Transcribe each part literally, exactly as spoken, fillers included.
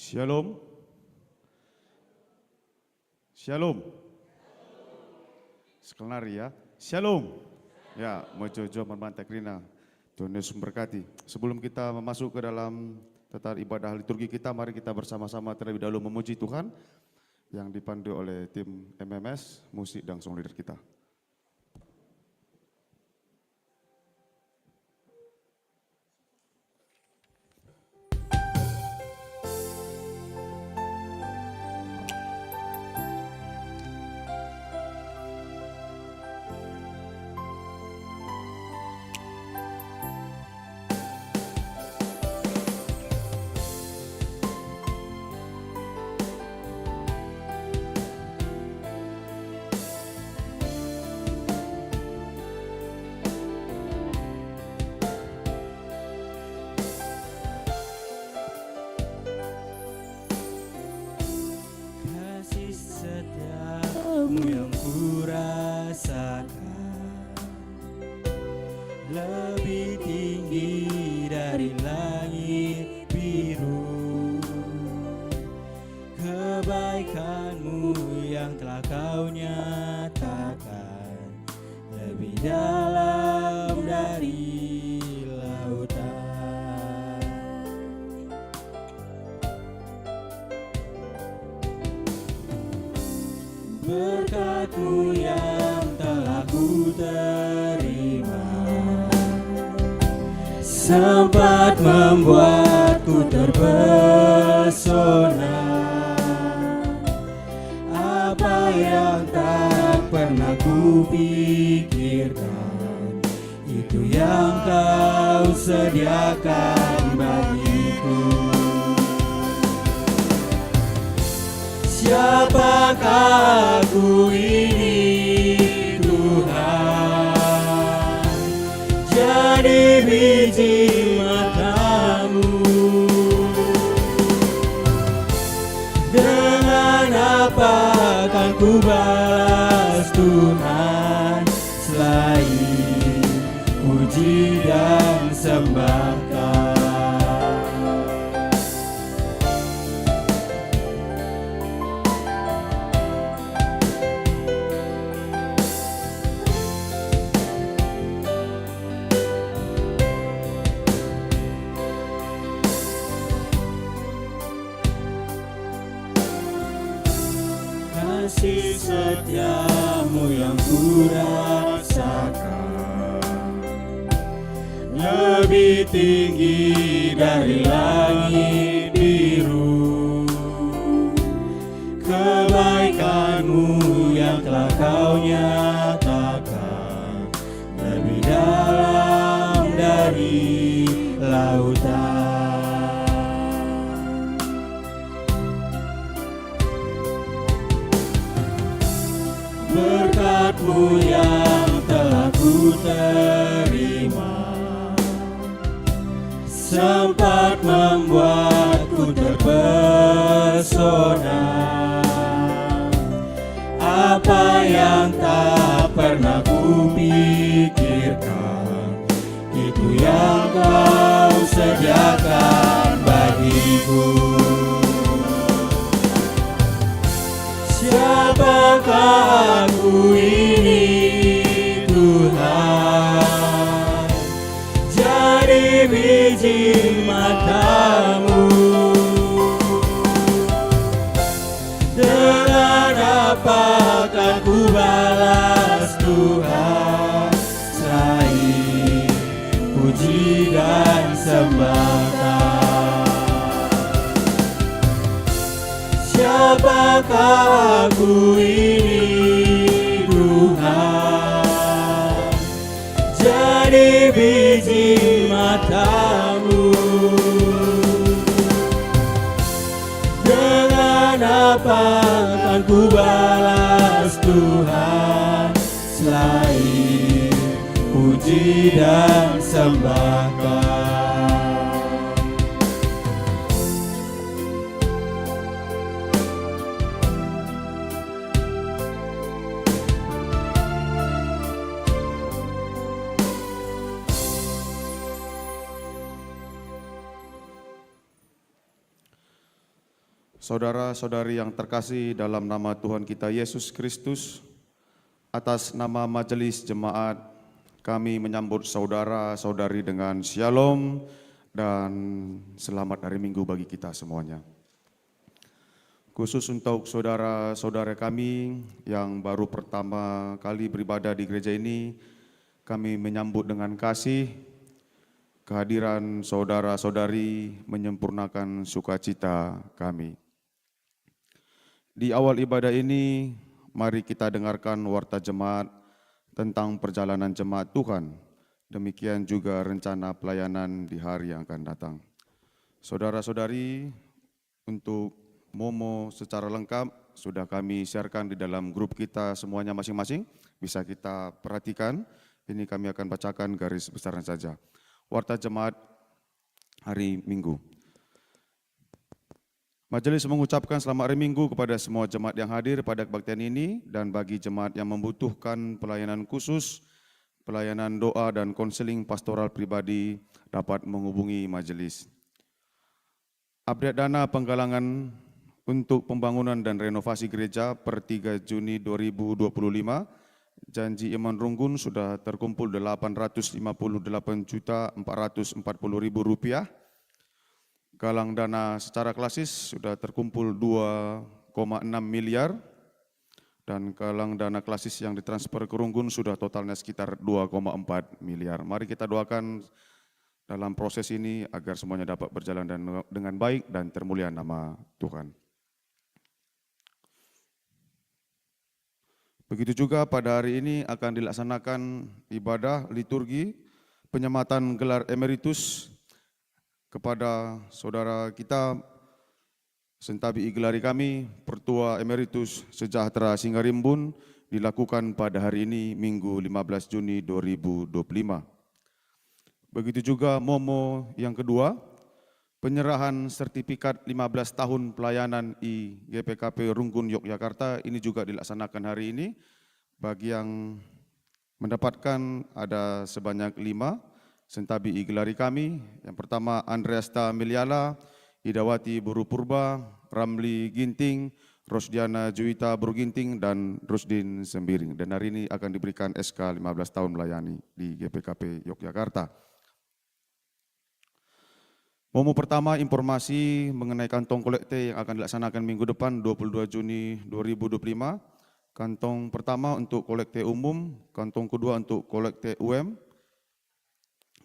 Shalom. Shalom. Sekelnari ya. Shalom. Ya, mejuah-juah man banta kerina. Tuhan Yesus memberkati. Sebelum kita masuk ke dalam tata ibadah liturgi kita, mari kita bersama-sama terlebih dahulu memuji Tuhan yang dipandu oleh tim M M S, musik dan song leader kita. Kasih setiamu yang kurasakan lebih tinggi dari langit biru. Kebaikanmu yang telah kau nyatakan lebih dalam dari lautan. Berkat-Mu yang telah ku terima sempat membuatku terpesona. Apa yang tak pernah kupikirkan, itu yang Kau sediakan bagiku. Siapakah aku ini, Tuhan? Jadi biji mata-Mu. Dengan apa akan kubalas, Tuhan, selain puji dan sembah Kau? Kasih setiamu yang kurasakan lebih tinggi dari langit biru. Kebaikanmu yang telah kau nyatakan lebih dalam dari lautan. Berkat-Mu yang telah ku terima sempat membuatku terpesona. Apa yang tak pernah kupikirkan, itu yang Kau sediakan bagiku. Siapakah aku ini, Tuhan? Jadi biji mata-Mu. Dengan apa akan kubalas, Tuhan, selain puji dan sembah Kau? Siapakah aku ini, Tuhan? Jadi biji mata-Mu. Dengan apa akan kubalas, Tuhan, selain puji dan sembah Kau? Saudara-saudari yang terkasih dalam nama Tuhan kita Yesus Kristus, atas nama Majelis Jemaat, kami menyambut saudara-saudari dengan Shalom dan selamat hari Minggu bagi kita semuanya. Khusus untuk saudara-saudara kami yang baru pertama kali beribadah di gereja ini, kami menyambut dengan kasih kehadiran saudara-saudari menyempurnakan sukacita kami. Di awal ibadah ini, mari kita dengarkan warta jemaat tentang perjalanan jemaat Tuhan. Demikian juga rencana pelayanan di hari yang akan datang. Saudara-saudari, untuk Momo secara lengkap sudah kami sharekan di dalam grup kita semuanya masing-masing. Bisa kita perhatikan, ini kami akan bacakan garis besarnya saja. Warta jemaat hari Minggu. Majelis mengucapkan selamat hari Minggu kepada semua jemaat yang hadir pada kebaktian ini, dan bagi jemaat yang membutuhkan pelayanan khusus, pelayanan doa dan konseling pastoral pribadi, dapat menghubungi majelis. Update dana penggalangan untuk pembangunan dan renovasi gereja per tiga Juni dua ribu dua puluh lima, janji Iman Runggun sudah terkumpul delapan ratus lima puluh delapan juta empat ratus empat puluh ribu rupiah. Galang dana secara klasis sudah terkumpul dua koma enam miliar, dan galang dana klasis yang ditransfer ke Runggun sudah totalnya sekitar dua koma empat miliar. Mari kita doakan dalam proses ini agar semuanya dapat berjalan dan, dengan baik dan termulia nama Tuhan. Begitu juga pada hari ini akan dilaksanakan ibadah liturgi penyematan gelar emeritus kepada saudara kita sentabi igelari kami Pertua Emeritus Sejahtera Singarimbun, dilakukan pada hari ini, Minggu lima belas Juni dua ribu dua puluh lima. Begitu juga Momo yang kedua, penyerahan sertifikat lima belas tahun pelayanan i G P K P Runggun Yogyakarta, ini juga dilaksanakan hari ini. Bagi yang mendapatkan ada sebanyak lima, sentabi igelari kami. Yang pertama, Andreasta Miliala, Idawati Boru Purba, Ramli Ginting, Rosdiana Juwita Boru Ginting, dan Rusdin Sembiring. Dan hari ini akan diberikan S K lima belas tahun melayani di G P K P Yogyakarta. Momo pertama, informasi mengenai kantong kolekte yang akan dilaksanakan minggu depan, dua puluh dua Juni dua ribu dua puluh lima. Kantong pertama untuk kolekte umum, kantong kedua untuk kolekte U M,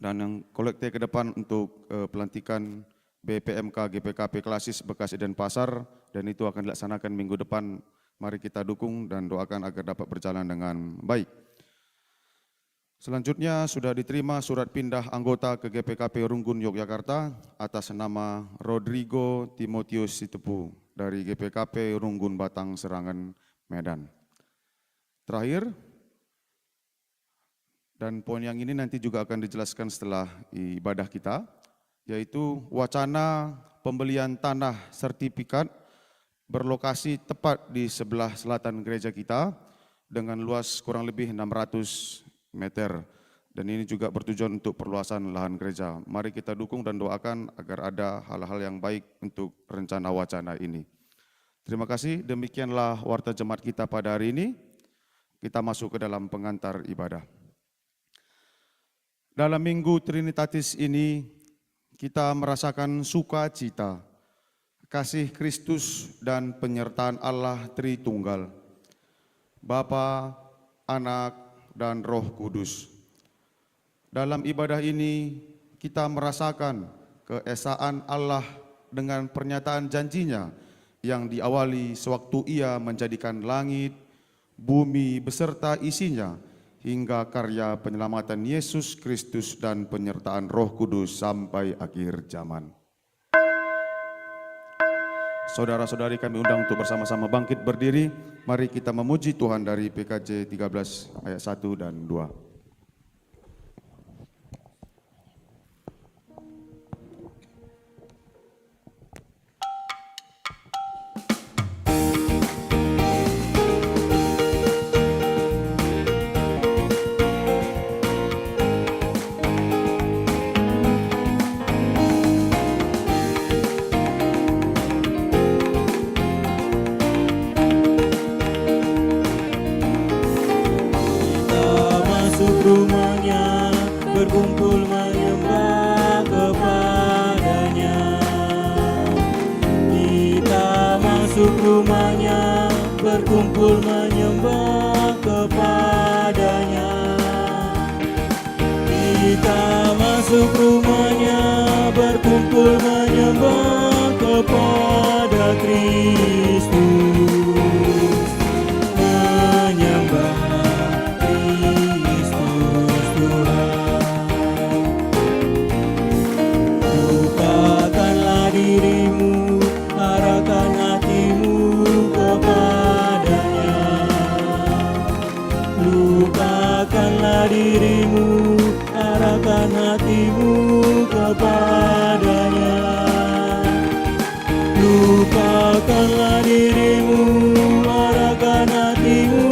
dan yang kolekte ke depan untuk, eh, pelantikan B P M K G P K P Klasis Bekasi Denpasar, dan itu akan dilaksanakan minggu depan. Mari kita dukung dan doakan agar dapat berjalan dengan baik. Selanjutnya, sudah diterima surat pindah anggota ke G P K P Runggun Yogyakarta atas nama Rodrigo Timotius Sitepu dari G P K P Runggun Batang Serangan, Medan. Terakhir, dan poin yang ini nanti juga akan dijelaskan setelah ibadah kita, yaitu wacana pembelian tanah sertifikat berlokasi tepat di sebelah selatan gereja kita dengan luas kurang lebih enam ratus meter. Dan ini juga bertujuan untuk perluasan lahan gereja. Mari kita dukung dan doakan agar ada hal-hal yang baik untuk rencana wacana ini. Terima kasih, demikianlah warta jemaat kita pada hari ini. Kita masuk ke dalam pengantar ibadah. Dalam Minggu Trinitatis ini, kita merasakan sukacita, kasih Kristus, dan penyertaan Allah Tritunggal, Bapa, Anak, dan Roh Kudus. Dalam ibadah ini, kita merasakan keesaan Allah dengan pernyataan janji-Nya yang diawali sewaktu Ia menjadikan langit, bumi beserta isinya, hingga karya penyelamatan Yesus Kristus dan penyertaan Roh Kudus sampai akhir zaman. Saudara-saudari, kami undang untuk bersama-sama bangkit berdiri. Mari kita memuji Tuhan dari P K J tiga belas ayat satu dan dua. rumahnya, berkumpul menyembah kepada-Nya. Kita masuk rumahnya, berkumpul menyembah kepada Kristus, menyembah Kristus Tuhan. Lupakanlah dirimu, arahkan hatimu kepada-Nya. Lupakanlah dirimu, arahkan hatimu kepada-Nya. Lupakanlah dirimu, arahkan hatimu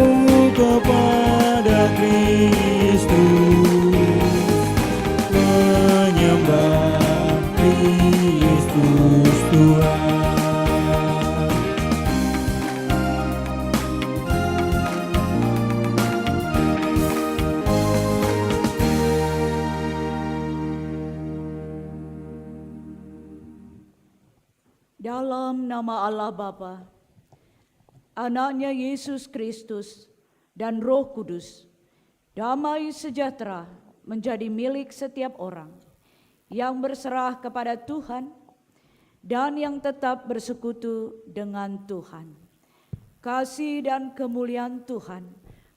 kepada Kristus. Menyembah Kristus Tuhan. Dalam nama Allah Bapa, Anak-Nya Yesus Kristus, dan Roh Kudus, damai sejahtera menjadi milik setiap orang yang berserah kepada Tuhan dan yang tetap bersekutu dengan Tuhan. Kasih dan kemuliaan Tuhan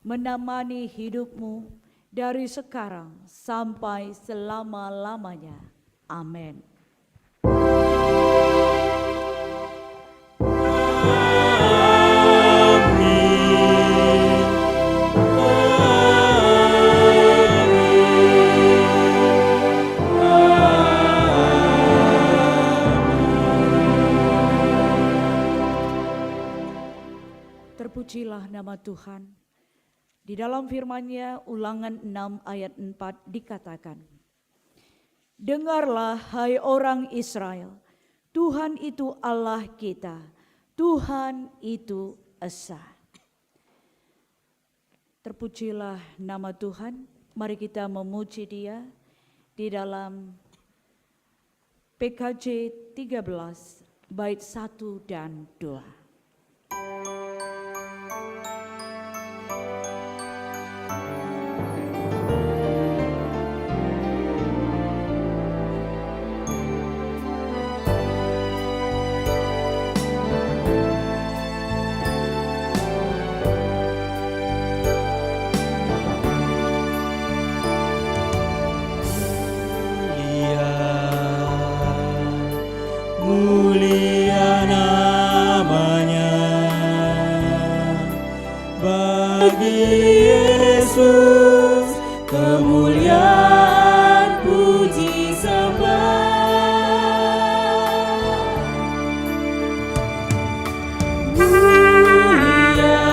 menemani hidupmu dari sekarang sampai selama-lamanya. Amin. Terpujilah nama Tuhan. Di dalam firman-Nya, Ulangan enam ayat empat dikatakan, "Dengarlah, hai orang Israel, Tuhan itu Allah kita, Tuhan itu esa." Terpujilah nama Tuhan. Mari kita memuji Dia di dalam P K J tiga belas, bait satu dan dua. Mulia, mulia namanya. Bagi Yesus kemuliaan, puji, sembah. Mulia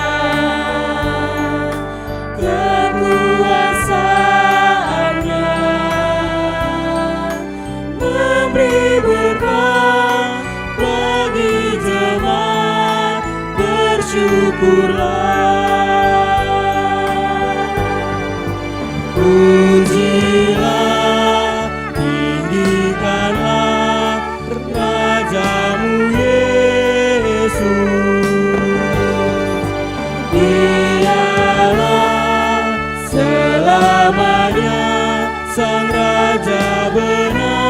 kekuasaan-Nya, memberi berkat bagi jemaat, bersyukurlah. Pujilah, tinggikanlah Rajamu Yesus. Dialah selamanya Sang Raja benar.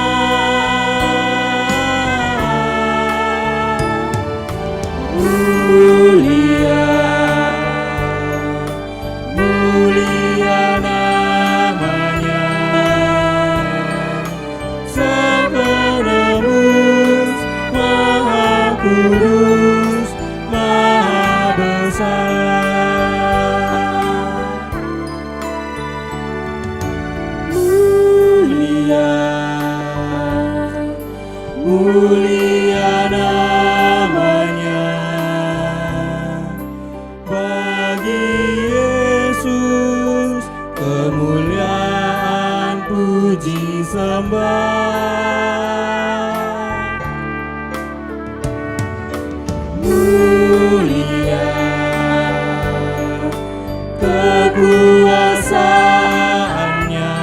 Mulia, mulia namanya, Sang Penebus, Maha Kudus, Maha Besar. Mulia, mulia namanya. Bagi Yesus kemuliaan, puji, sembah. Mulia kekuasaan-Nya,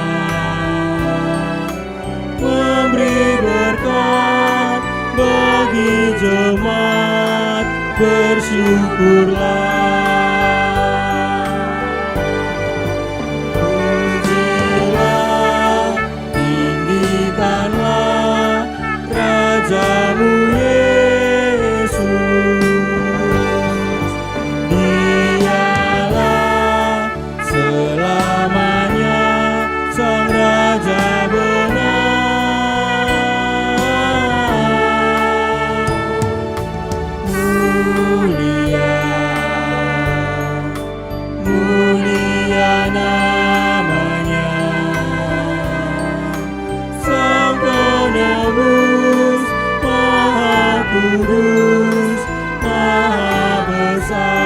memberi berkat bagi jemaat, Bersyukurlah, pujilah, tinggikanlah Rajamu Yesus. Dialah selamanya Sang Raja benar. Mulia, mulia namanya, Sang Penebus, Maha Kudus, Maha Besar.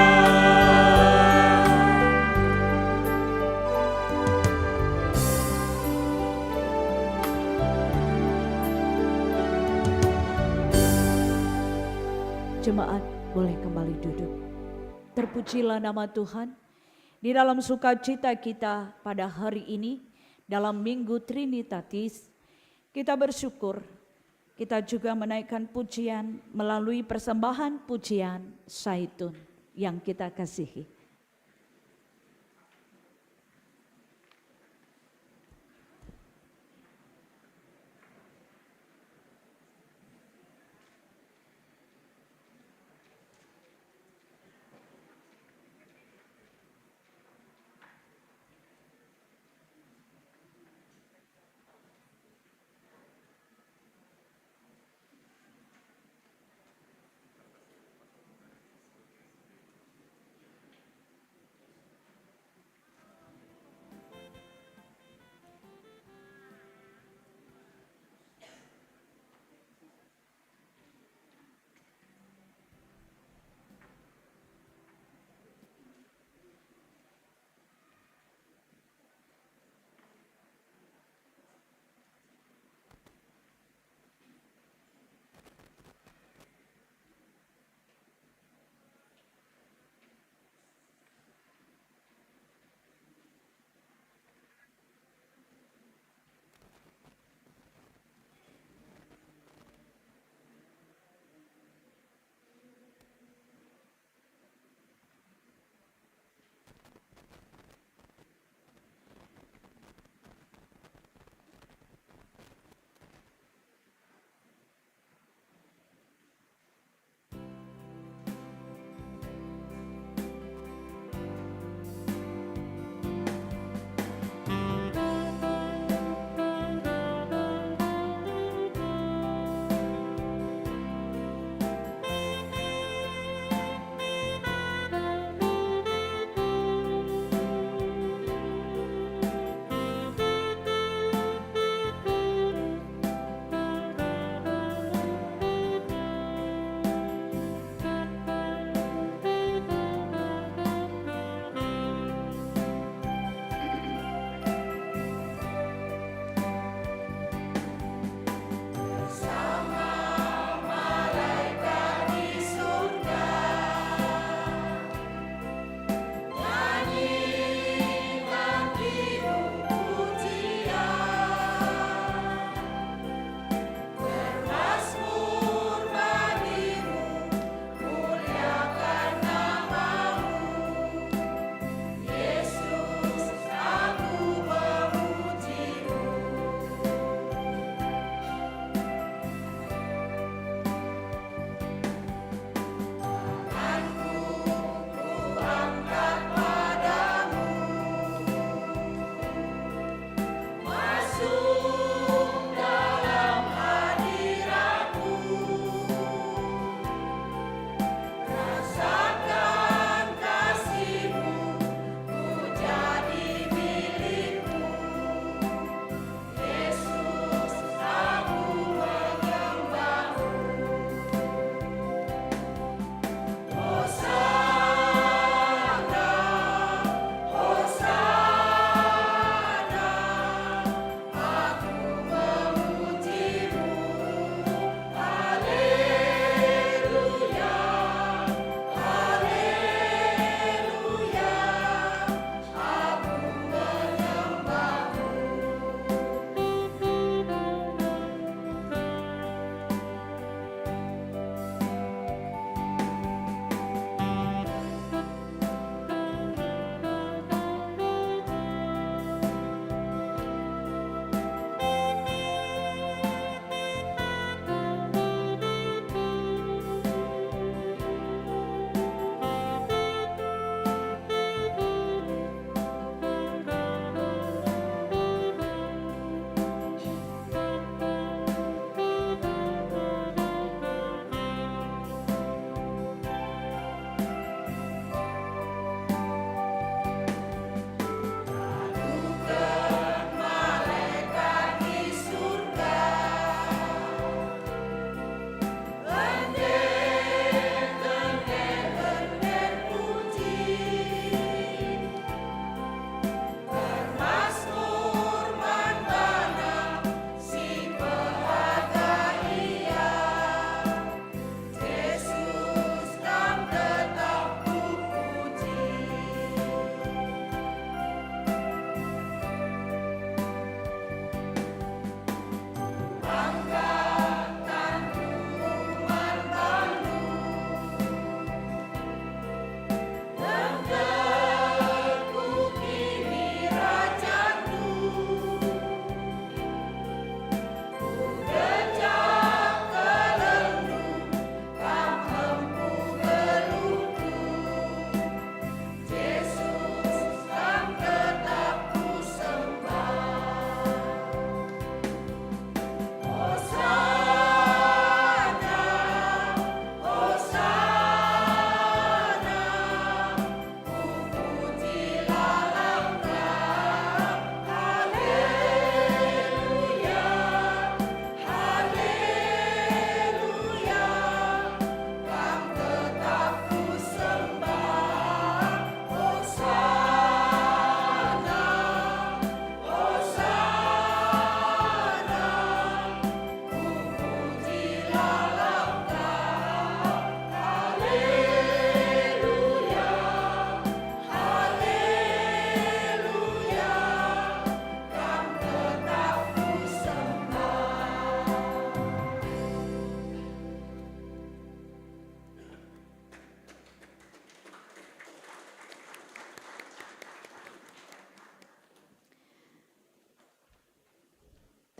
Jemaat boleh kembali duduk. Terpujilah nama Tuhan. Di dalam sukacita kita pada hari ini, dalam Minggu Trinitatis, kita bersyukur, kita juga menaikkan pujian melalui persembahan pujian Saitun yang kita kasihi.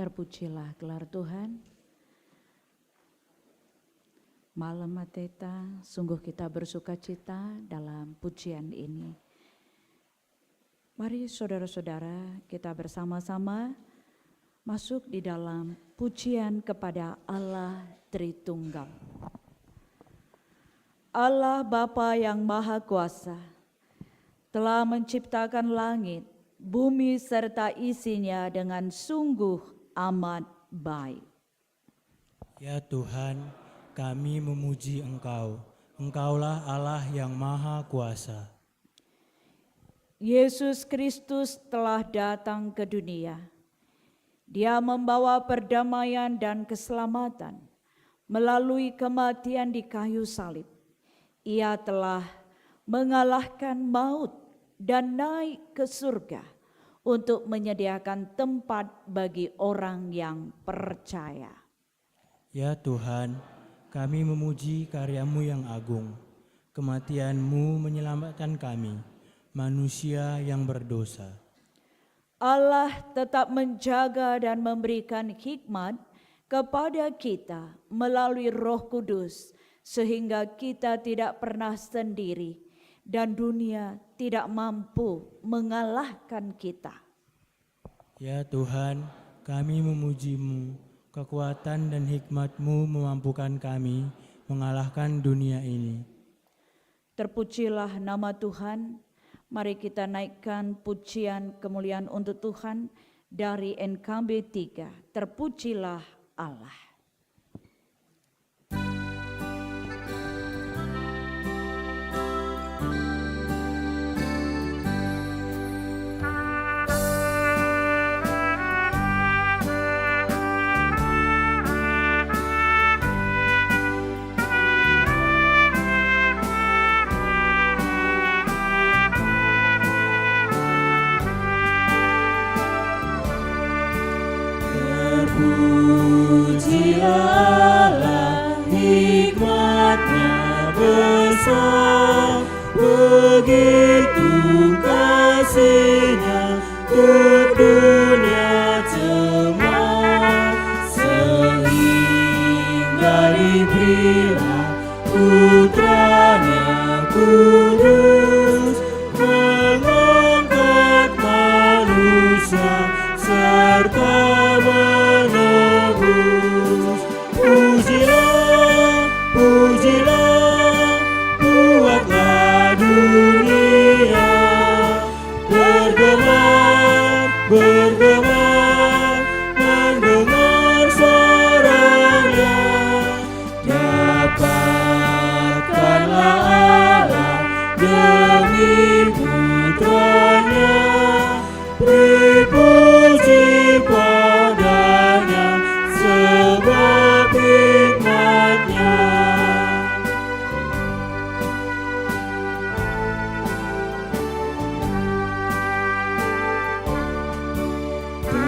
Terpujilah gelar Tuhan. Malem ateta, sungguh kita bersukacita dalam pujian ini. Mari saudara-saudara, kita bersama-sama masuk di dalam pujian kepada Allah Tritunggal. Allah Bapa yang Maha Kuasa telah menciptakan langit, bumi, serta isinya dengan sungguh amat baik. Ya Tuhan, kami memuji Engkau. Engkaulah Allah yang Maha Kuasa. Yesus Kristus telah datang ke dunia. Dia membawa perdamaian dan keselamatan melalui kematian di kayu salib. Ia telah mengalahkan maut dan naik ke surga untuk menyediakan tempat bagi orang yang percaya. Ya Tuhan, kami memuji karya-Mu yang agung. Kematian-Mu menyelamatkan kami, manusia yang berdosa. Allah tetap menjaga dan memberikan hikmat kepada kita melalui Roh Kudus, sehingga kita tidak pernah sendiri dan dunia tidak mampu mengalahkan kita. Ya Tuhan, kami memuji-Mu. Kekuatan dan hikmat-Mu memampukan kami mengalahkan dunia ini. Terpujilah nama Tuhan. Mari kita naikkan pujian kemuliaan untuk Tuhan dari N K B tiga. Terpujilah Allah. Terpujilah Allah, hikmat-Nya besar, begitu kasih-Nya untuk dunia cemar, sehingga diberilah Putra-Nya kudus, mengangkat manusia serta menebus. Pujilah, pujilah, puaklah dunia, bergema, bergema, mendengar suara-Nya. Dapatkanlah Allah demi Putra-Nya, beri puji pada-Nya sebab hikmat-Nya.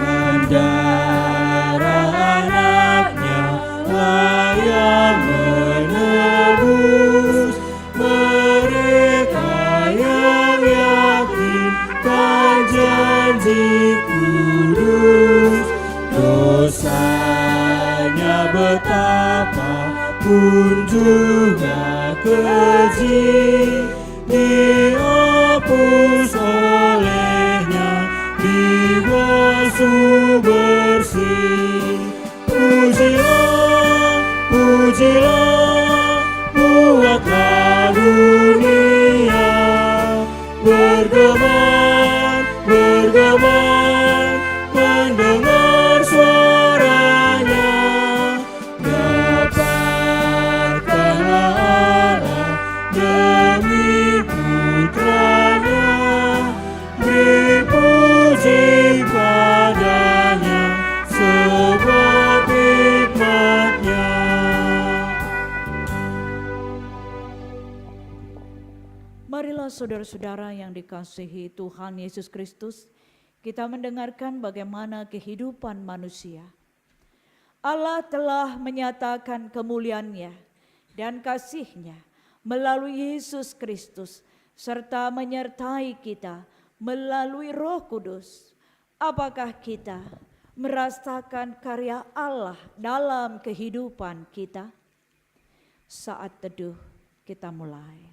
Dan darah Anak-Nya lah yang menebus mereka yang yakinkan janji kudus. Dosanya betapa pun juga keji, dihapus oleh-Nya, dibasuh bersih. Pujilah, pujilah, puaklah dunia, bergema, bergema, mendengar suara-Nya. Dapatkanlah Allah demi Putra-Nya, beri puji pada-Nya sebab hikmat-Nya. Marilah saudara-saudara yang dikasihi Tuhan Yesus Kristus, kita mendengarkan bagaimana kehidupan manusia. Allah telah menyatakan kemuliaan-Nya dan kasih-Nya melalui Yesus Kristus, serta menyertai kita melalui Roh Kudus. Apakah kita merasakan karya Allah dalam kehidupan kita? Saat teduh kita mulai.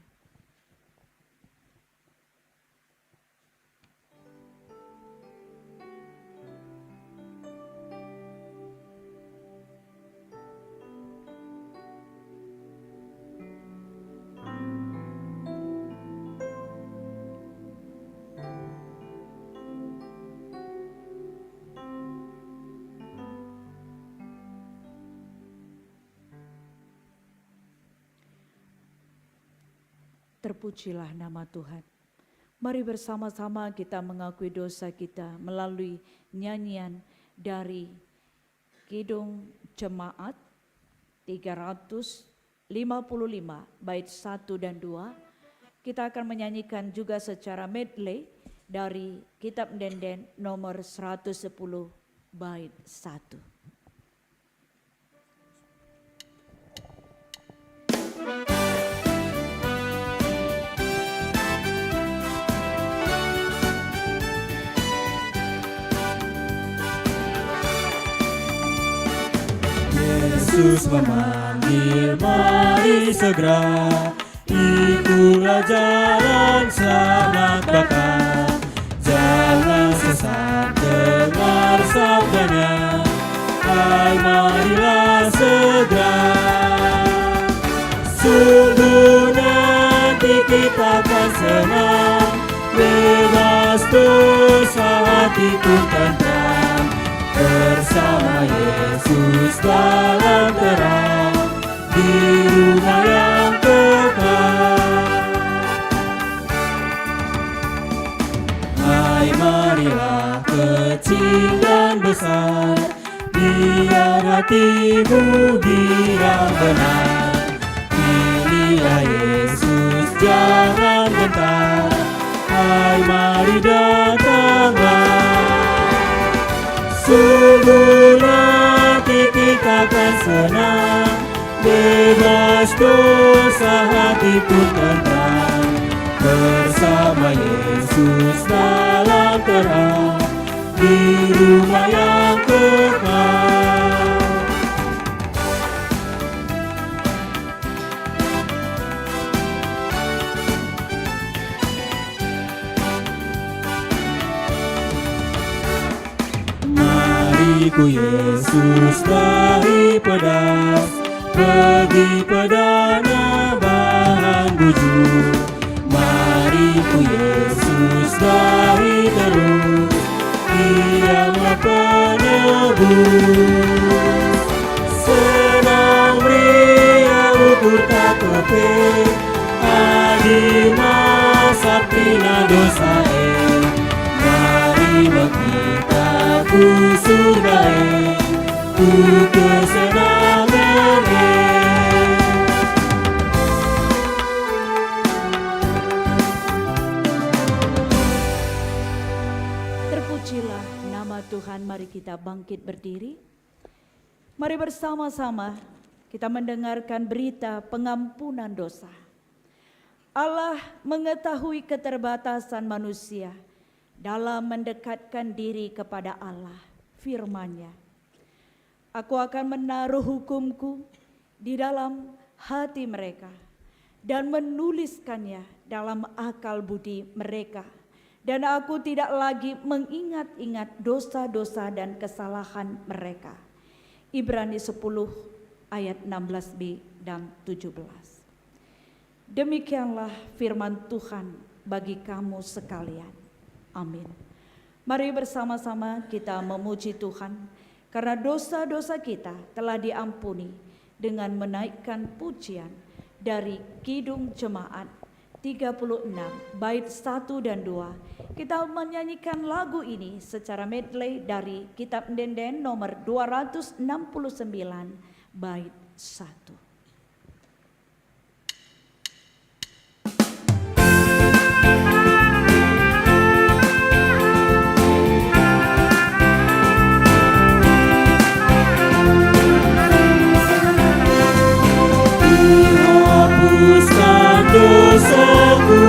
Terpujilah nama Tuhan. Mari bersama-sama kita mengakui dosa kita melalui nyanyian dari Kidung Jemaat tiga ratus lima puluh lima, bait satu dan dua. Kita akan menyanyikan juga secara medley dari Kitab Ende-enden nomor seratus sepuluh, bait satu. Yesus memanggil, mari segera. Ikutlah jalan selamat baka, jangan sesat, dengar sabdanya. Hai, marilah segera. Sungguh nanti kita akan senang, bebas dosa, hati pun tentram, bersama Yesus dalam terang, di rumah yang kekal. Hai, marilah kecil dan besar, biar hatimu girang benar. Pilihlah Yesus, jangan gentar. Hai, mari datanglah. Sungguh nanti kita akan senang, bebas dosa, hati pun tentram, bersama Yesus dalam terang, di rumah yang kekal. Mari ku Yesus dahi pedas, pegi pedana bahan bujur. Mari ku Yesus dahi terus, Ia me penebus. Senang meriah ukur tak kepe, adi masa pina dosa e. Mari me kita ku surga e, ku kesenangan e. Terpujilah nama Tuhan, mari kita bangkit berdiri. Mari bersama-sama kita mendengarkan berita pengampunan dosa. Allah mengetahui keterbatasan manusia dalam mendekatkan diri kepada Allah. Firman-Nya, "Aku akan menaruh hukum-Ku di dalam hati mereka, dan menuliskannya dalam akal budi mereka, dan Aku tidak lagi mengingat-ingat dosa-dosa dan kesalahan mereka." Ibrani sepuluh ayat enam belas b dan tujuh belas. Demikianlah firman Tuhan bagi kamu sekalian. Amin. Mari bersama-sama kita memuji Tuhan karena dosa-dosa kita telah diampuni dengan menaikkan pujian dari Kidung Jemaat tiga puluh enam, bait satu dan dua. Kita menyanyikan lagu ini secara medley dari Kitab Ende-enden nomor dua ratus enam puluh sembilan, bait satu. Ihapuskan dosaku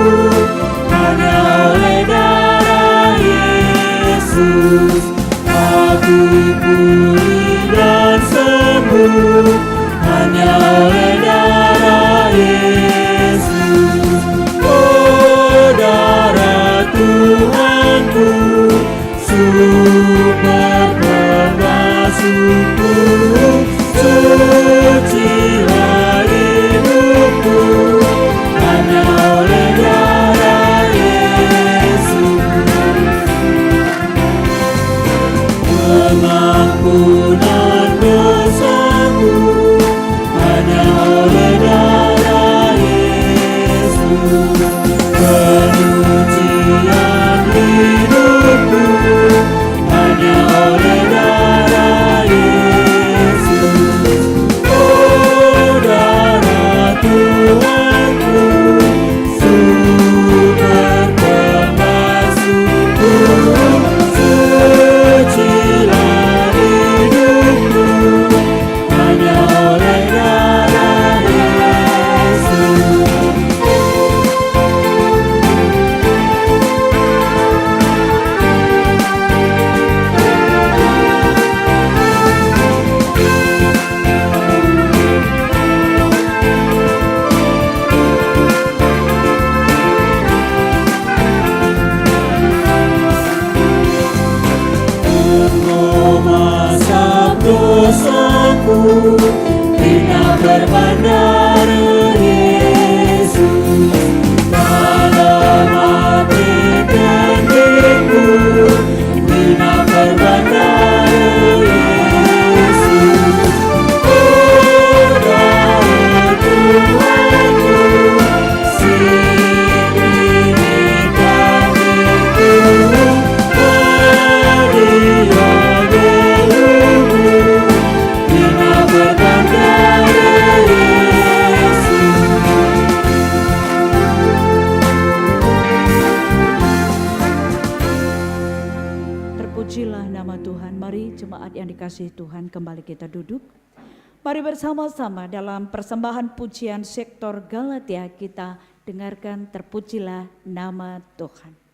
hanya oleh darah Yesus. Aku Kupulih dan sembuh hanya oleh darah Yesus. Oh, darah Tuhanku, sumber pembasuhku, sucilah hidupku, hanya oleh darah Yesus. Pengampunan dosaku hanya oleh darah Yesus. Penyucian hidupku hanya oleh darah Yesus. Oh, darah Tuhanku, sumber pembasuhku, sucilah hidupku, hanya oleh darah Yesus. Enggo masap dosaku, kena perban darah Yesus. Dalam hati dan diriku, kena perban darah Yesus. Oh, darah Tuhanku, terpujilah nama Tuhan. Mari, jemaat yang dikasihi Tuhan, kembali kita duduk. Mari bersama-sama dalam persembahan pujian sektor Galatia kita dengarkan Terpujilah Nama Tuhan.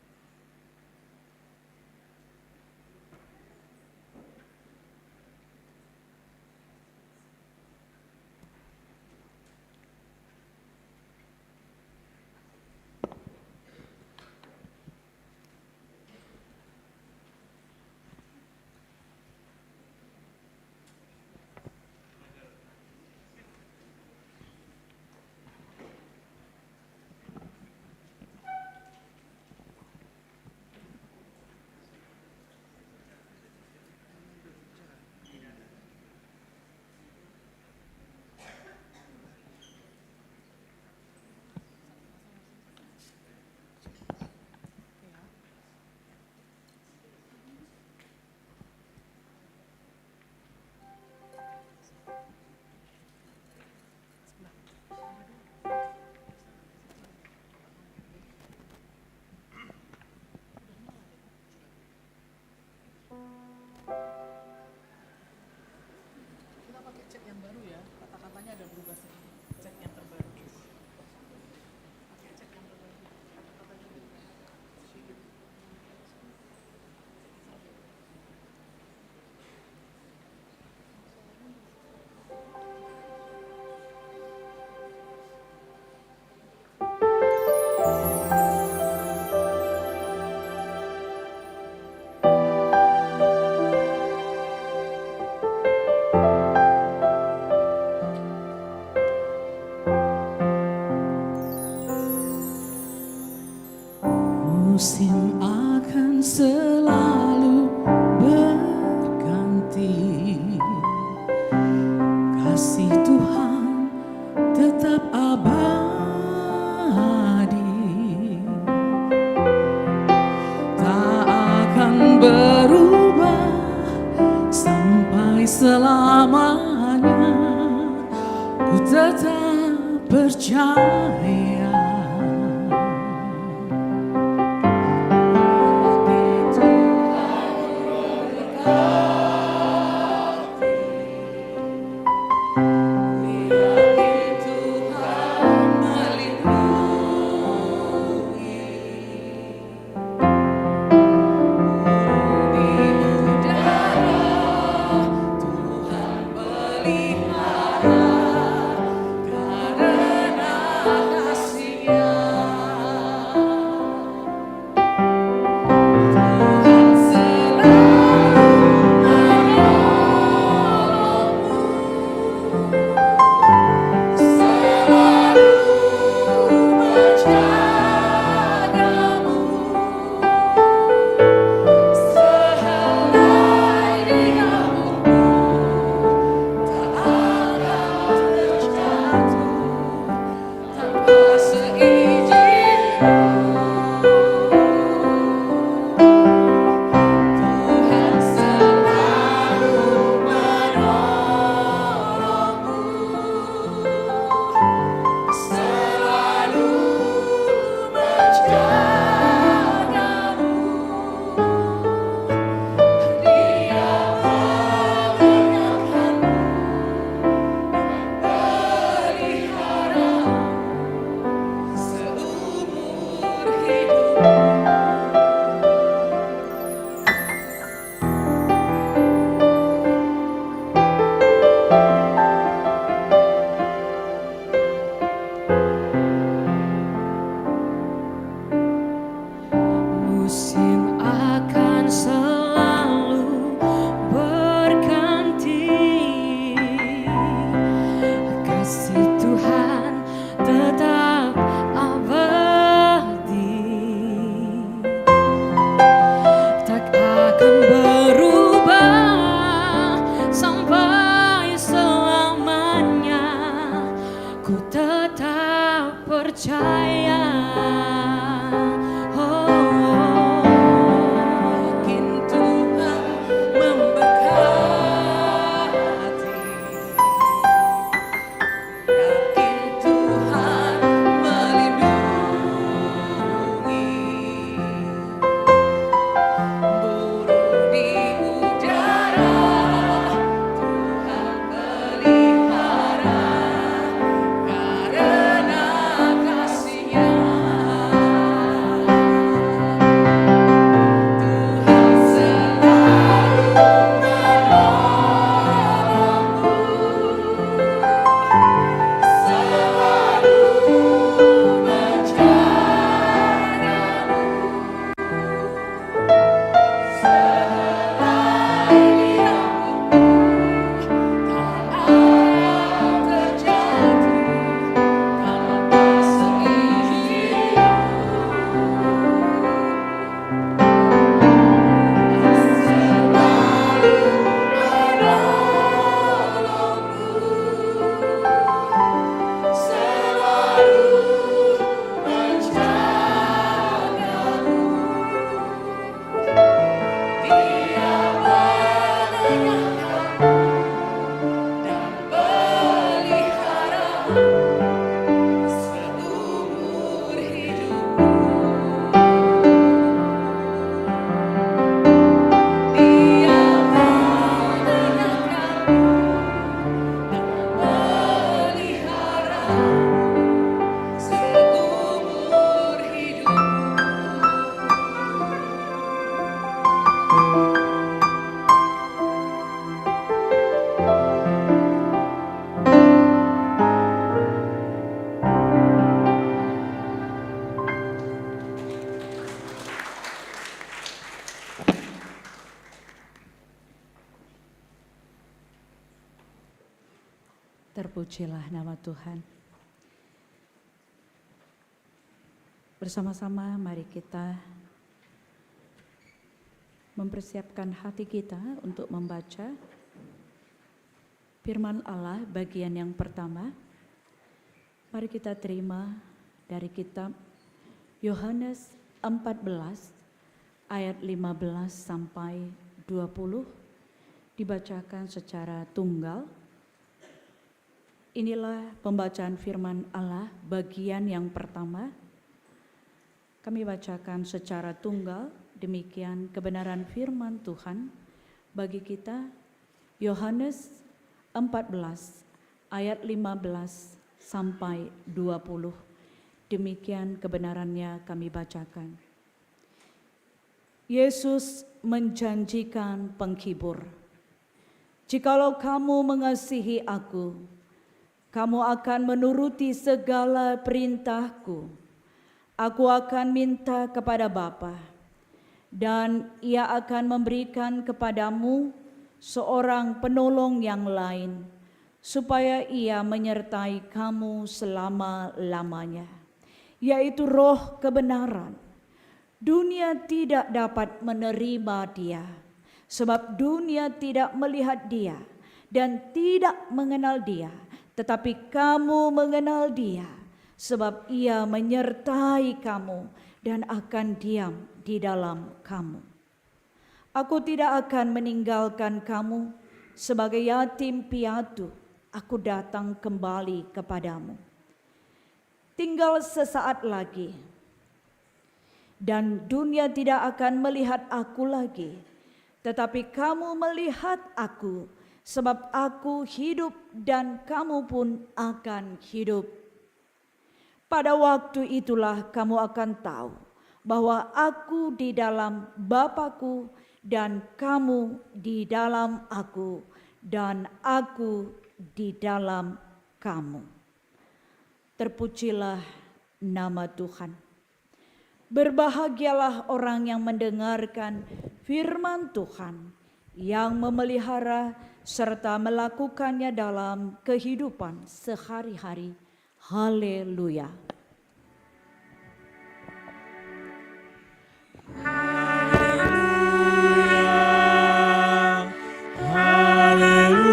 Kita pakai chat yang baru ya, kata-katanya ada berubah sedikit. Chat yang terbaru. Pakai chat yang terbaru. Kata-katanya berubah. Musim akan selalu berganti, kasih Tuhan tetap abadi, tak akan berubah sampai selamanya. Ku tetap percaya. Ku tetap percaya, oh, yakin Tuhan memberkati, yakin Tuhan melindungi. Burung di udara, Tuhan pelihara, karena kasih-Nya. Tuhan selalu menolongku, selalu menjagamu. Terpujilah nama Tuhan. Bersama-sama mari kita mempersiapkan hati kita untuk membaca Firman Allah bagian yang pertama. Mari kita terima dari kitab Yohanes empat belas ayat lima belas sampai dua puluh, dibacakan secara tunggal. Inilah pembacaan firman Allah bagian yang pertama. Kami bacakan secara tunggal, demikian kebenaran firman Tuhan bagi kita, Yohanes empat belas ayat lima belas sampai dua puluh. Demikian kebenarannya kami bacakan. Yesus menjanjikan penghibur, "Jikalau kamu mengasihi Aku, kamu akan menuruti segala perintah-Ku. Aku akan minta kepada Bapa, dan Ia akan memberikan kepadamu seorang penolong yang lain, supaya Ia menyertai kamu selama-lamanya, yaitu Roh kebenaran. Dunia tidak dapat menerima Dia, sebab dunia tidak melihat Dia dan tidak mengenal Dia. Tetapi kamu mengenal Dia, sebab Ia menyertai kamu dan akan diam di dalam kamu. Aku tidak akan meninggalkan kamu sebagai yatim piatu. Aku datang kembali kepadamu. Tinggal sesaat lagi, dan dunia tidak akan melihat Aku lagi, tetapi kamu melihat Aku, sebab Aku hidup dan kamu pun akan hidup. Pada waktu itulah kamu akan tahu bahwa Aku di dalam Bapa-Ku, dan kamu di dalam Aku, dan Aku di dalam kamu." Terpujilah nama Tuhan. Berbahagialah orang yang mendengarkan firman Tuhan, yang memelihara serta melakukannya dalam kehidupan sehari-hari. Haleluya! Haleluya, haleluya,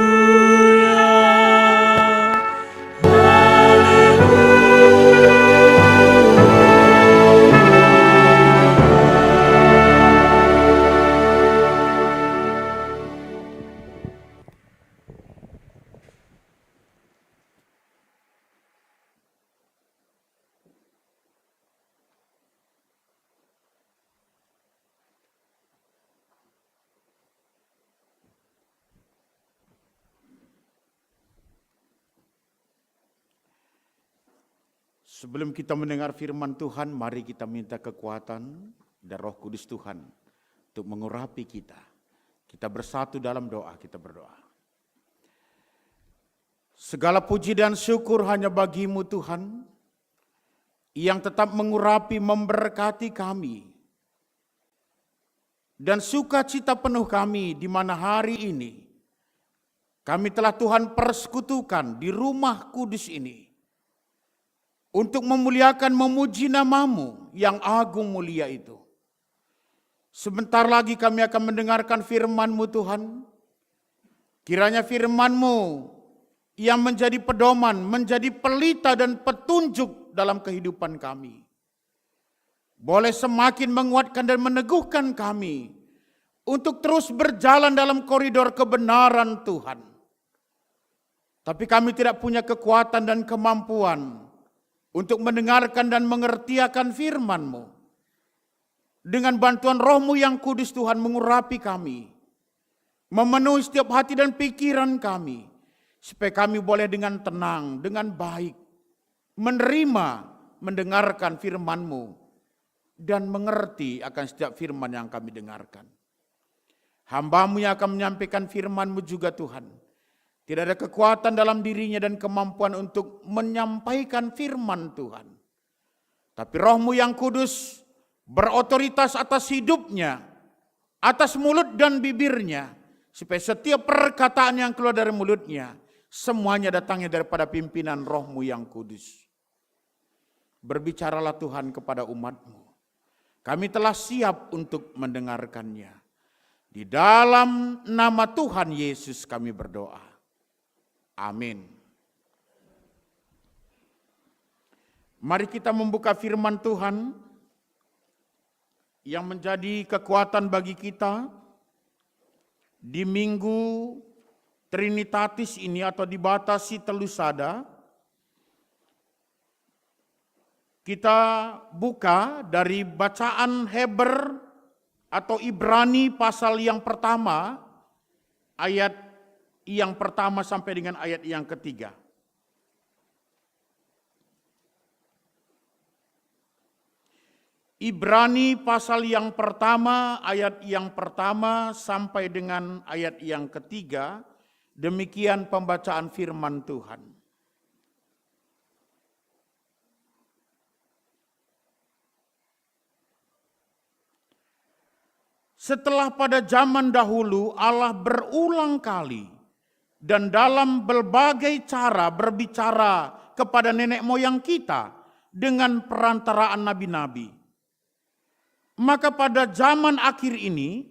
Sebelum kita mendengar firman Tuhan, mari kita minta kekuatan dan Roh Kudus Tuhan untuk mengurapi kita. Kita bersatu dalam doa, kita berdoa. Segala puji dan syukur hanya bagi-Mu, Tuhan, yang tetap mengurapi, memberkati kami, dan sukacita penuh kami di mana hari ini kami telah, Tuhan, persekutukan di rumah kudus ini untuk memuliakan, memuji nama-Mu yang agung mulia itu. Sebentar lagi kami akan mendengarkan firman-Mu, Tuhan. Kiranya firman-Mu yang menjadi pedoman, menjadi pelita dan petunjuk dalam kehidupan kami, boleh semakin menguatkan dan meneguhkan kami untuk terus berjalan dalam koridor kebenaran, Tuhan. Tapi kami tidak punya kekuatan dan kemampuan untuk mendengarkan dan mengertiakan firman-Mu. Dengan bantuan Roh-Mu yang Kudus, Tuhan, mengurapi kami, memenuhi setiap hati dan pikiran kami, supaya kami boleh dengan tenang, dengan baik menerima, mendengarkan firman-Mu, dan mengerti akan setiap firman yang kami dengarkan. Hamba-Mu yang akan menyampaikan firman-Mu juga, Tuhan. Tidak ada kekuatan dalam dirinya dan kemampuan untuk menyampaikan firman Tuhan. Tapi Roh-Mu yang Kudus berotoritas atas hidupnya, atas mulut dan bibirnya, supaya setiap perkataan yang keluar dari mulutnya, semuanya datangnya daripada pimpinan Roh-Mu yang Kudus. Berbicaralah, Tuhan, kepada umat-Mu. Kami telah siap untuk mendengarkannya. Di dalam nama Tuhan Yesus kami berdoa. Amin. Mari kita membuka firman Tuhan yang menjadi kekuatan bagi kita di Minggu Trinitatis ini atau Dibata si Telu Sada. Kita buka dari bacaan Heber atau Ibrani pasal yang pertama, ayat yang pertama sampai dengan ayat yang ketiga. Ibrani pasal yang pertama, ayat yang pertama sampai dengan ayat yang ketiga, demikian pembacaan firman Tuhan. Setelah pada zaman dahulu Allah berulang kali dan dalam berbagai cara berbicara kepada nenek moyang kita dengan perantaraan nabi-nabi, maka pada zaman akhir ini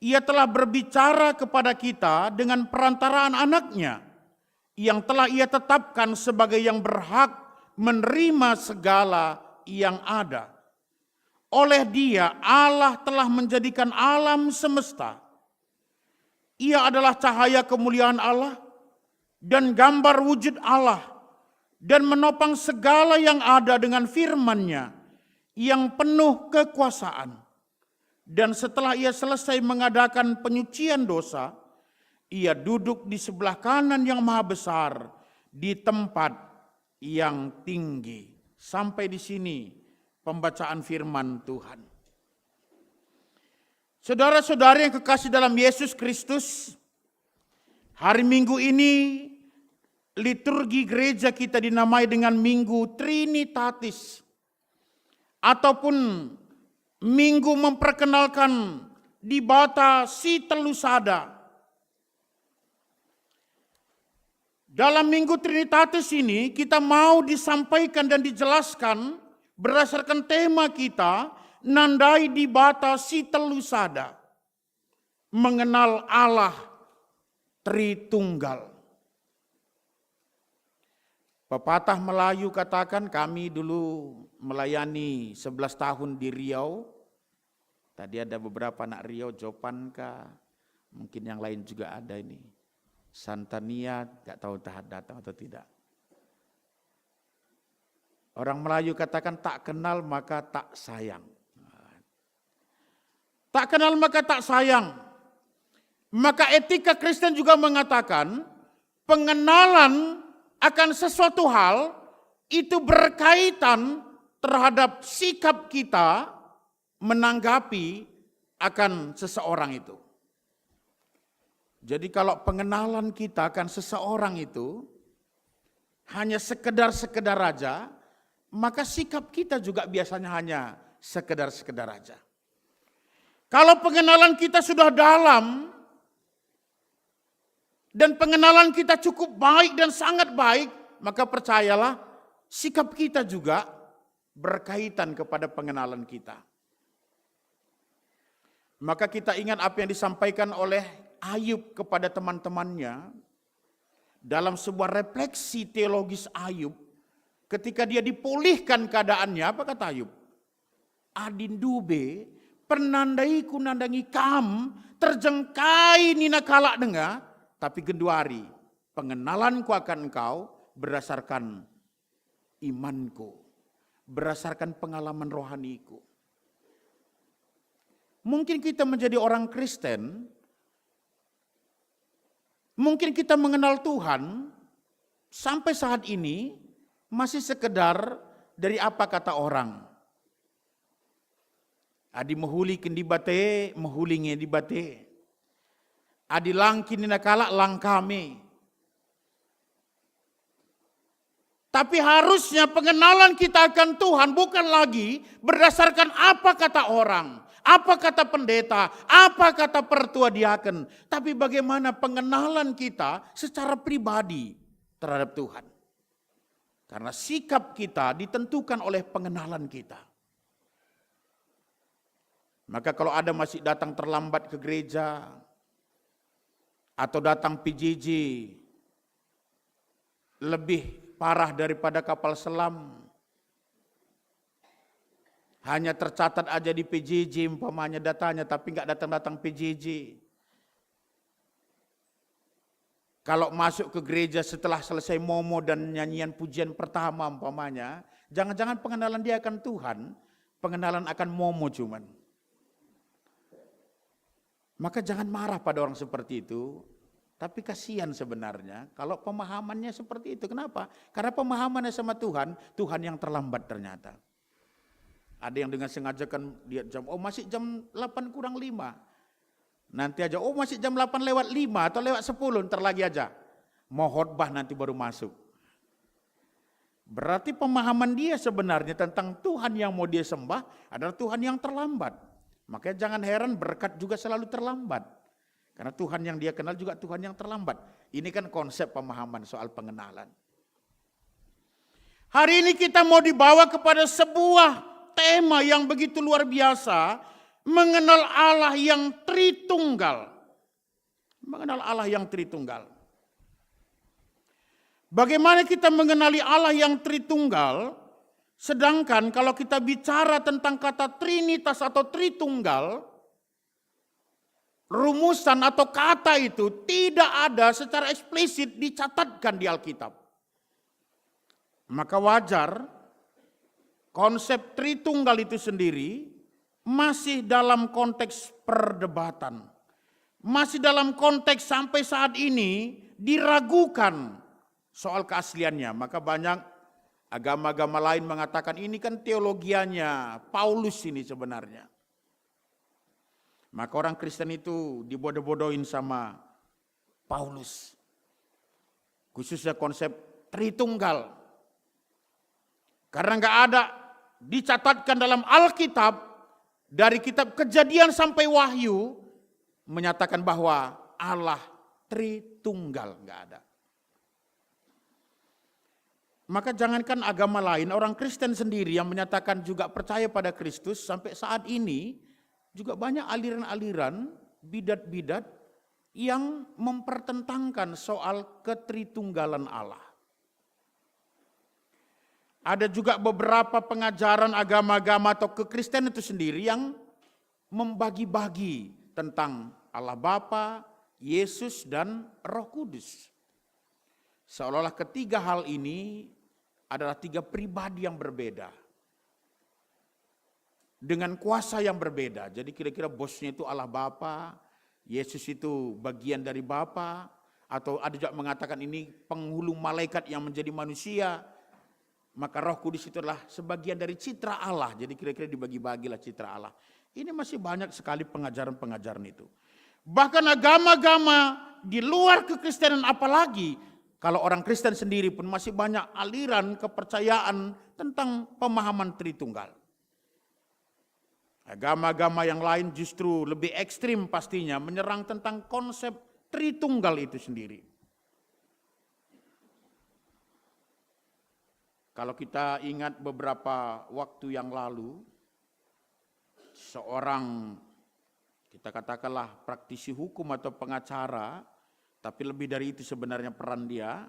Ia telah berbicara kepada kita dengan perantaraan Anak-Nya, yang telah Ia tetapkan sebagai yang berhak menerima segala yang ada. Oleh Dia, Allah telah menjadikan alam semesta. Ia adalah cahaya kemuliaan Allah dan gambar wujud Allah, dan menopang segala yang ada dengan firman-Nya yang penuh kekuasaan. Dan setelah Ia selesai mengadakan penyucian dosa, Ia duduk di sebelah kanan yang maha besar di tempat yang tinggi. Sampai di sini pembacaan firman Tuhan. Saudara-saudari yang kekasih dalam Yesus Kristus, hari Minggu ini liturgi gereja kita dinamai dengan Minggu Trinitatis, ataupun Minggu memperkenalkan Dibata si Telu Sada. Dalam Minggu Trinitatis ini, kita mau disampaikan dan dijelaskan berdasarkan tema kita, nandai Dibata si Telu Sada, mengenal Allah Tritunggal. Pepatah Melayu katakan, kami dulu melayani sebelas tahun di Riau. Tadi ada beberapa anak Riau, Jopan kah? Mungkin yang lain juga ada ini. Santania, nggak tahu entah datang atau tidak. Orang Melayu katakan, "Tak kenal maka tak sayang." Tak kenal maka tak sayang. Maka etika Kristen juga mengatakan, pengenalan akan sesuatu hal itu berkaitan terhadap sikap kita menanggapi akan seseorang itu. Jadi, kalau pengenalan kita akan seseorang itu hanya sekedar-sekedar aja, maka sikap kita juga biasanya hanya sekedar-sekedar aja. Kalau pengenalan kita sudah dalam dan pengenalan kita cukup baik dan sangat baik, maka percayalah, sikap kita juga berkaitan kepada pengenalan kita. Maka kita ingat apa yang disampaikan oleh Ayub kepada teman-temannya dalam sebuah refleksi teologis Ayub, ketika dia dipulihkan keadaannya, apa kata Ayub? "Adi ndube pernandaiku nandangi kam terjengkai nina kalak denga, tapi genduari pengenalanku akan engkau berdasarkan imanku, berdasarkan pengalaman rohaniku." Mungkin kita menjadi orang Kristen, mungkin kita mengenal Tuhan sampai saat ini masih sekedar dari apa kata orang. Adi mehuli kin Dibata, mehuli nge Dibata. Adi lang kin nina kalak, lang kami. Tapi harusnya pengenalan kita akan Tuhan bukan lagi berdasarkan apa kata orang, apa kata pendeta, apa kata pertua diaken, tapi bagaimana pengenalan kita secara pribadi terhadap Tuhan. Karena sikap kita ditentukan oleh pengenalan kita. Maka kalau ada masih datang terlambat ke gereja atau datang P J J, lebih parah daripada kapal selam. Hanya tercatat aja di P J J umpamanya datanya, tapi nggak datang-datang P J J. Kalau masuk ke gereja setelah selesai momo dan nyanyian pujian pertama umpamanya, jangan-jangan pengenalan dia akan Tuhan, pengenalan akan momo cuman. Maka jangan marah pada orang seperti itu, tapi kasihan sebenarnya kalau pemahamannya seperti itu. Kenapa? Karena pemahamannya sama Tuhan, Tuhan yang terlambat ternyata. Ada yang dengan sengaja kan lihat jam, "Oh, masih jam delapan kurang lima." Nanti aja, "Oh, masih jam delapan lewat lima atau lewat sepuluh, ntar lagi aja. Mau khotbah nanti baru masuk." Berarti pemahaman dia sebenarnya tentang Tuhan yang mau dia sembah adalah Tuhan yang terlambat. Makanya jangan heran berkat juga selalu terlambat. Karena Tuhan yang dia kenal juga Tuhan yang terlambat. Ini kan konsep pemahaman soal pengenalan. Hari ini kita mau dibawa kepada sebuah tema yang begitu luar biasa, mengenal Allah yang Tritunggal. Mengenal Allah yang Tritunggal. Bagaimana kita mengenali Allah yang Tritunggal? Sedangkan kalau kita bicara tentang kata Trinitas atau Tritunggal, rumusan atau kata itu tidak ada secara eksplisit dicatatkan di Alkitab. Maka wajar konsep Tritunggal itu sendiri masih dalam konteks perdebatan. Masih dalam konteks sampai saat ini diragukan soal keasliannya. Maka banyak agama-agama lain mengatakan ini kan teologianya Paulus ini sebenarnya. Maka orang Kristen itu dibodoh-bodohin sama Paulus. Khususnya konsep Tritunggal. Karena nggak ada dicatatkan dalam Alkitab, dari kitab Kejadian sampai Wahyu, menyatakan bahwa Allah Tritunggal, nggak ada. Maka jangankan agama lain, orang Kristen sendiri yang menyatakan juga percaya pada Kristus, sampai saat ini juga banyak aliran-aliran, bidat-bidat yang mempertentangkan soal ketritunggalan Allah. Ada juga beberapa pengajaran agama-agama atau kekristenan itu sendiri yang membagi-bagi tentang Allah Bapa, Yesus, dan Roh Kudus. Seolah-olah ketiga hal ini adalah tiga pribadi yang berbeda, dengan kuasa yang berbeda. Jadi kira-kira bosnya itu Allah Bapa, Yesus itu bagian dari Bapa, atau ada juga mengatakan ini penghulu malaikat yang menjadi manusia. Maka Roh Kudus itu adalah sebagian dari citra Allah. Jadi kira-kira dibagi-bagilah citra Allah. Ini masih banyak sekali pengajaren-pengajaren itu. Bahkan agama-agama di luar kekristenan, apalagi kalau orang Kristen sendiri pun masih banyak aliran kepercayaan tentang pemahaman Tritunggal. Agama-agama yang lain justru lebih ekstrim pastinya menyerang tentang konsep Tritunggal itu sendiri. Kalau kita ingat beberapa waktu yang lalu, seorang, kita katakanlah, praktisi hukum atau pengacara, tapi lebih dari itu sebenarnya peran dia,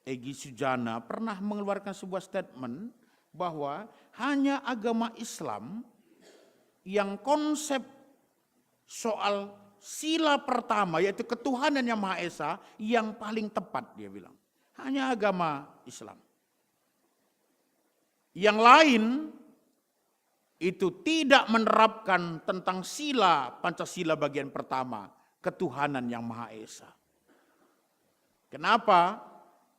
Egy Sujana, pernah mengeluarkan sebuah statement bahwa hanya agama Islam yang konsep soal sila pertama, yaitu ketuhanan yang Maha Esa, yang paling tepat, dia bilang. Hanya agama Islam. Yang lain itu tidak menerapkan tentang sila Pancasila bagian pertama, ketuhanan yang Maha Esa. Kenapa?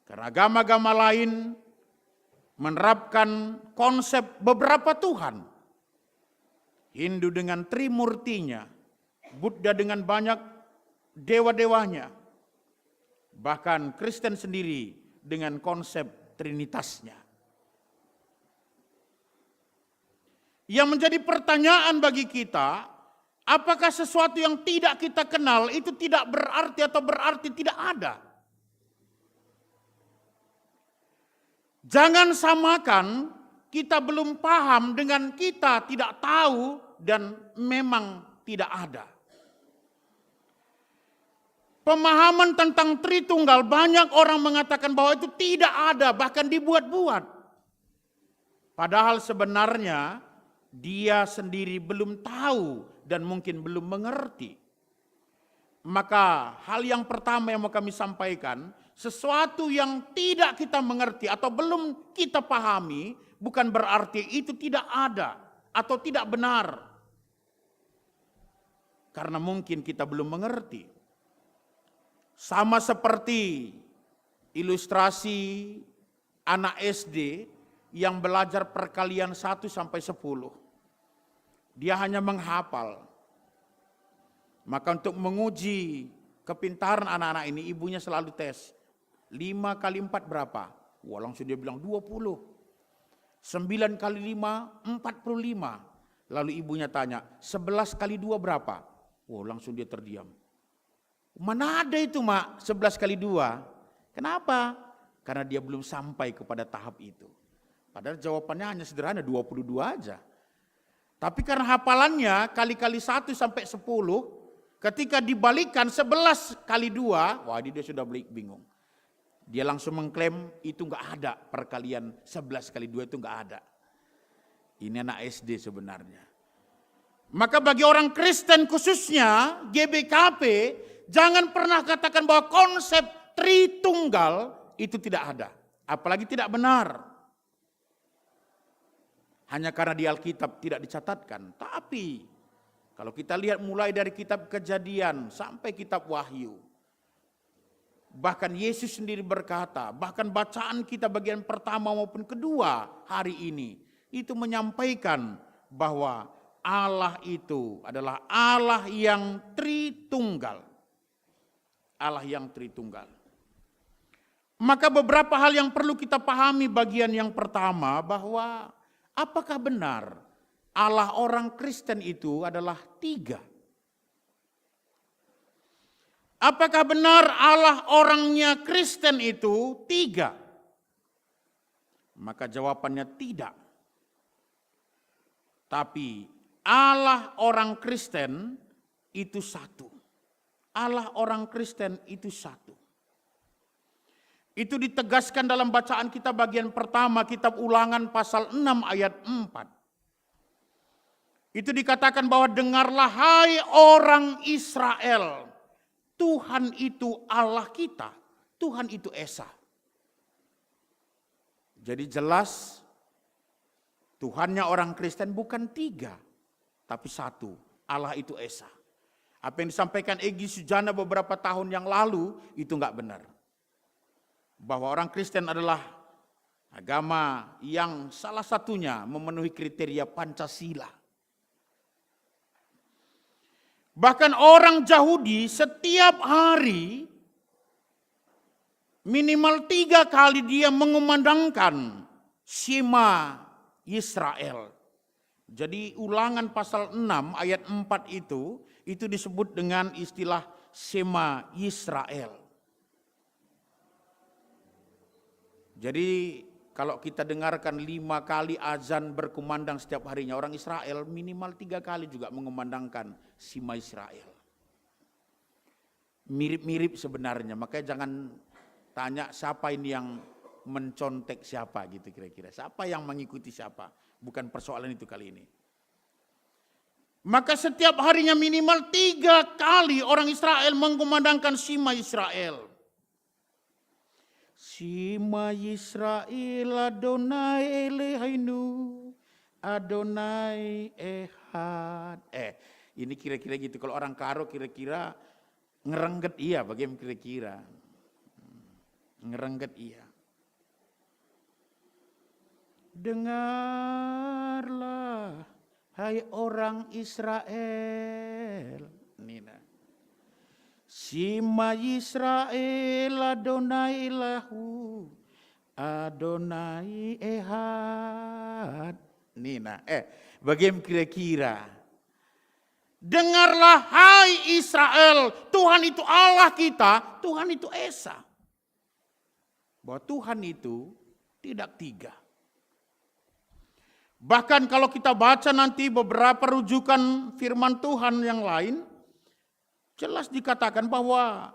Karena agama-agama lain menerapkan konsep beberapa Tuhan. Hindu dengan Trimurtinya, Buddha dengan banyak dewa-dewanya, bahkan Kristen sendiri dengan konsep trinitasnya. Yang menjadi pertanyaan bagi kita, apakah sesuatu yang tidak kita kenal itu tidak berarti atau berarti tidak ada? Jangan samakan kita belum paham dengan kita tidak tahu dan memang tidak ada. Pemahaman tentang Tritunggal, banyak orang mengatakan bahwa itu tidak ada, bahkan dibuat-buat. Padahal sebenarnya dia sendiri belum tahu dan mungkin belum mengerti. Maka hal yang pertama yang mau kami sampaikan, sesuatu yang tidak kita mengerti atau belum kita pahami bukan berarti itu tidak ada atau tidak benar. Karena mungkin kita belum mengerti. Sama seperti ilustrasi anak S D yang belajar perkalian satu sampai sepuluh. Dia hanya menghafal. Maka untuk menguji kepintaran anak-anak ini, ibunya selalu tes. Lima kali empat berapa? Wah, langsung dia bilang dua puluh. Sembilan kali lima, empat puluh lima. Lalu ibunya tanya, sebelas kali dua berapa? Wah, langsung dia terdiam. Mana ada itu, Mak, sebelas kali dua? Kenapa? Karena dia belum sampai kepada tahap itu. Padahal jawabannya hanya sederhana, dua puluh dua aja. Tapi karena hafalannya kali-kali satu sampai sepuluh, ketika dibalikan sebelas kali dua, wah, dia sudah beli-, bingung. Dia langsung mengklaim itu nggak ada, perkalian sebelas kali dua itu nggak ada. Ini anak S D sebenarnya. Maka bagi orang Kristen, khususnya G B K P, jangan pernah katakan bahwa konsep Tritunggal itu tidak ada. Apalagi tidak benar. Hanya karena di Alkitab tidak dicatatkan. Tapi kalau kita lihat mulai dari kitab Kejadian sampai kitab Wahyu, bahkan Yesus sendiri berkata, bahkan bacaan kita bagian pertama maupun kedua hari ini, itu menyampaikan bahwa Allah itu adalah Allah yang Tritunggal. Allah yang Tritunggal. Maka beberapa hal yang perlu kita pahami, bagian yang pertama, bahwa apakah benar Allah orang Kristen itu adalah tiga? Apakah benar Allah orangnya Kristen itu tiga? Maka jawabannya tidak. Tapi Allah orang Kristen itu satu. Allah orang Kristen itu satu. Itu ditegaskan dalam bacaan kita bagian pertama, kitab Ulangan pasal enam ayat empat. Itu dikatakan bahwa, "Dengarlah, hai orang Israel, Tuhan itu Allah kita, Tuhan itu Esa." Jadi jelas, Tuhannya orang Kristen bukan tiga, tapi satu. Allah itu Esa. Apa yang disampaikan Egy Sujana beberapa tahun yang lalu itu nggak benar. Bahwa orang Kristen adalah Agama yang salah satunya memenuhi kriteria Pancasila. Bahkan orang Jahudi setiap hari minimal tiga kali dia mengumandangkan Shema Israel. Jadi Ulangan pasal enam ayat empat itu, itu disebut dengan istilah Shema Israel. Jadi kalau kita dengarkan lima kali azan berkumandang setiap harinya, orang Israel minimal tiga kali juga mengumandangkan Shema Israel. Mirip-mirip sebenarnya, makanya jangan tanya siapa ini yang mencontek siapa gitu kira-kira. Siapa yang mengikuti siapa, bukan persoalan itu kali ini. Maka setiap harinya minimal tiga kali orang Israel mengumandangkan Shema Israel. Shema Israel Adonai Eloheinu, Adonai Ehad. Eh, ini kira-kira gitu. Kalau orang Karo kira-kira ngerengget ia, bagaimana kira-kira? Ngerengget ia. Dengarlah, hai orang Israel, nina. Shema Israel Adonai Eloheinu, Adonai Ehad, nina. Eh, bagaimana kira-kira? Dengarlah, hai Israel, Tuhan itu Allah kita, Tuhan itu Esa. Bahwa Tuhan itu tidak tiga. Bahkan kalau kita baca nanti beberapa rujukan firman Tuhan yang lain, jelas dikatakan bahwa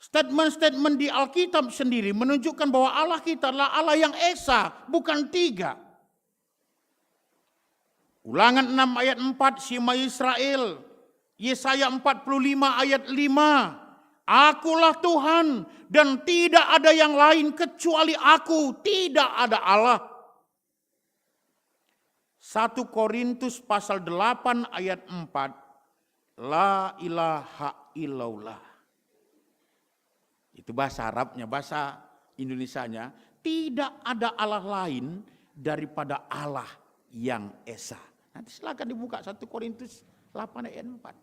statement-statement di Alkitab sendiri menunjukkan bahwa Allah kita adalah Allah yang esa, bukan tiga. Ulangan enam ayat empat, Shema Israel. Yesaya empat puluh lima ayat lima, "Akulah Tuhan dan tidak ada yang lain kecuali Aku, tidak ada Allah." Satu Korintus pasal delapan ayat empat, "La ilaha illallah." Itu bahasa Arabnya, bahasa Indonesianya, "Tidak ada Allah lain daripada Allah yang Esa." Nanti silakan dibuka satu Korintus delapan ayat empat.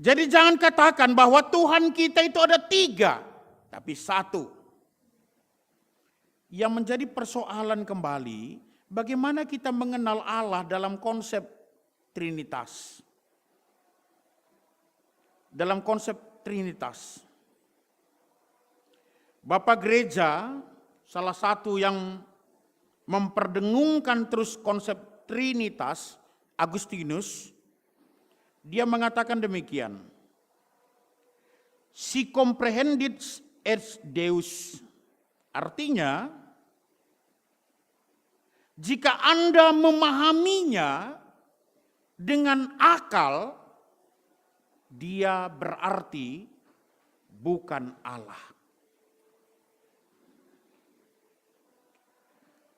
Jadi jangan katakan bahwa Tuhan kita itu ada tiga, tapi satu. Yang menjadi persoalan kembali, bagaimana kita mengenal Allah dalam konsep Trinitas. Dalam konsep Trinitas. Bapa Gereja, salah satu yang memperdengungkan terus konsep Trinitas, Agustinus, dia mengatakan demikian, "Si comprehendit est Deus." Artinya, jika Anda memahaminya dengan akal, dia berarti bukan Allah.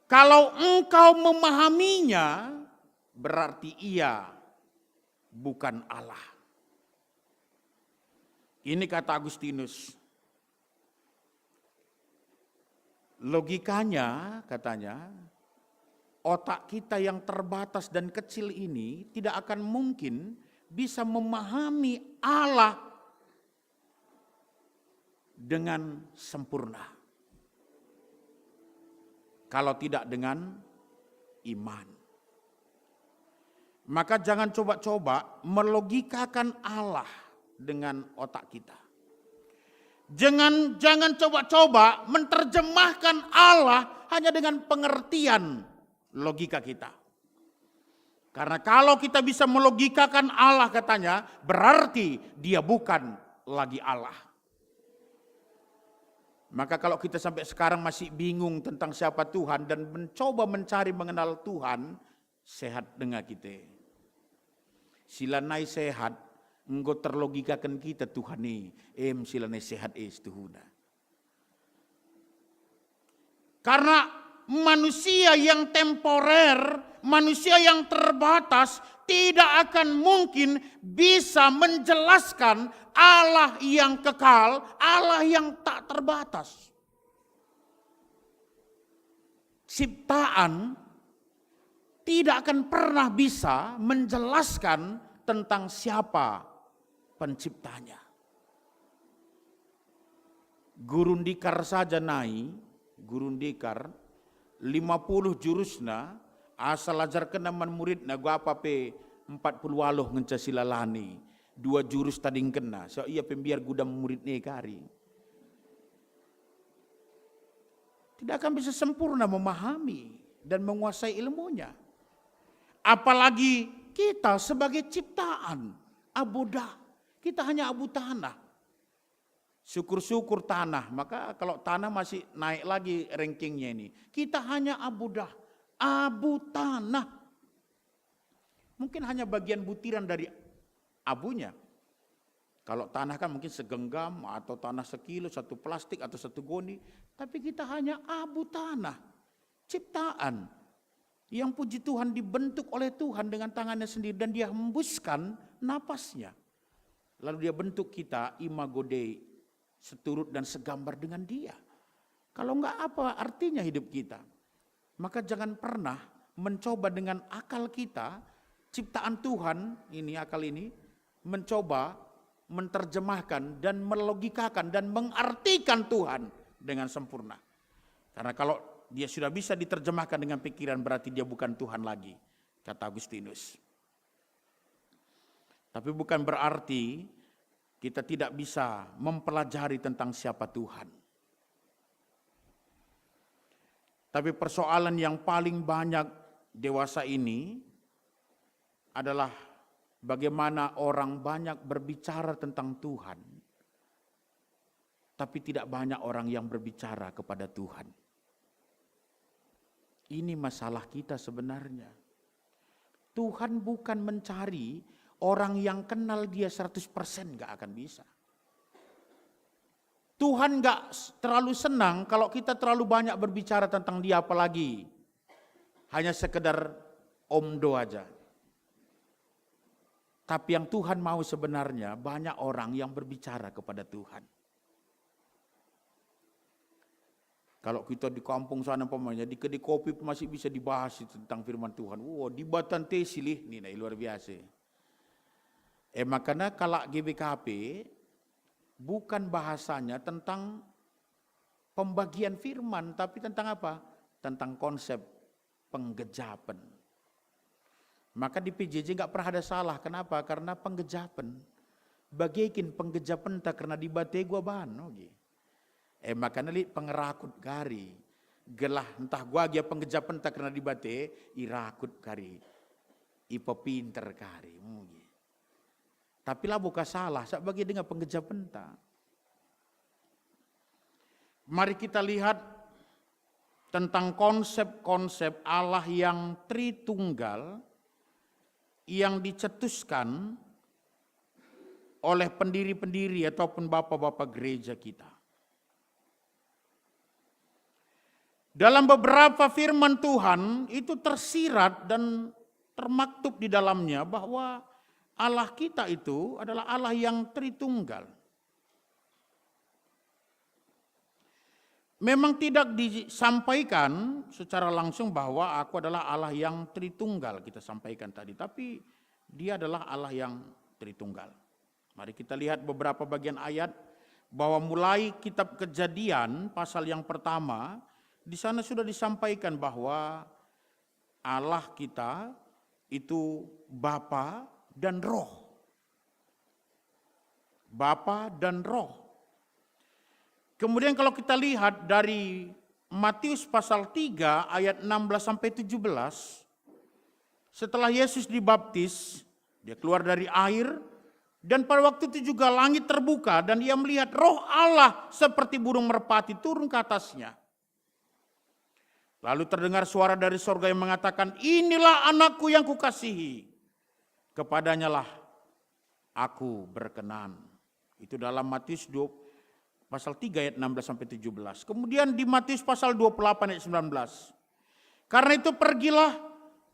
Kalau engkau memahaminya, berarti ia bukan Allah. Ini kata Agustinus. Logikanya, katanya, otak kita yang terbatas dan kecil ini tidak akan mungkin bisa memahami Allah dengan sempurna kalau tidak dengan iman. Maka jangan coba-coba melogikakan Allah dengan otak kita. Jangan, jangan coba-coba menerjemahkan Allah hanya dengan pengertian logika kita. Karena kalau kita bisa melogikakan Allah, katanya, berarti dia bukan lagi Allah. Maka kalau kita sampai sekarang masih bingung tentang siapa Tuhan dan mencoba mencari mengenal Tuhan, sehat denga kita. Si lanai sehat, enggo terlogikaken kita Tuhan e, em si lanai sehat e situhuna. Karena manusia yang temporer, manusia yang terbatas, tidak akan mungkin bisa menjelaskan Allah yang kekal, Allah yang tak terbatas. ciptaan tidak akan pernah bisa menjelaskan tentang siapa penciptanya. Guru ndikar saja nai, guru ndikar, lima puluh jurusna, asal ajarkenna man muridna, gua apa pe empat puluh waluh ngenca silalani, dua jurus tadingkenna, so ia pe mbiar gudam murid e kari. Tidak akan bisa sempurna memahami dan menguasai ilmunya. Apalagi kita sebagai ciptaan, abu dah, kita hanya abu tanah. Syukur-syukur tanah, maka kalau tanah masih naik lagi rankingnya ini. Kita hanya abu dah, abu tanah. Mungkin hanya bagian butiran dari abunya. Kalau tanah kan mungkin segenggam atau tanah sekilo, satu plastik atau satu goni. Tapi kita hanya abu tanah, ciptaan. Yang puji Tuhan dibentuk oleh Tuhan dengan tangannya sendiri dan dia hembuskan napasnya. Lalu dia bentuk kita imago Dei, seturut dan segambar dengan dia. Kalau enggak, apa artinya hidup kita? Maka jangan pernah mencoba dengan akal kita, ciptaan Tuhan ini, akal ini, mencoba menterjemahkan dan melogikakan dan mengartikan Tuhan dengan sempurna. Karena kalau dia sudah bisa diterjemahkan dengan pikiran, berarti dia bukan Tuhan lagi, kata Agustinus. Tapi bukan berarti kita tidak bisa mempelajari tentang siapa Tuhan. Tapi persoalan yang paling banyak dewasa ini adalah bagaimana orang banyak berbicara tentang Tuhan, tapi tidak banyak orang yang berbicara kepada Tuhan. Ini masalah kita sebenarnya. Tuhan bukan mencari orang yang kenal dia seratus persen, nggak akan bisa. Tuhan nggak s- terlalu senang kalau kita terlalu banyak berbicara tentang dia, apalagi hanya sekedar omdo aja. Tapi yang Tuhan mau sebenarnya banyak orang yang berbicara kepada Tuhan. Kalau kita di kampung sana umpamanya, di kedai kopi masih bisa dibahas tentang firman Tuhan. Wah, di Batan te silih nih, nah, luar biasa. Eh, makanya kalak G B K P bukan bahasanya tentang pembagian firman, tapi tentang apa? Tentang konsep penggejapen. Maka di P J J nggak pernah ada salah. Kenapa? Karena penggejapen. Bage kin penggejapenta kerna Dibata gua bahan, oke. Eh, makana lit pengerakut kari. Gelah ntah gua gia penggejapenta kerna Dibata, irakut kari. Ipepinter kari, mugi. Tapi labo ka salah, sabap bage denga penggejapenta. Mari kita lihat tentang konsep-konsep Allah yang Tritunggal yang dicetuskan oleh pendiri-pendiri ataupun bapa-bapa gereja kita. Dalam beberapa firman Tuhan itu tersirat dan termaktub di dalamnya bahwa Allah kita itu adalah Allah yang Tritunggal. Memang tidak disampaikan secara langsung bahwa Aku adalah Allah yang Tritunggal, kita sampaikan tadi, tapi Dia adalah Allah yang Tritunggal. Mari kita lihat beberapa bagian ayat, bahwa mulai kitab Kejadian pasal yang pertama, di sana sudah disampaikan bahwa Allah kita itu Bapa dan Roh. Bapa dan Roh. Kemudian kalau kita lihat dari Matius pasal tiga ayat enam belas sampai tujuh belas, setelah Yesus dibaptis, Dia keluar dari air, dan pada waktu itu juga langit terbuka dan Ia melihat Roh Allah seperti burung merpati turun ke atasnya. Lalu terdengar suara dari sorga yang mengatakan, "Inilah Anakku yang Kukasihi, kepadanyalah Aku berkenan." Itu dalam Matius dua, pasal tiga ayat enam belas sampai tujuh belas. Kemudian di Matius pasal dua puluh delapan ayat sembilan belas. "Karena itu pergilah,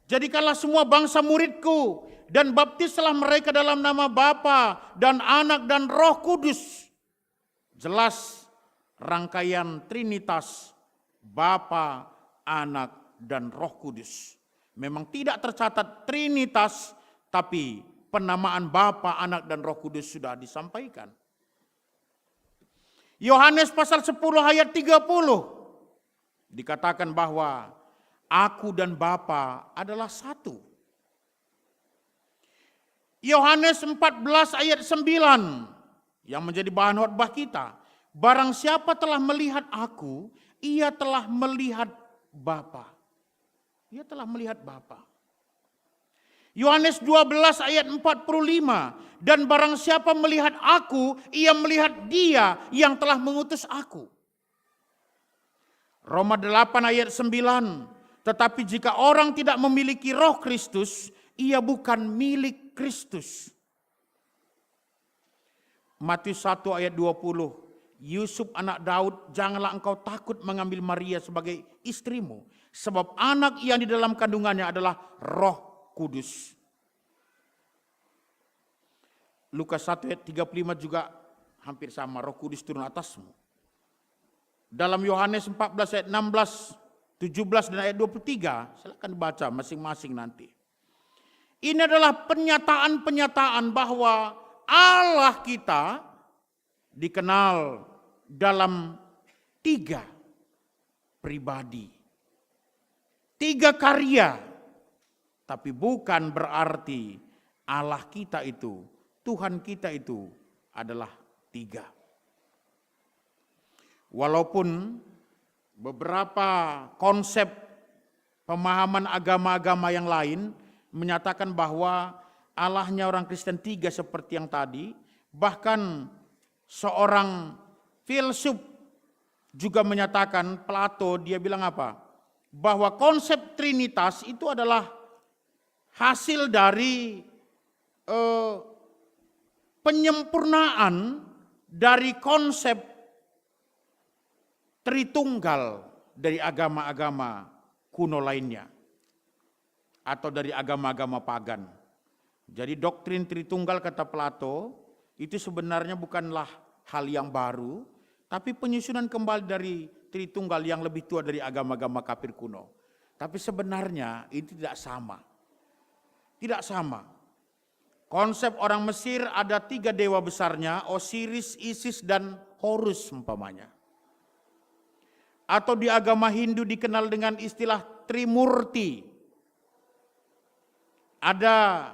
jadikanlah semua bangsa muridku, dan baptislah mereka dalam nama Bapa dan Anak dan Roh Kudus." Jelas rangkaian Trinitas, Bapa, Anak, dan Roh Kudus. Memang tidak tercatat Trinitas, tapi penamaan Bapa, Anak, dan Roh Kudus sudah disampaikan. Yohanes pasal sepuluh ayat tiga puluh dikatakan bahwa Aku dan Bapa adalah satu. Yohanes empat belas ayat sembilan yang menjadi bahan khotbah kita. Barang siapa telah melihat Aku, ia telah melihat Bapa. Ia telah melihat Bapa. Yohanes dua belas ayat empat puluh lima, "Dan barang siapa melihat Aku, ia melihat Dia yang telah mengutus Aku." Roma delapan ayat sembilan, "Tetapi jika orang tidak memiliki Roh Kristus, ia bukan milik Kristus." Matius satu ayat dua puluh, "Yusuf anak Daud, janganlah engkau takut mengambil Maria sebagai istrimu, sebab anak yang di dalam kandungannya adalah Roh Kudus." Lukas satu ayat tiga puluh lima juga hampir sama, "Roh Kudus turun atasmu." Dalam Yohanes empat belas ayat enam belas, tujuh belas, dan ayat dua puluh tiga, silakan dibaca masing-masing nanti. Ini adalah pernyataan-pernyataan bahwa Allah kita dikenal dalam tiga pribadi, tiga karya, tapi bukan berarti Allah kita itu, Tuhan kita itu adalah tiga. Walaupun beberapa konsep pemahaman agama-agama yang lain menyatakan bahwa Allahnya orang Kristen tiga seperti yang tadi, bahkan seorang filsuf juga menyatakan, Plato, dia bilang apa? Bahwa konsep Trinitas itu adalah hasil dari, eh, penyempurnaan dari konsep Tritunggal dari agama-agama kuno lainnya atau dari agama-agama pagan. Jadi, doktrin Tritunggal, kata Plato, itu sebenarnya bukanlah hal yang baru, tapi penyusunan kembali dari Tritunggal yang lebih tua dari agama-agama kafir kuno. Tapi sebenarnya itu tidak sama. Tidak sama. Konsep orang Mesir ada tiga dewa besarnya, Osiris, Isis, dan Horus umpamanya. Atau di agama Hindu dikenal dengan istilah Trimurti. Ada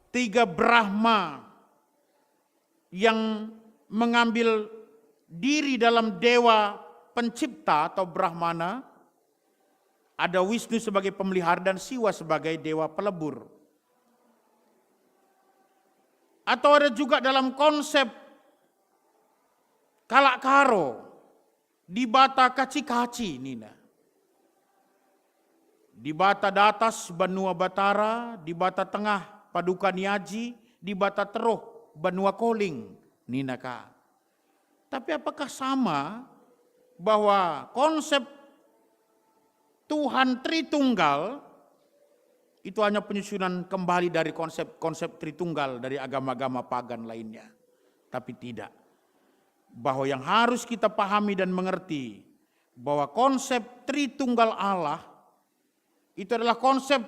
tiga Brahma yang mengambil diri dalam dewa pencipta atau Brahmana, ada Wisnu sebagai pemelihara dan Siwa sebagai dewa pelebur. Atau ada juga dalam konsep kalak Karo, Dibata kaci-kaci nina. Dibata datas banua Batara, Dibata tengah paduka ni aji, Dibata teruh banua koling, nina ka. Tapi apakah sama bahwa konsep Tuhan Tritunggal itu hanya penyusunan kembali dari konsep-konsep Tritunggal dari agama-agama pagan lainnya? Tapi tidak. Bahwa yang harus kita pahami dan mengerti bahwa konsep Tritunggal Allah itu adalah konsep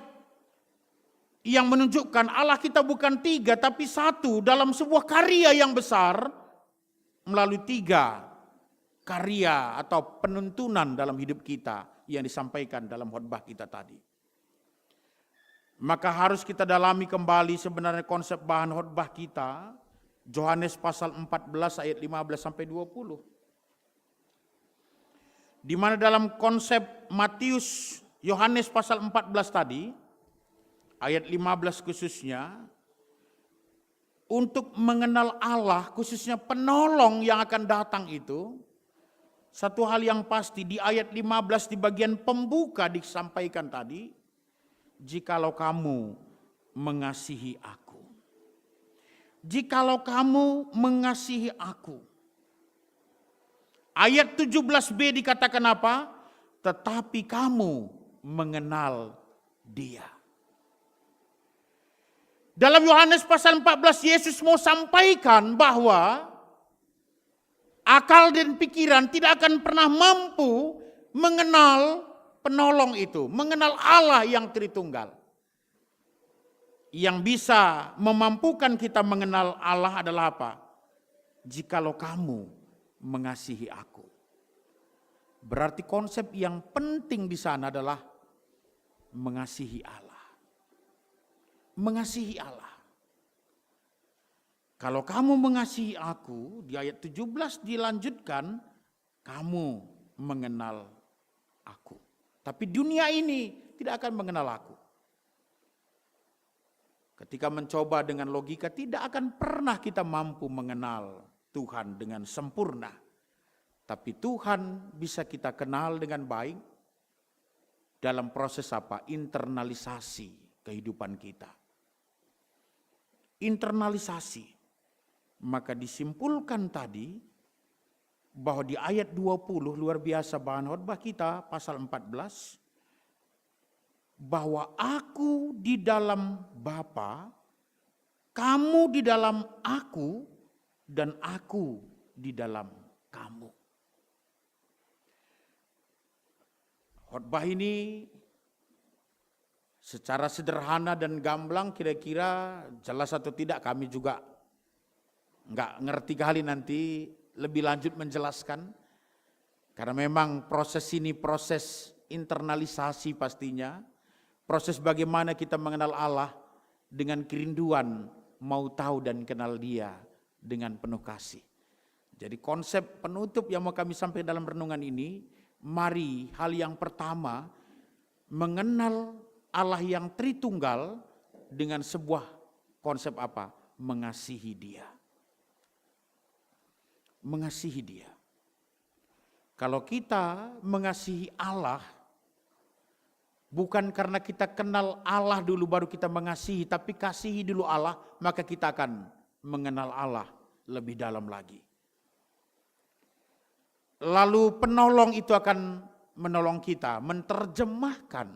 yang menunjukkan Allah kita bukan tiga tapi satu dalam sebuah karya yang besar melalui tiga karya atau penuntunan dalam hidup kita yang disampaikan dalam khotbah kita tadi. Maka harus kita dalami kembali sebenarnya konsep bahan khotbah kita, Johanes pasal empat belas ayat lima belas sampai dua puluh. Di mana dalam konsep Matius, Yohanes pasal empat belas tadi, ayat lima belas khususnya, untuk mengenal Allah, khususnya penolong yang akan datang itu, satu hal yang pasti, di ayat lima belas di bagian pembuka disampaikan tadi, "Jikalau kamu mengasihi aku." Jikalau kamu mengasihi aku. Ayat tujuh belas b dikatakan apa? "Tetapi kamu mengenal Dia." Dalam Yohanes pasal empat belas, Yesus mau sampaikan bahwa akal dan pikiran tidak akan pernah mampu Mengenal penolong itu, mengenal Allah yang Tritunggal. Yang bisa memampukan kita mengenal Allah adalah apa? "Jikalau kamu mengasihi aku." Berarti konsep yang penting di sana adalah mengasihi Allah. Mengasihi Allah. "Kalau kamu mengasihi aku," di ayat tujuh belas dilanjutkan, "kamu mengenal aku. Tapi dunia ini tidak akan mengenal aku." Ketika mencoba dengan logika, tidak akan pernah kita mampu mengenal Tuhan dengan sempurna. Tapi Tuhan bisa kita kenal dengan baik dalam proses apa? Internalisasi kehidupan kita. Internalisasi. Maka disimpulkan tadi bahwa di ayat dua puluh, luar biasa bahan khotbah kita, pasal empat belas, bahwa aku di dalam Bapa, kamu di dalam aku, dan aku di dalam kamu. Khotbah ini secara sederhana dan gamblang, kira-kira jelas atau tidak kami juga nggak ngerti kali nanti lebih lanjut menjelaskan. Karena memang proses ini proses internalisasi pastinya. Proses bagaimana kita mengenal Allah dengan kerinduan mau tahu dan kenal Dia dengan penuh kasih. Jadi konsep penutup yang mau kami sampaikan dalam renungan ini, mari hal yang pertama, mengenal Allah yang Tritunggal dengan sebuah konsep apa? Mengasihi Dia. Mengasihi Dia. Kalau kita mengasihi Allah, bukan karena kita kenal Allah dulu baru kita mengasihi, tapi kasihi dulu Allah, maka kita akan mengenal Allah lebih dalam lagi. Lalu penolong itu akan menolong kita menterjemahkan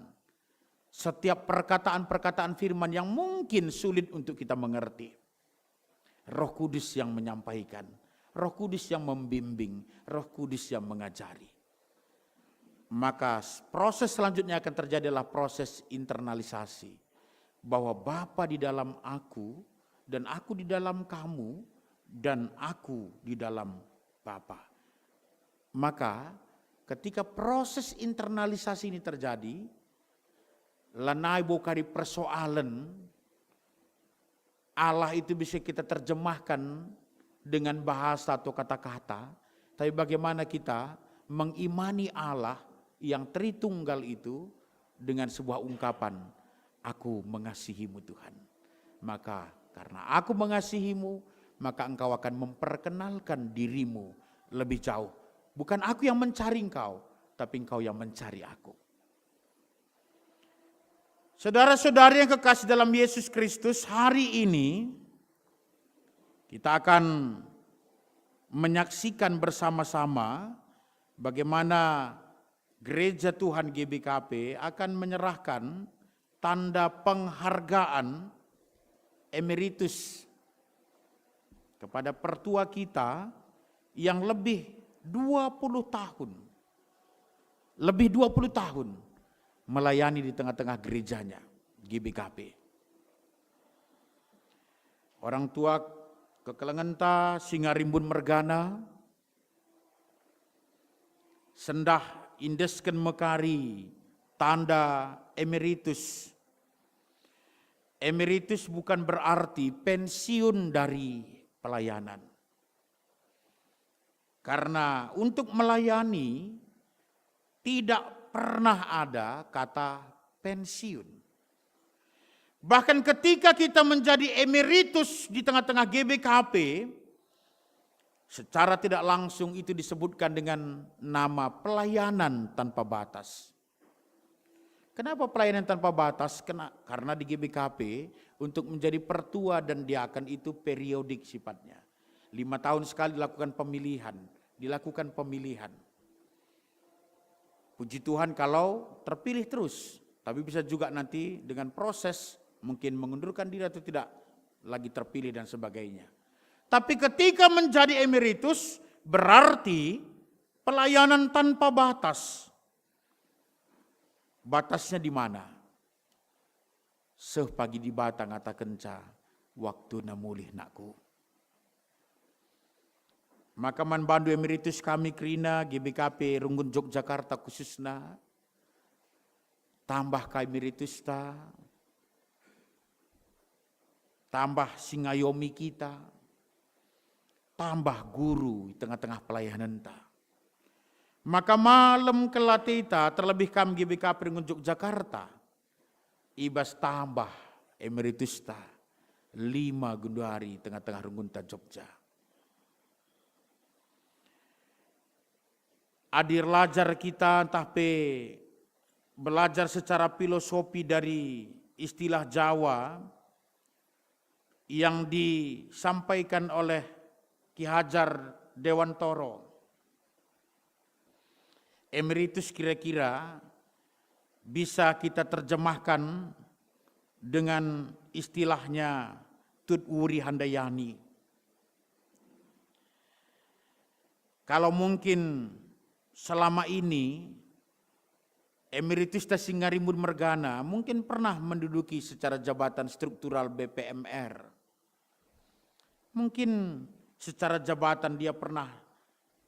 setiap perkataan-perkataan firman yang mungkin sulit untuk kita mengerti. Roh Kudus yang menyampaikan, Roh Kudus yang membimbing, Roh Kudus yang mengajari. Maka s-, proses selanjutnya akan terjadi adalah proses internalisasi, bahwa Bapa di dalam aku, dan aku di dalam kamu, dan aku di dalam Bapa. Maka ketika proses internalisasi ini terjadi, lanai bo kari persoalen Allah itu bisa kita terjemahkan dengan bahasa atau kata-kata, tapi bagaimana kita mengimani Allah yang Tritunggal itu dengan sebuah ungkapan, "Aku mengasihimu, Tuhan. Maka karena aku mengasihimu, maka engkau akan memperkenalkan dirimu lebih jauh. Bukan aku yang mencari engkau, tapi engkau yang mencari aku." Saudara-saudari yang kekasih dalam Yesus Kristus, hari ini kita akan menyaksikan bersama-sama bagaimana Gereja Tuhan G B K P akan menyerahkan tanda penghargaan emeritus kepada pertua kita yang lebih dua puluh tahun, lebih dua puluh tahun melayani di tengah-tengah gerejanya, G B K P. Orang tua kekelengenta, Singarimbun mergana, sendah iendesken me kari tanda emeritus. Emeritus bukan berarti pensiun dari pelayanan. Karena untuk melayani tidak pernah ada kata pensiun. Bahkan ketika kita menjadi emeritus di tengah-tengah G B K P, secara tidak langsung itu disebutkan dengan nama pelayanan tanpa batas. Kenapa pelayanan tanpa batas? Kena-, karena di G B K P untuk menjadi pertua dan diaken itu periodik sifatnya. Lima tahun sekali dilakukan pemilihan, dilakukan pemilihan. Puji Tuhan kalau terpilih terus, tapi bisa juga nanti dengan proses mungkin mengundurkan diri atau tidak lagi terpilih dan sebagainya. Tapi ketika menjadi emeritus, berarti pelayanan tanpa batas. Batasnya di mana? Seh pagi Dibata ngatakenca, "Waktuna mulih, nakku." Maka man bandu emeritus kami kerina G B K P Runggun Yogyakarta khususna, tambah ka emeritusta, tambah si ngayomi kita, tambah guru i tengah-tengah pelayanenta. Maka malem kel ateta, terlebih kam G B K P Runggun Yogyakarta, i bas tambah emeritusta, lima genduari tengah-tengah runggunta Jogja. Adi erlajar kita ntah pe belajar secara filosofi dari istilah Jawa yang disampaikan oleh Ki Hajar Dewantoro, emeritus kira-kira bisa kita terjemahkan dengan istilahnya Tut Wuri Handayani. Kalau mungkin selama ini emeritusta si ngarimbun mergana mungkin pernah menduduki secara jabatan struktural B P M R. Mungkin secara jabatan dia pernah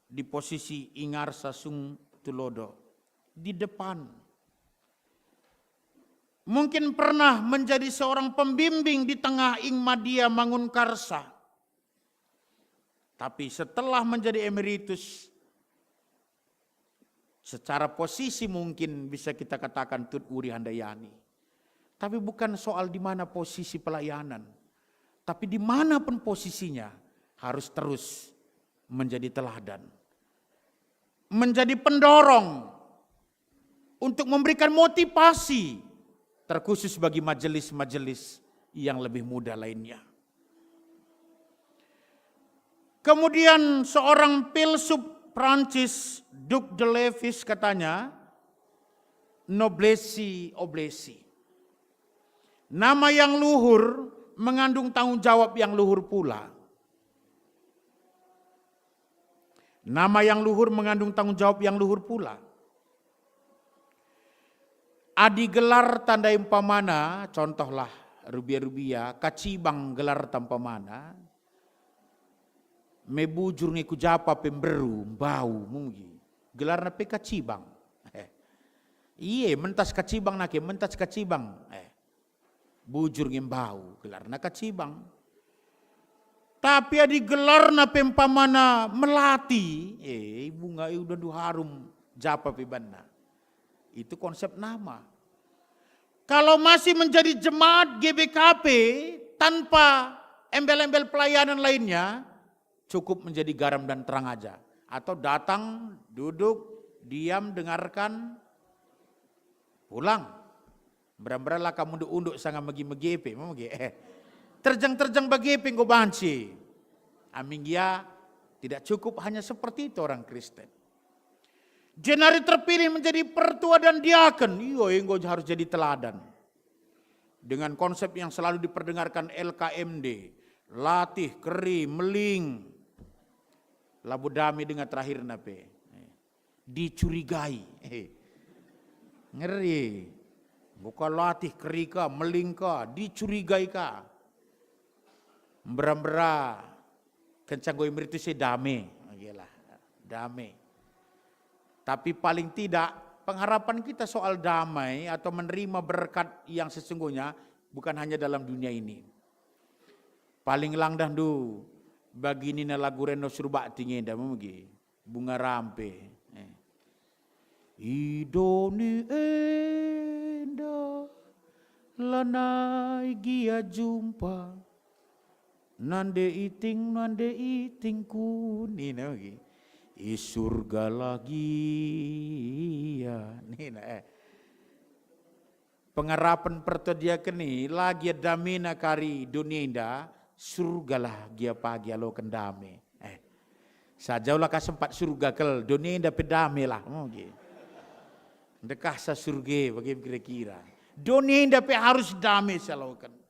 di posisi ingarsa sung tulodo, di depan. Mungkin pernah menjadi seorang pembimbing di tengah ing madia mangun karsa. Tapi setelah menjadi emeritus, secara posisi mungkin bisa kita katakan Tut Wuri Handayani. Tapi bukan soal di mana posisi pelayanan, tapi dimanapun posisinya harus terus menjadi teladan, menjadi pendorong untuk memberikan motivasi terkhusus bagi majelis-majelis yang lebih muda lainnya. Kemudian seorang filsuf Prancis, Duc de Lewis, katanya, "Noblesse oblige." Nama yang luhur mengandung tanggung jawab yang luhur pula. Nama yang luhur mengandung tanggung jawab yang luhur pula. Adi gelarta ndai umpamana, contohlah rubia-rubia, kacibang gelarta umpamana, me bujur nge ku japa pe mberu, mbau, mugi. Gelarna pe kacibang. Eh. Iye, mentas kacibang nake, mentas kacibang. Eh. Bujur nge mbau, gelarna kacibang. Tapi adi gelarna pe umpamana melati, eh, bunga e udah ndu harum japa pe banna. Itu konsep nama. Kalau masih menjadi jemaat G B K P tanpa embel-embel pelayanan lainnya, cukup menjadi garam dan terang aja. Atau datang, duduk, diam, dengarkan, pulang. Mbera-mbera la kam unduk-unduk sanga megi-megi pe, megi. Eh. Terjeng-terjeng bage pe enggo banci. Amin gia, tidak cukup hanya seperti itu orang Kristen. Jenari terpilih menjadi pertua dan diaken, iyo enggo harus jadi teladan. Dengan konsep yang selalu diperdengarkan L K M D, latih, keri, meling, labo dame denga terakhirna pe. Dicurigai. Ngeri. Enggo ka latih, keri ka, meling ka, dicurigai ka. Mbera-mbera, kenca enggo emeritus e dame. Oke lah, dame. Tapi paling tidak, pengharapan kita soal damai atau menerima berkat yang sesungguhnya bukan hanya dalam dunia ini. Paling lang dah ndu bagi nina lagu Reno Surbakti ngenda, megi. Bunga rampe. Eh. I doni enda lanai gia jumpa. Nande iting, nande itingku, nina bagi. I surgalah gia, nina, eh. Pengarapen pertua diaken i, la gia damena kari doni enda, surgalah gia pagi aloken dame. Eh. Sajaulah ka sempat surga kel, doni enda pe dame lah. Oh, nggih. Ndekahsa surga, bage kira-kira. Doni enda pe harus dame sialoken.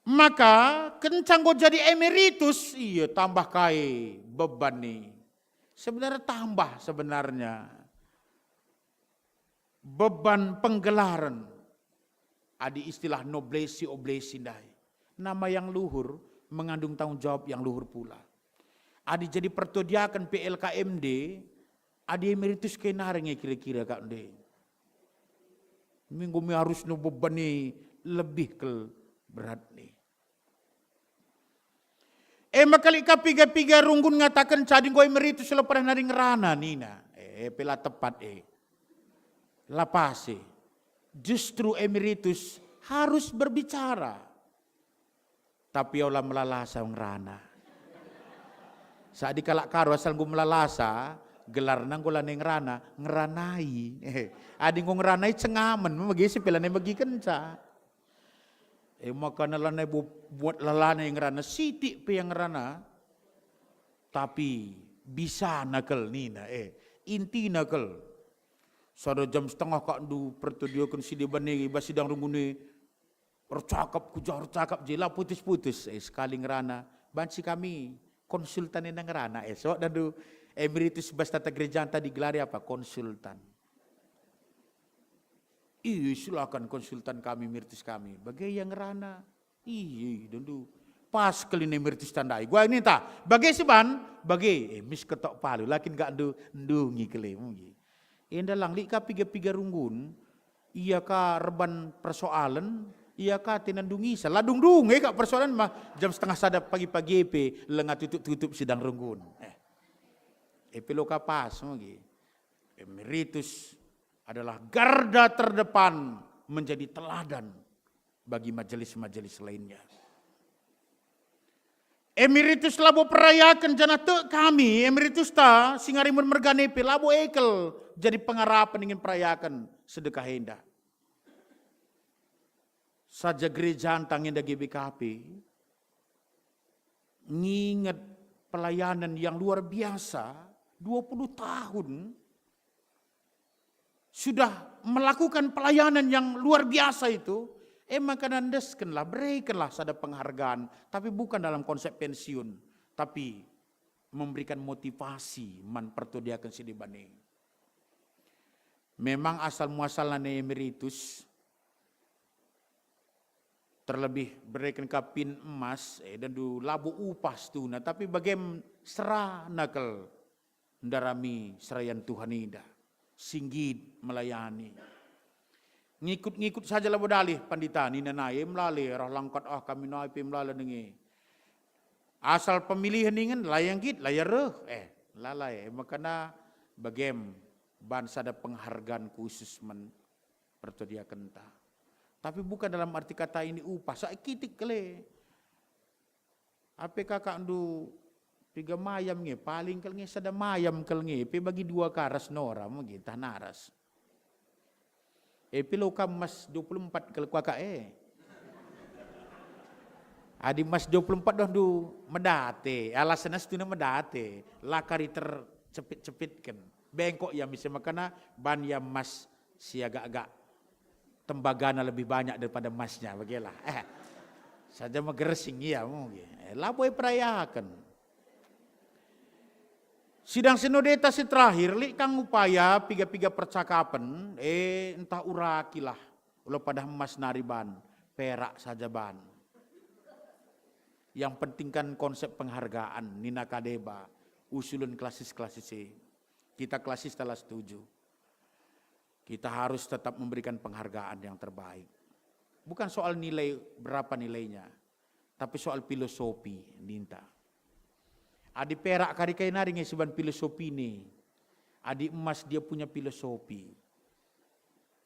Maka, kenca enggo jadi emeritus, iya tambah kai beban ni. Sebenarnya tambah sebenarnya. beban penggelaren, adi istilah noblesi oblesi ndai. Nama yang luhur mengandung tanggung jawab yang luhur pula. Adi jadi pertodiaken P L K M D, adi emeritus ke nari nge kira-kira kak nde. Minggu me harus no beban e lebih kel berat nih. E maka lit ka piga-piga runggun ngataken cadi enggo emeritus la pernah nari ngerana nina. E, pe la tepat e. La pas e. Justru emeritus harus berbicara. Tapi ola melalasa ngerana. Sadi kalak Karo asal enggo melalasa, gelarna enggo lanai ngerana, ngeranai. Eh, adi enggo ngeranai cengamen, megi si pe lanai megikenca. E maka lanai bu-, buat lalana yang ngerana, sitik pe yang ngerana. Tapi bisana kel nina, eh, intina kel. Sada jam setengah kak ndu pertodiaken si deban e, bas sidang runggun e. Ercakap ku jah, ercakap je la putus-putus. Eh, sekali ngerana, banci kami konsultan enda ngerana. Eh, sok dandu emeritus bas tata gerejanta digelari apa? Konsultan. Iya, silakan konsultan kami, emeritus kami. Bage ia ngerana. Iya, dandu. Pas kelin emeritus tandai. Gua ninta, bage si ban? Bage, eh, mis ketok palu, lakin gak ndu, ndungi kelimu. Enda lang lit ka piga-piga runggun, ia ka erban persoalen, ia ka tena ndungisa. La dung-dung e kak persoalen mah jam setengah sada pagi-pagi pe lenga tutup-tutup sidang runggun. Eh. Epiloka pas megi. Emeritus adalah garda terdepan menjadi teladan bagi majelis-majelis lainnya. Emeritus labo perayaken janah tek kami, emeritusta si ngarimun mergane pe labo ekel jadi pengarapen ingin perayaken sedekah enda. Saja gereja ntah enda G B K P nginget pelayanan yang luar biasa, dua puluh tahun sudah melakukan pelayanan yang luar biasa itu, e maka nandeskenlah, berikanlah sada penghargaan, tapi bukan dalam konsep pensiun, tapi memberikan motivasi man pertodiaken si deban e. Memang asal muasalna nai emeritus, terlebih bereken ka pin emas, eh, dandu labo upah situhuna, tapi bagem serana kal ndarami serayan Tuhan enda, si nggit melayani. Ngikut-ngikut saja labo dalih pandita nina nai, "Eh, melala, arah langkat ah kami nai pe melala nenge. Asal pemilihan ningen, la ia nggit, la ia reh." Eh, lalai, eh, makana bagem ban sada penghargaan khusus man pertodiakenta. Tapi bukan dalam arti kata ini upah, sa kitik kele. Ape kakakndu piga mayam nge, paling kal nge sada mayam kal nge, pe bagi dua karas nora megi tah naras. E, pe lo kam emas dua puluh empat kal kuakak e. Adi emas dua puluh empat dohndu medate, alasanna situhuna medate, la kari tercepit-cepitken. Bengkok ia mise makana ban ia emas si agak-agak tembagana lebih banyak daripada emasnya, bagelah. Eh, saja megersing ia mungkin. Eh, labo iperayaken. Sidang sinodeta si terakhir, lit kang upaya piga-piga percakapen, eh, ntah urakilah. Ulah padah emas nari ban, perak saja ban. Yang penting kan konsep penghargaan, nina ka deba, usulen klasis-klasis e. Kita klasis telah setuju. Kita harus tetap memberikan penghargaan yang terbaik. Bukan soal nilai, berapa nilainya, tapi soal filosofi ninta. Adi perak kari kai nari nge siban filosofi ni. Adi emas dia punya filosofi.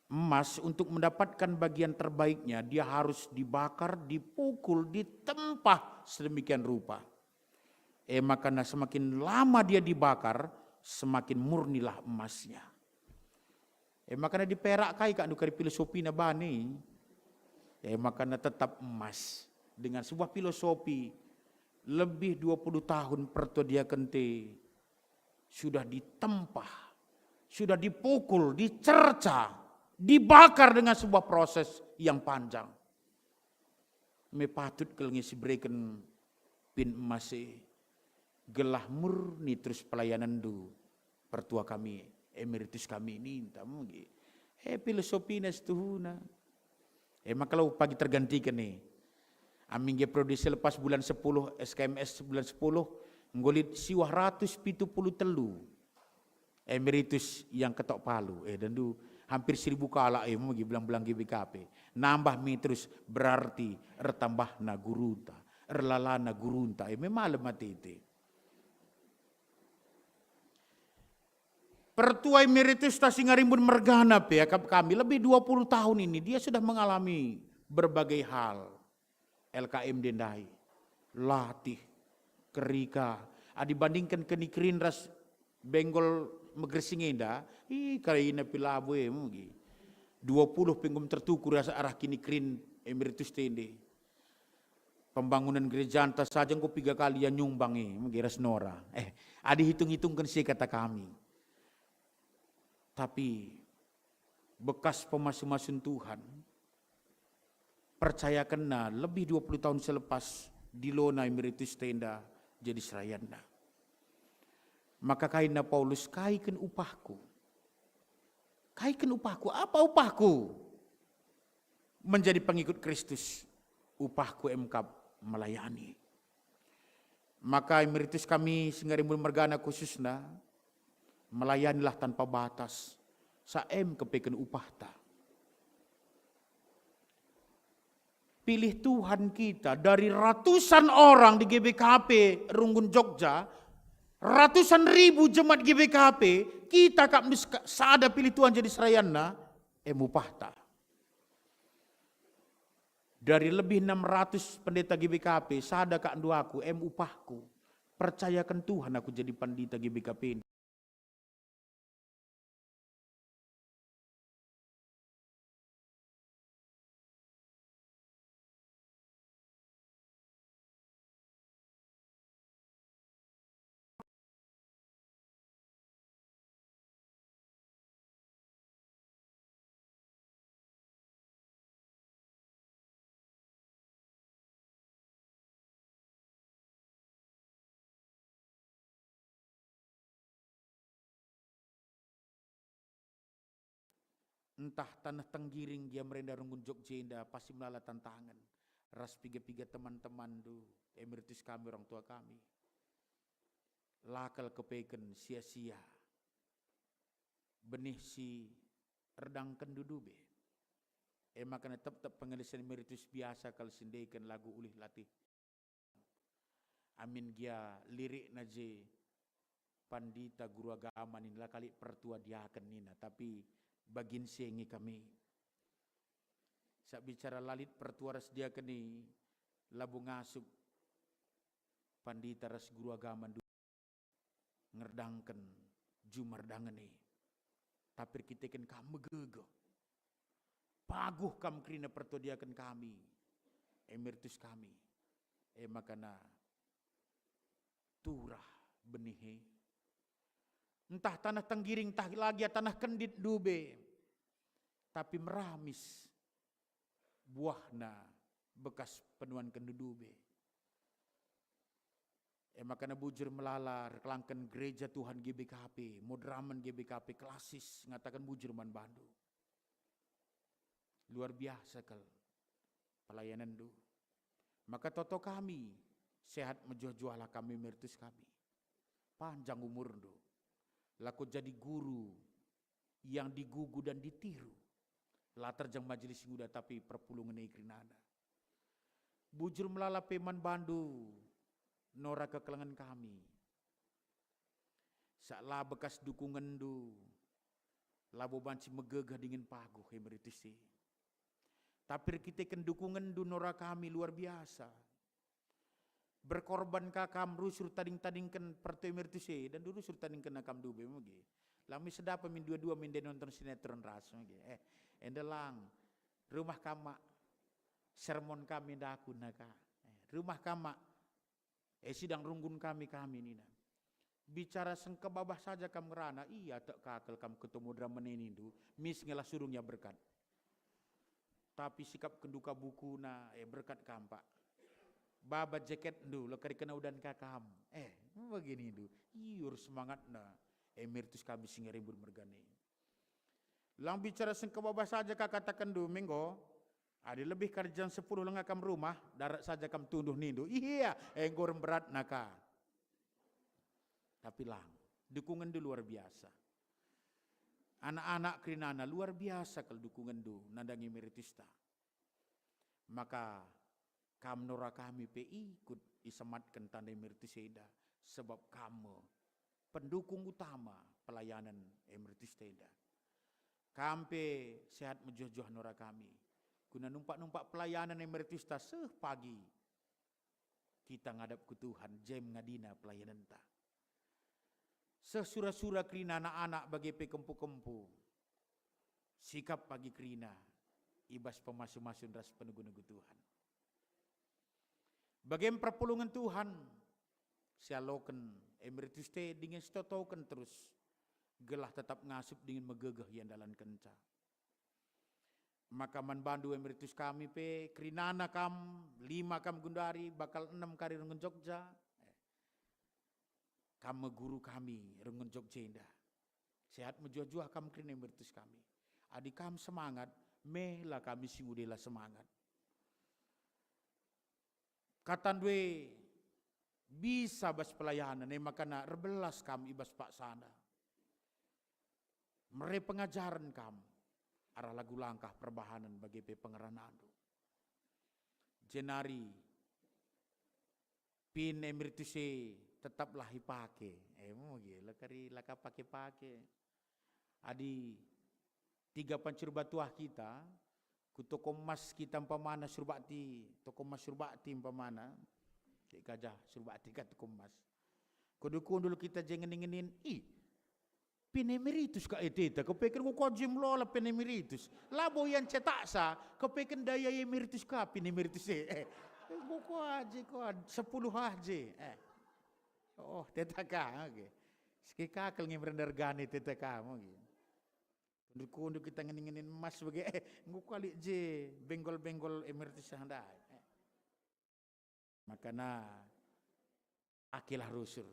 Emas untuk mendapatkan bagian terbaiknya, dia harus dibakar, dipukul, ditempah sedemikian rupa. E makana semakin lama dia dibakar, semakin murnilah emasnya. E makana diperak kai kak ndu kari filosofina bani. E makana tetap emas dengan sebuah filosofi lebih dua puluh tahun pertodiaken te sudah ditempah, sudah dipukul, dicerca, dibakar dengan sebuah proses yang panjang. Me patut kal nge sibereken pin emas e, gelah murni terus pelayanenndu, pertua kami, emeritus kami ninta megi. Eh, filosofina situhuna. Eh, maka lau pagi tergantiken e. Amin ge periode selepas bulan sepuluh, S K M S bulan sepuluh, enggo lit siwah ratus pitu puluh telu emeritus yang ketok palu. Eh, dendu hampir seribu kalak, eh, megi belang-belang G B K P. Nambah mi terus berarti ertambahna gurunta, erlalana gurunta. Eh, memalem ate ite. Pertua emeritus ta si ngarimbun mergana pe akap kami lebih dua puluh tahun ini, dia sudah mengalami berbagai hal. L K M ndai, latih, kerika, adi bandingken kinikerin ras benggol megersing enda, ih, kaina pe labo e mugi. Dua puluh pe enggo tertukur asa arah kinikerin emeritus tende. Pembangunan gerejanta saja enggo piga kali ia nyumbang e, megi ras Nora. Eh, adi hitung-hitungken si kata kami. Tapi bekas pemasu-masun Tuhan, percayakenna lebih dua puluh tahun selepas dilona emeritus tenda jadi serayanna. Maka kaina Paulus, "Kaiken upahku? Kaiken upahku? Apa upahku?" Menjadi pengikut Kristus, upahku emkap melayani. Maka emeritus kami si ngarimbun mergana khususna, melayanilah tanpa batas, sa em kepeken upahta. Pilih Tuhan kita dari ratusan orang di G B K P Runggun Jogja, ratusan ribu jemaat G B K P, kita kap nus-, sada pilih Tuhan jadi serayanna, em upahta. Dari lebih enam ratus pendeta G B K P, sada kak ndu aku, em upahku. Percayaken Tuhan aku jadi pandita G B K P. Ntah taneh Tenggiring gia merenda runggun Jogja enda pasti melala tantangen ras piga-piga teman-temanndu, emeritus kami, orang tua kami. La kal kepeken sia-sia benih si erdangkenndu dube. E maka tep-tep pengelesen emeritus biasa kal si ndeken lagu ulih latih. Amin gia lirikna je pandita guru agama nina, la kali pertua diaken nina, tapi bagin si nge kami. Sak bicara la lit pertua ras diaken i, labo ngasup pandita ras guru agama ndu-, ngerdangken juma erdangen e. Tapi erkiteken kam megegeh, paguh kam kerina pertua diaken kami, emeritus kami. E makana turah benih e. Ntah taneh Tenggiring, ntah lagi taneh Kendit ndube, tapi meramis buahna bekas penuan kendu ndube. E makana bujur melala erkelangken gereja Tuhan G B K P, moderamen G B K P klasis, ngataken bujur man bandu. Luar biasa kal pelayanenndu. Maka toto kami, sehat mejuah-juahlah kami, emeritus kami. Panjang umurndu. Lako jadi guru yang digugu dan ditiru. La terjeng majelis nguda tapi perpulungen e kerinana. Bujur melala pe man bandu, Nora, kekelengen kami. Sak la bekas dukungenndu, labo banci megegeh dingen paguh emeritus e. Tapi erkiteken dukungenndu, Nora, kami luar biasa. Berkorban ka kam rusur tading-tadingken pertua emeritus e, dan rusur tadingkenna kam dube mege. Lami sedap min dua-dua min ndai nonton sinetron ras mege. Eh, enda lang. Rumah kam mak sermon kami ndaku naka. Eh, rumah kam mak, eh, sidang runggun kami, kami nina. Bicara sengkebabah saja kam ngerana, ia tek kakel kam ketemu drama nenindu, mis ngelah surung ia berkat. Tapi sikap kenduka bukuna, eh, berkat kam, Pak. Baba jaketndu, lekari kena udan kakam. Eh, beginindu, iur semangatna, eh, emeritus kami si ngerimbun mergane. Lang bicara sengkebabah saja ka katakenndu, menggo. Adi lebih kari jam sepuluh langa kam rumah, darat saja kam tunduh nindu. Iya, enggo rem beratna ka. Tapi lang, dukungenndu luar biasa. Anak-anak kerinana luar biasa kal dukungenndu nandangi emeritusta. Maka kam nora kami pe ikut isematken tanda emeritus enda, sebab kam me pendukung utama pelayanan emeritus enda. Kam pe sehat mejuah-juah nora kami, guna numpak-numpak pelayanan emeritusta seh pagi kita ngadap ku Tuhan, jem ngadina pelayanenta. Seh sura-sura kerina anak-anak bage pe kempu-kempu, sikap pagi kerina i bas pemasu-masun ras penegu-negu Tuhan. Bage me perpulungen Tuhan, sialoken emeritus te dingen sitotoken terus, gelah tetap ngasup dingen megegeh ia ndalankenca. Maka man bandu emeritus kami pe, kerinana kam, lima kam gundari, bakal enem kari runggun Jogja. Eh, kam me guru kami runggun Jogja enda. Sehat mejuah-juah kam kerina emeritus kami. Adi kam semangat, mehlah kami si nguda la semangat. Katandu e bisa bas pelayanan, e makana erbelas kam i bas paksana. Mere pengajaren kam arah lagu langkah perbahanen bage pe pengeranandu. Jenari pin emeritus e tetaplah ipake. E, mugi, la kari la ka pake-pake. Adi tiga pancur batuah kita, ku toko emas kita umpamana Surbakti, toko emas Surbakti umpamana, cek gajah Surbakti ka toko emas. Kundul-kundul kita je ngeni-ngenin, ih, pin emeritus ka e teta, kepeken enggo je melala pin emeritus. Labo ia ncetaksa, kepeken daya emeritus ka pin emeritus e. Eh, enggo kuaje, kuaje, sepuluh aje. Eh. Oh, teta ka, oke. Sike kakel nge merenda regane teta ka, oke. Kundul-kundul kita ngeni-ngeni emas bage, eh, enggo kuali je, benggol-benggol emeritus ndai. Eh. Makana, pakelah rusur.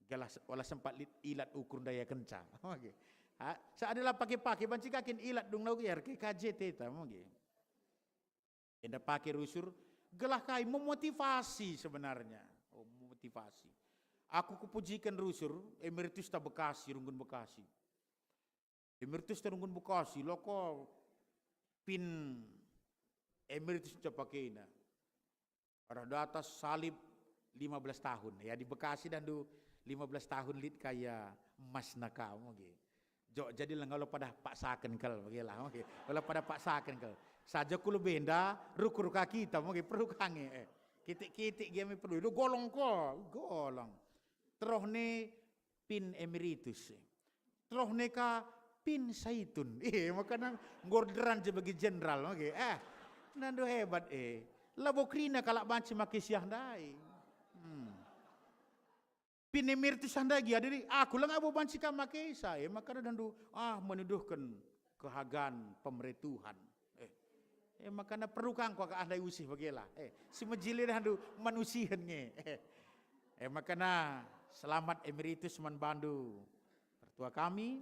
Gelah se-, ola sempat lit-, ilat ukur ndayakenca. Oke. Ha, seandailah pake-pake, banci ka kin ilat dung lau R K K J teta, oke. Enda pake rusur, gelah kai memotivasi sebenarnya. Oh, memotivasi. Aku kupujiken rusur, emeritus ta Bekasi, runggun Bekasi. Emeritus ta runggun Bekasi, loko pin emeritus nca pakena. Arah data salib lima belas tahun. Ya, di Bekasi dan du lima belas tahun lit kaya emas na kam, oke. Jo, jadi langa ola pada paksaken kal, oke lah, oke. Ola pada paksaken kal. Saja ku lebe enda, rukur ka kita, oke, perlu ka nge, eh. Kitik-kitik gia me perlu. Lu golong ko, golong. Teroh ne pin emeritus. Teroh ne ka pin saitun. Eh, makana enggo erderan je bagi jenderal, oke. Eh, nandu hebat, eh. Labo kerina kalak banci make siah ndai. Hmm. Pin emeritus ndai gia, jadi aku langa bo banci ka make sa, eh, makana nandu, ah, menuduhken kehagan pemere Tuhan. Eh, eh, makana perlu kang kuakap ndai usih bage lah. Eh, si mejile nandu manusihen nge. Eh, eh, makana selamat emeritus man bandu, pertua kami.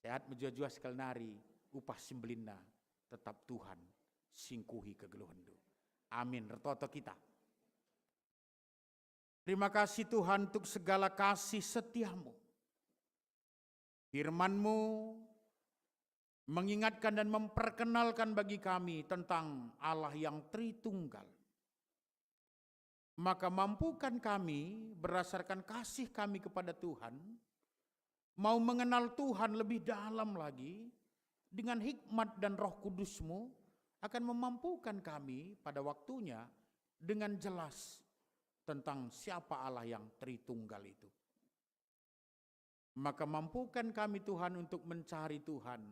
Sehat mejuah-juah sekali nari, upah si mbelinna tetap Tuhan singkuhi kegeluhenndu. Amin. Ertoto kita. Terima kasih Tuhan untuk segala kasih setiamu. Firman-Mu mengingatkan dan memperkenalkan bagi kami tentang Allah yang Tritunggal. Maka mampukan kami berdasarkan kasih kami kepada Tuhan, mau mengenal Tuhan lebih dalam lagi, dengan hikmat dan Roh Kudus-Mu akan memampukan kami pada waktunya dengan jelas tentang siapa Allah yang Tritunggal itu. Maka mampukan kami, Tuhan, untuk mencari Tuhan,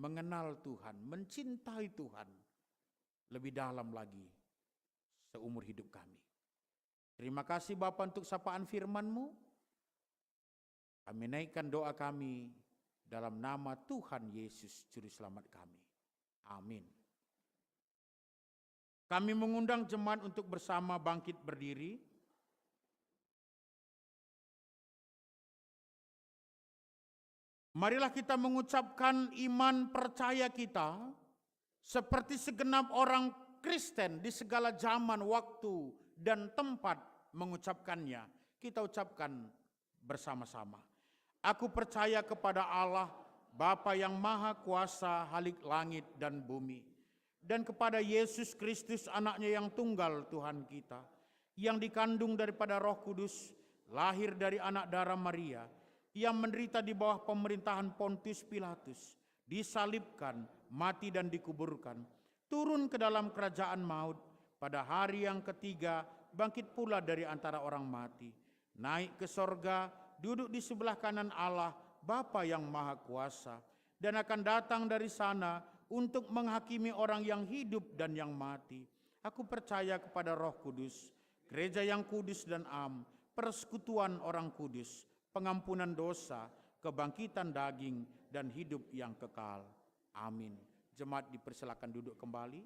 mengenal Tuhan, mencintai Tuhan lebih dalam lagi seumur hidup kami. Terima kasih, Bapa, untuk sapaan firman-Mu. Kami naikkan doa kami dalam nama Tuhan Yesus, Juru Selamat kami. Amin. Kami mengundang jemaat untuk bersama bangkit berdiri. Marilah kita mengucapkan iman percaya kita, seperti segenap orang Kristen di segala zaman, waktu, dan tempat mengucapkannya. Kita ucapkan bersama-sama. Aku percaya kepada Allah, Bapa yang Maha Kuasa, Khalik langit dan bumi, dan kepada Yesus Kristus, Anak-Nya yang tunggal, Tuhan kita, yang dikandung daripada Roh Kudus, lahir dari anak dara Maria, yang menderita di bawah pemerintahan Pontius Pilatus, disalibkan, mati dan dikuburkan, turun ke dalam kerajaan maut, pada hari yang ketiga bangkit pula dari antara orang mati, naik ke sorga, duduk di sebelah kanan Allah, Bapa yang Maha Kuasa, dan akan datang dari sana untuk menghakimi orang yang hidup dan yang mati. Aku percaya kepada Roh Kudus, gereja yang kudus dan am, persekutuan orang kudus, pengampunan dosa, kebangkitan daging, dan hidup yang kekal. Amin. Jemaat dipersilakan duduk kembali.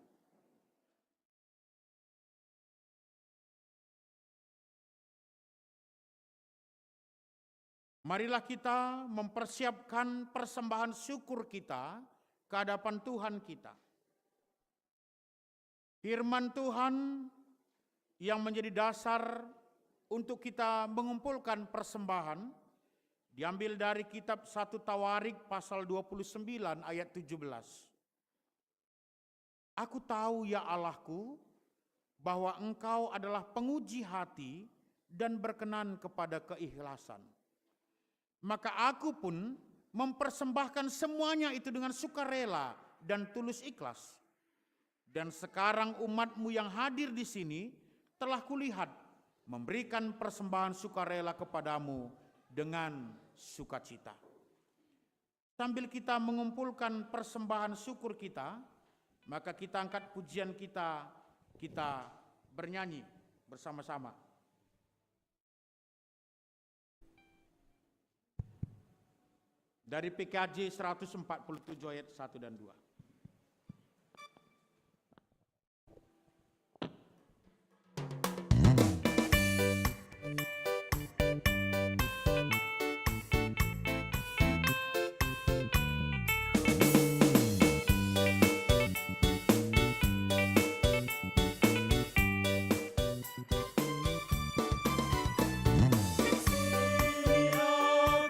Marilah kita mempersiapkan persembahan syukur kita ke hadapan Tuhan kita. Firman Tuhan yang menjadi dasar untuk kita mengumpulkan persembahan diambil dari kitab satu Tawarik pasal dua puluh sembilan ayat tujuh belas. "Aku tahu, ya Allahku, bahwa Engkau adalah penguji hati dan berkenan kepada keikhlasan. Maka aku pun mempersembahkan semuanya itu dengan sukarela dan tulus ikhlas. Dan sekarang umat-Mu yang hadir di sini telah kulihat memberikan persembahan sukarela kepada-Mu dengan sukacita." Sambil kita mengumpulkan persembahan syukur kita, maka kita angkat pujian kita, kita bernyanyi bersama-sama. Dari P K J seratus empat puluh tujuh ayat satu dan dua.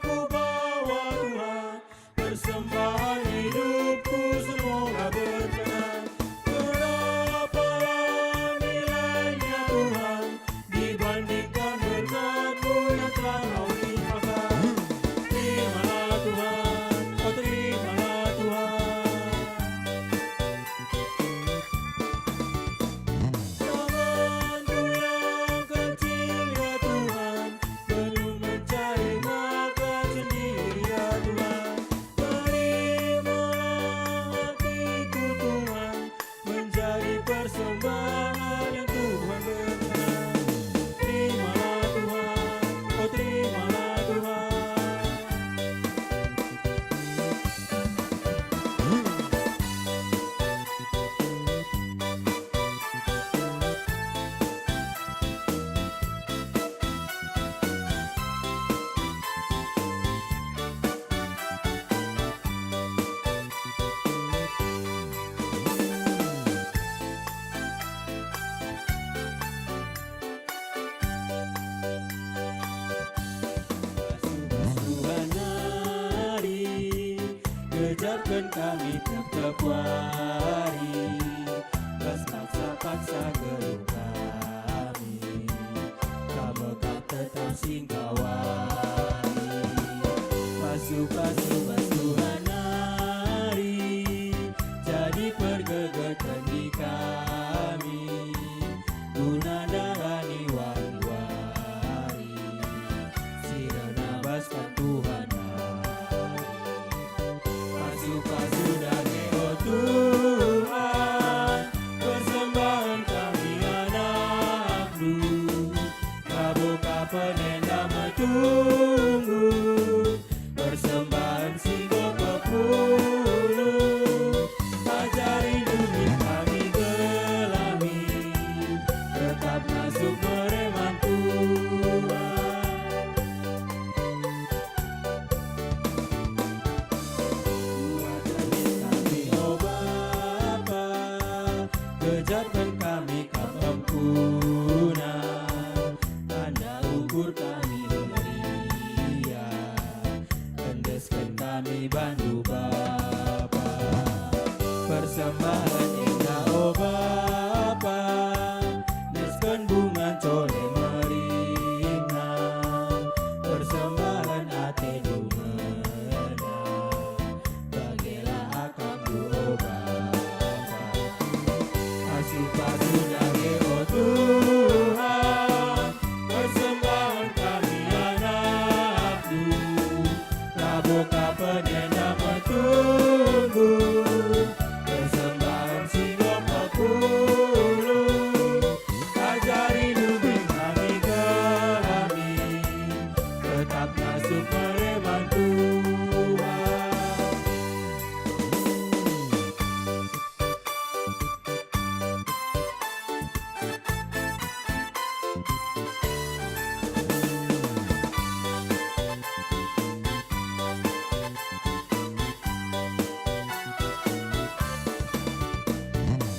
Aku bawa Tuhan, persembahan hidupku semoga berkenan. Berapa nilainya Tuhan dibandingkan berkat-Mu yang telah Kau limpahkan? Terimalah Tuhan, oh, terimalah Tuhan. Tanganku yang kecil, ya Tuhan, belum mencapai makan sendiri, ya Tuhan. Terimalah hatiku, Tuhan, menjadi persembahan yang Tuhan berkenan. Terimalah Tuhan, oh, terimalah Tuhan. Basuh-basuhan nari, gejapken kami tiap-tiap wari. Bas paksa-paksa geluh kami, Kam me kap tetap singkawari. Pasu-pasu bas Tuhan nari, jadi pergegeten di kami, guna ndarani wari-wari si reh nabasken Tuhan nari. Pasu-pasu dage, o Tuhan, persembahen kami anakNdu. Kabuka penenda metunggung, persembahen si Kami bandu Bapa, persembahen enda, o Bapa, nesken bunga cole merina, persembahen atendu ngena, bagelah akapndu, o Bapa. Pasu-pasu dage, o Tuhan, persembahen kami anakndu, labo ka penenda metunggung, persembahen si enggo pepulung, ajari lubih kami kami, tetap masuk maleman Tuhan.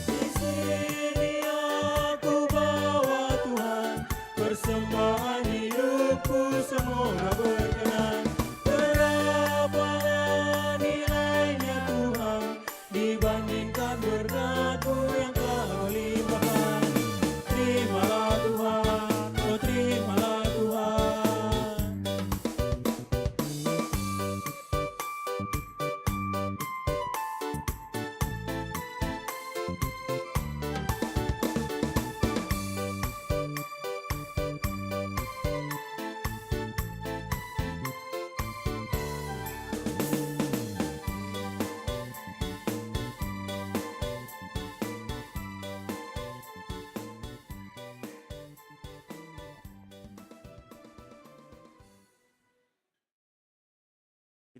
Di sini aku bawa Tuhan, persembahan hidupku semoga berkenan. Berapa nilainya Tuhan, dibandingkan berkatmu yang telah kau limpahkan. Terimalah Tuhan, oh terimalah Tuhan.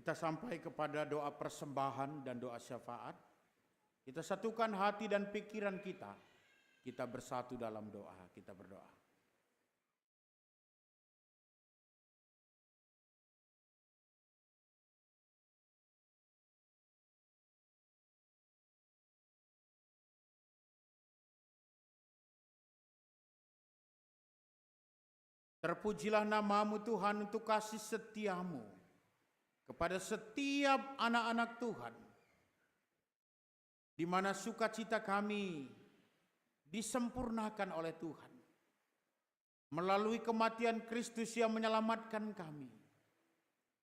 Kita sampai kepada doa persembahan dan doa syafaat. Kita satukan hati dan pikiran kita. Kita bersatu dalam doa. Kita berdoa. Terpujilah nama-Mu, Tuhan, untuk kasih setia-Mu kepada setiap anak-anak Tuhan, di mana sukacita kami disempurnakan oleh Tuhan. Melalui kematian Kristus, Ia menyelamatkan kami.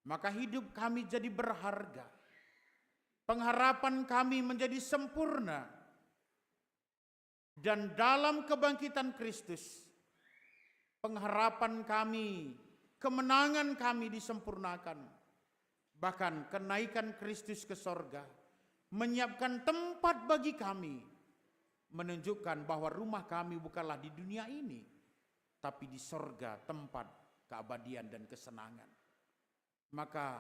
Maka hidup kami jadi berharga. Pengharapan kami menjadi sempurna. Dan dalam kebangkitan Kristus, pengharapan kami, kemenangan kami disempurnakan. Bahkan kenaikan Kristus ke sorga menyiapkan tempat bagi kami, menunjukkan bahwa rumah kami bukanlah di dunia ini, tapi di sorga, tempat keabadian dan kesenangan. Maka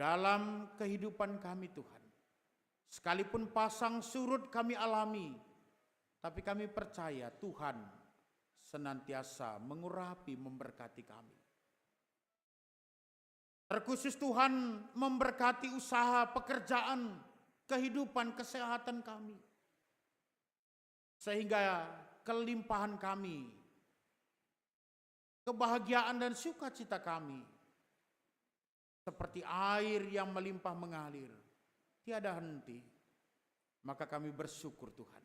dalam kehidupan kami, Tuhan, sekalipun pasang surut kami alami, tapi kami percaya Tuhan senantiasa mengurapi, memberkati kami. Terkhusus Tuhan memberkati usaha, pekerjaan, kehidupan, kesehatan kami. Sehingga kelimpahan kami, kebahagiaan dan sukacita kami, seperti air yang melimpah mengalir, tiada henti. Maka kami bersyukur, Tuhan.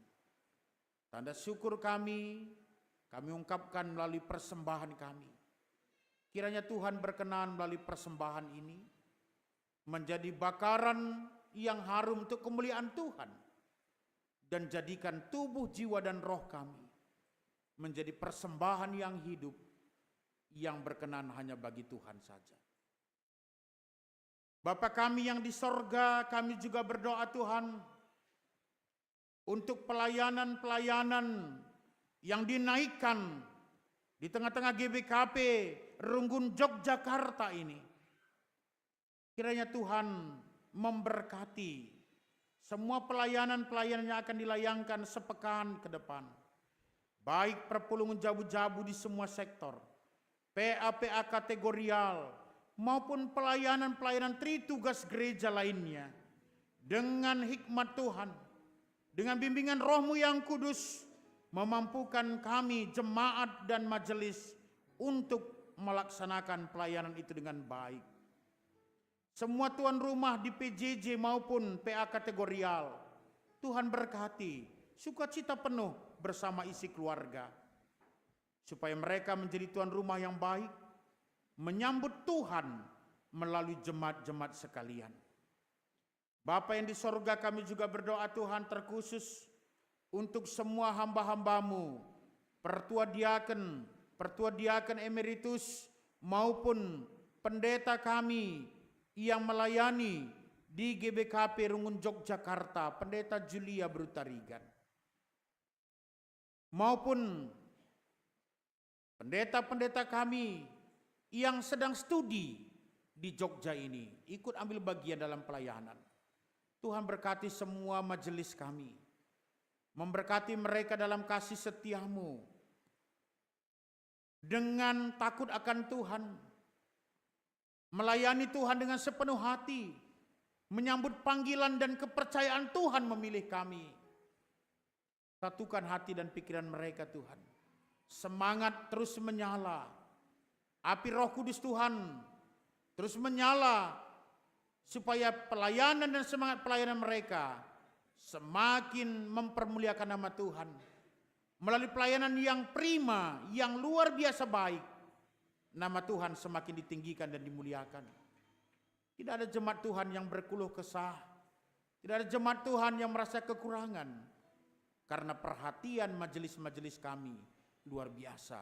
Tanda syukur kami, kami ungkapkan melalui persembahan kami. Kiranya Tuhan berkenan melalui persembahan ini menjadi bakaran yang harum untuk kemuliaan Tuhan, dan jadikan tubuh, jiwa, dan roh kami menjadi persembahan yang hidup, yang berkenan hanya bagi Tuhan saja. Bapa kami yang di sorga, kami juga berdoa, Tuhan, untuk pelayanan-pelayanan yang dinaikkan di tengah-tengah G B K P Runggun Yogyakarta ini. Kiranya Tuhan memberkati semua pelayanan-pelayanan yang akan dilayangkan sepekan ke depan, baik perpulungen jabu-jabu di semua sektor, P A P A kategorial, maupun pelayanan-pelayanan tritugas gereja lainnya. Dengan hikmat Tuhan, dengan bimbingan Roh-Mu yang Kudus, memampukan kami, jemaat dan majelis, untuk melaksanakan pelayanan itu dengan baik. semua tuan rumah di P J J maupun P A kategorial. Tuhan berkati, sukacita penuh bersama isi keluarga, supaya mereka menjadi tuan rumah yang baik, menyambut Tuhan melalui jemaat-jemaat sekalian. Bapa yang di sorga, kami juga berdoa, Tuhan, terkhusus untuk semua hamba-hambamu, pertua diaken, pertua diaken emeritus, maupun pendeta kami yang melayani di G B K P Rungun Yogyakarta, Pendeta Julia Berutarigan, maupun pendeta-pendeta kami yang sedang studi di Jogja ini, ikut ambil bagian dalam pelayanan. Tuhan berkati semua majelis kami, memberkati mereka dalam kasih setiamu, dengan takut akan Tuhan, melayani Tuhan dengan sepenuh hati, menyambut panggilan dan kepercayaan Tuhan memilih kami. Satukan hati dan pikiran mereka, Tuhan. Semangat terus menyala. Api Roh Kudus, Tuhan, terus menyala, supaya pelayanan dan semangat pelayanan mereka semakin mempermuliakan nama Tuhan. Melalui pelayanan yang prima, yang luar biasa baik, nama Tuhan semakin ditinggikan dan dimuliakan. Tidak ada jemaat Tuhan yang berkeluh kesah. Tidak ada jemaat Tuhan yang merasa kekurangan. Karena perhatian majelis-majelis kami luar biasa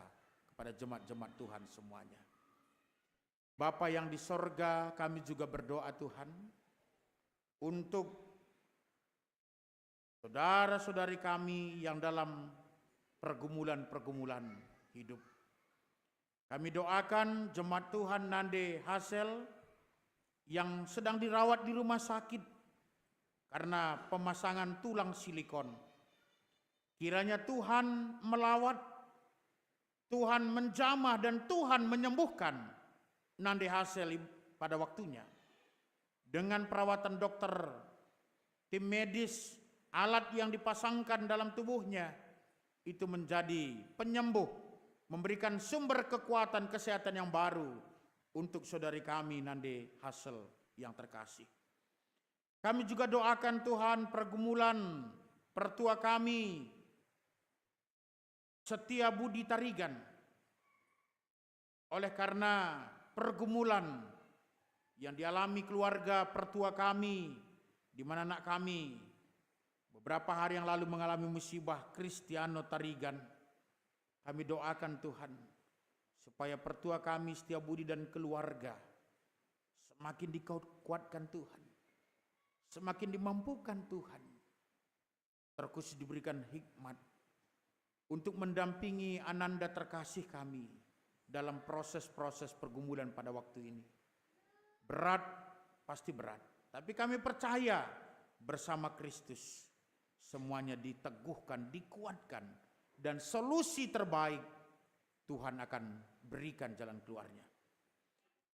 kepada jemaat-jemaat Tuhan semuanya. Bapa yang di sorga, kami juga berdoa, Tuhan, untuk saudara-saudari kami yang dalam pergumulan-pergumulan hidup. Kami doakan jemaat Tuhan Nande Hasel yang sedang dirawat di rumah sakit karena pemasangan tulang silikon. Kiranya Tuhan melawat, Tuhan menjamah, dan Tuhan menyembuhkan Nande Hasel pada waktunya. Dengan perawatan dokter, tim medis, alat yang dipasangkan dalam tubuhnya, itu menjadi penyembuh, memberikan sumber kekuatan kesehatan yang baru untuk saudari kami Nande Hasel yang terkasih. Kami juga doakan, Tuhan, pergumulan pertua kami, Setia Budi Tarigan. Oleh karena pergumulan yang dialami keluarga pertua kami, di mana anak kami beberapa hari yang lalu mengalami musibah, Kristiano Tarigan, kami doakan, Tuhan, supaya pertua kami Setia Budi dan keluarga semakin dikuatkan Tuhan, semakin dimampukan Tuhan, terkhusus diberikan hikmat untuk mendampingi ananda terkasih kami dalam proses-proses pergumulan pada waktu ini. Berat, pasti berat. Tapi kami percaya bersama Kristus semuanya diteguhkan, dikuatkan, dan solusi terbaik Tuhan akan berikan jalan keluarnya.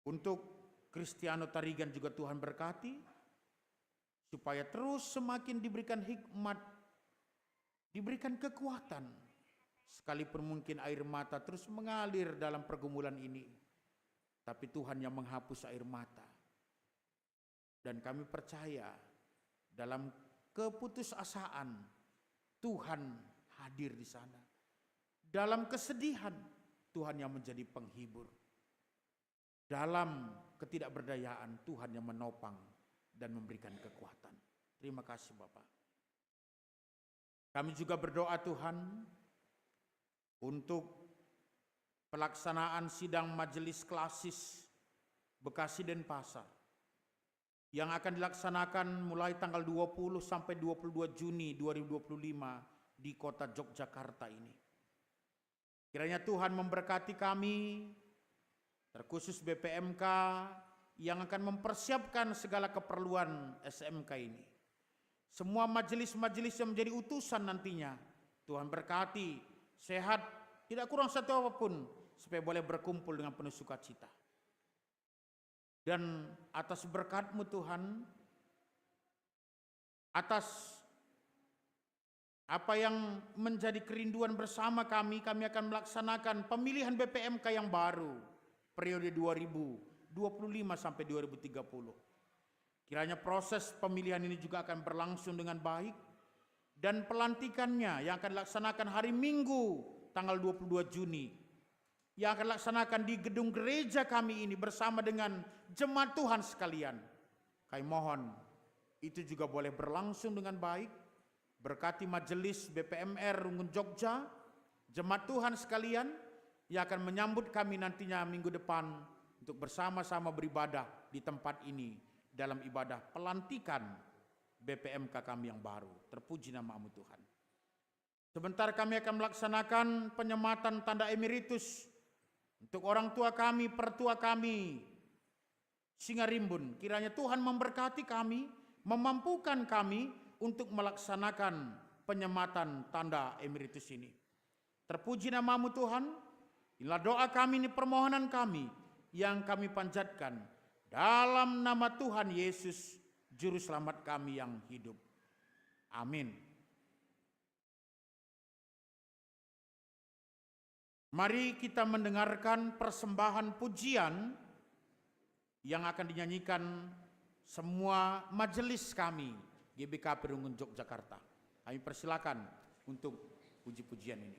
Untuk Kristiano Tarigan juga Tuhan berkati, supaya terus semakin diberikan hikmat, diberikan kekuatan, sekalipun mungkin air mata terus mengalir dalam pergumulan ini, tapi Tuhan yang menghapus air mata. Dan kami percaya, dalam keputusasaan, Tuhan hadir di sana. Dalam kesedihan, Tuhan yang menjadi penghibur. Dalam ketidakberdayaan, Tuhan yang menopang dan memberikan kekuatan. Terima kasih, Bapa. Kami juga berdoa, Tuhan, untuk pelaksanaan sidang Majelis Klasis Bekasi Denpasar yang akan dilaksanakan mulai tanggal dua puluh sampai dua puluh dua Juni dua ribu dua puluh lima di kota Yogyakarta ini. Kiranya Tuhan memberkati kami, terkhusus B P M K yang akan mempersiapkan segala keperluan S M K ini. Semua majelis-majelis yang menjadi utusan nantinya, Tuhan berkati, sehat, tidak kurang satu apapun, supaya boleh berkumpul dengan penuh sukacita. Dan atas berkat-Mu, Tuhan, atas apa yang menjadi kerinduan bersama kami, kami akan melaksanakan pemilihan B P M K yang baru periode dua ribu dua puluh lima sampai dua ribu tiga puluh. Kiranya proses pemilihan ini juga akan berlangsung dengan baik, dan pelantikannya yang akan dilaksanakan hari Minggu tanggal dua puluh dua Juni, yang akan dilaksanakan di gedung gereja kami ini bersama dengan jemaat Tuhan sekalian. Kami mohon itu juga boleh berlangsung dengan baik. Berkati majelis B P M R Runggun Jogja, jemaat Tuhan sekalian yang akan menyambut kami nantinya minggu depan untuk bersama-sama beribadah di tempat ini dalam ibadah pelantikan B P M K kami yang baru. Terpuji nama-Mu, Tuhan. Sebentar kami akan melaksanakan penyematan tanda emeritus untuk orang tua kami, pertua kami, Singarimbun. Kiranya Tuhan memberkati kami, memampukan kami untuk melaksanakan penyematan tanda emeritus ini. Terpuji nama-Mu, Tuhan. Inilah doa kami, ini permohonan kami yang kami panjatkan dalam nama Tuhan Yesus, Juru Selamat kami yang hidup. Amin. Mari kita mendengarkan persembahan pujian yang akan dinyanyikan semua majelis kami, G B K P Runggun Jogjakarta. Kami persilakan untuk puji-pujian ini.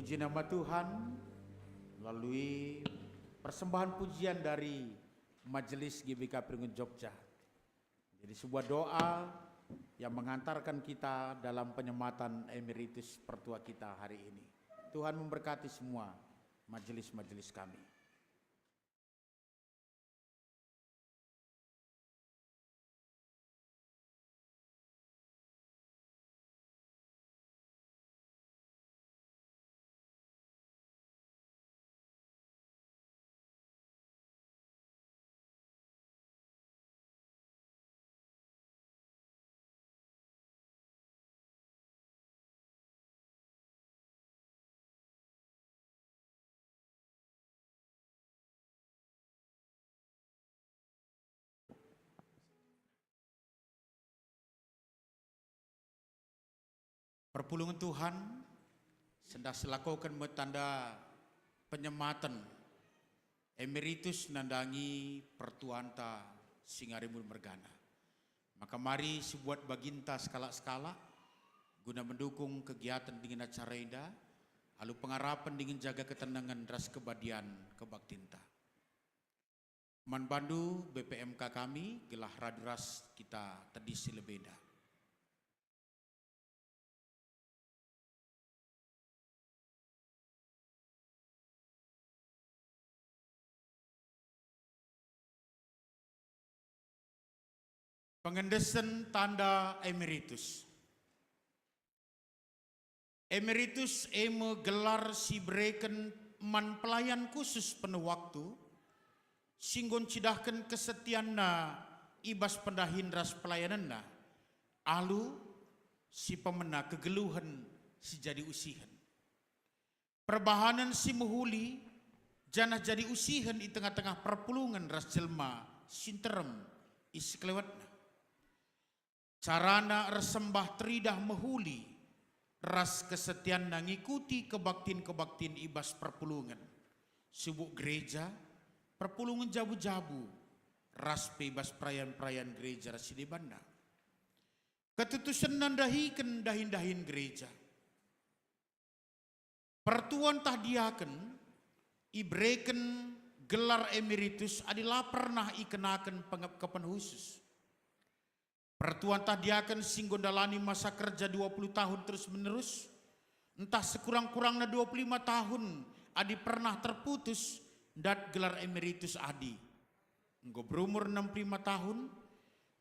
Puji nama Tuhan, melalui persembahan pujian dari Majelis G B K P Ringun Jogja. Jadi, sebuah doa yang mengantarkan kita dalam penyematan emeritus pertua kita hari ini. Tuhan memberkati semua majelis-majelis kami. Perpulungen Tuhan, sendah silakoken me tanda penyematen emeritus nandangi pertuanta si ngarimun mergana. Maka mari sibuat baginta sekalak-sekalak guna mendukung kegiatan dingen acara enda, alu pengarapen dingen jaga ketenangen ras kebadian kebaktinta. Man bandu B P M K kami gelah radu ras kita tedis si lebe enda. Pengendesen tanda emeritus. Emeritus e me gelar si ibereken man pelayan khusus penuh waktu, si enggo ncidahken kesetianna i bas pendahin ras pelayanenna, alu si pemena kegeluhen si jadi usihen. Perbahanen si mehuli, janah jadi usihen i tengah-tengah perpulungen ras jelma si nterem i sekelewetna. Carana ersembah teridah mehuli ras kesetianna ngikuti kebaktin-kebaktin i bas perpulungen, subuk gereja, perpulungen jabu-jabu, ras pe i bas perayan-perayan gereja ras si debanna. Ketutusenna ndahiken dahin-dahin gereja. Pertua ntah diaken ibereken gelar emeritus adi la pernah ikenaken pengepkepen khusus. Pertua ntah diaken si enggo ndalani masa kerja dua puluh tahun terus-menerus, ntah sekurang-kurangna dua puluh lima tahun adi pernah terputus ndat gelar emeritus adi. Enggo berumur enam puluh lima tahun,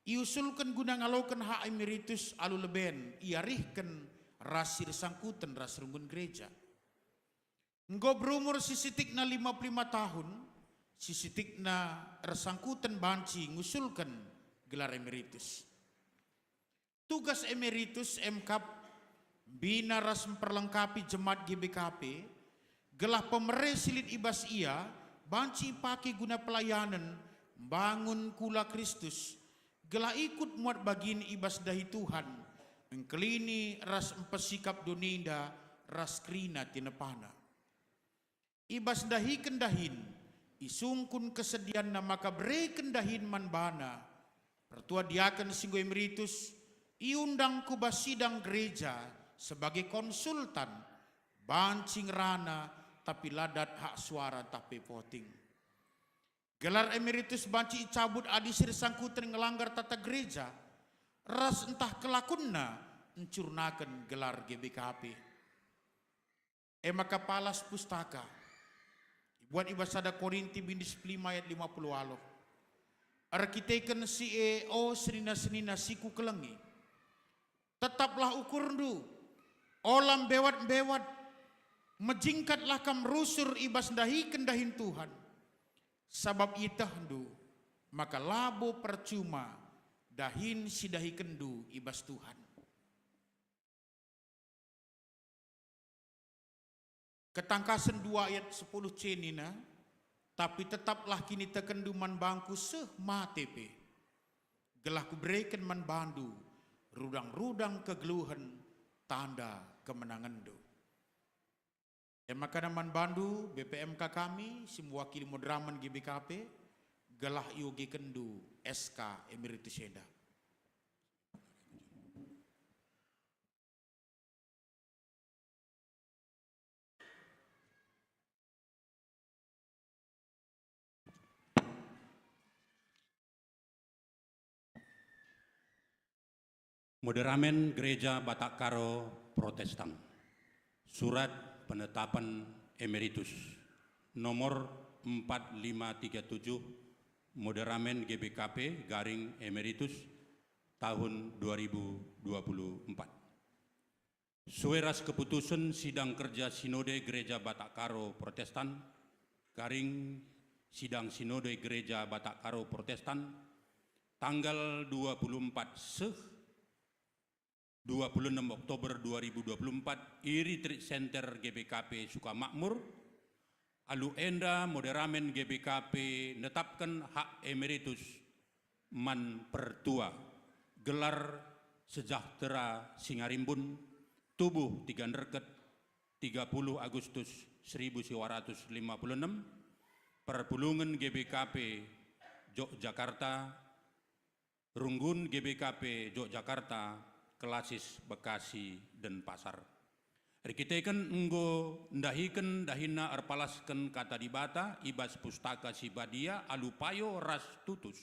iusulken guna ngaloken hak emeritus alu leben iarihken ras si ersangkuten ras runggun gereja. Enggo berumur si sitikna lima puluh lima tahun, si sitikna ersangkuten banci ngusulken gelar emeritus. Tugas emeritus emkap mbina ras mperlengkapi jemaat G B K P, gelah pemere si lit i bas ia banci ipake guna pelayanen mbangun kula Kristus, gelah ikut muat bagin i bas dahi Tuhan, engkelini ras mpesikap doni enda ras kerina tinepana. I bas ndahiken dahin, isungkun kesedianna maka bereken dahin man bana. Pertua diaken si enggo emeritus iundang ku bas sidang gereja sebagai konsultan, banci ngerana tapi la dat hak suara ntah pe voting. Gelar emeritus banci icabut adi si ersangkuten ngelanggar tata gereja, ras ntah kelakunna ncurnaken gelar G B K P. E maka palas pustaka, ibuat i bas sada Korinti bini sepuluh lima ayat lima puluh waluh. Erkiteken si e, o senina-senina si kukelengi, tetaplah ukurndu, ola mbewat-mbewat, mejingkatlah kam rusur i bas ndahiken dahin Tuhan, sabap ietehndu maka labo percuma dahin si dahikenndu i bas Tuhan. Ketangkasen dua ayat sepuluh c nina, "Tapi tetaplah kinitekenndu man bangku seh mate pe, gelah kubereken man bandu rudang-rudang kegeluhen tanda kemenangenndu." E maka man bandu B P M K kami si mewakili moderamen G B K P, gelah iogekenndu S K emeritus enda. Moderamen Gereja Batak Karo Protestan. Surat penetapan emeritus nomor empat lima tiga tujuh, Moderamen G B K P garing emeritus tahun dua ribu dua puluh empat. Sue ras keputusen Sidang Kerja Sinode Gereja Batak Karo Protestan, garing Sidang Sinode Gereja Batak Karo Protestan, tanggal dua puluh empat seh, dua puluh enam Oktober dua ribu dua puluh empat, i Retreat Center G B K P Sukamakmur. Alu enda, Moderamen G B K P netapken hak emeritus man pertua, gelar sejahtera si ngarimbun, tubuh tiga nderket, tiga puluh Agustus seribu sembilan ratus lima puluh enam, perpulungen G B K P Jogjakarta, runggun G B K P Jogjakarta, klasis Bekasi, Denpasar. Erkiteken enggo ndahiken dahinna erpalasken Kata Dibata i bas Pustaka Si Badia alu payo ras tutus,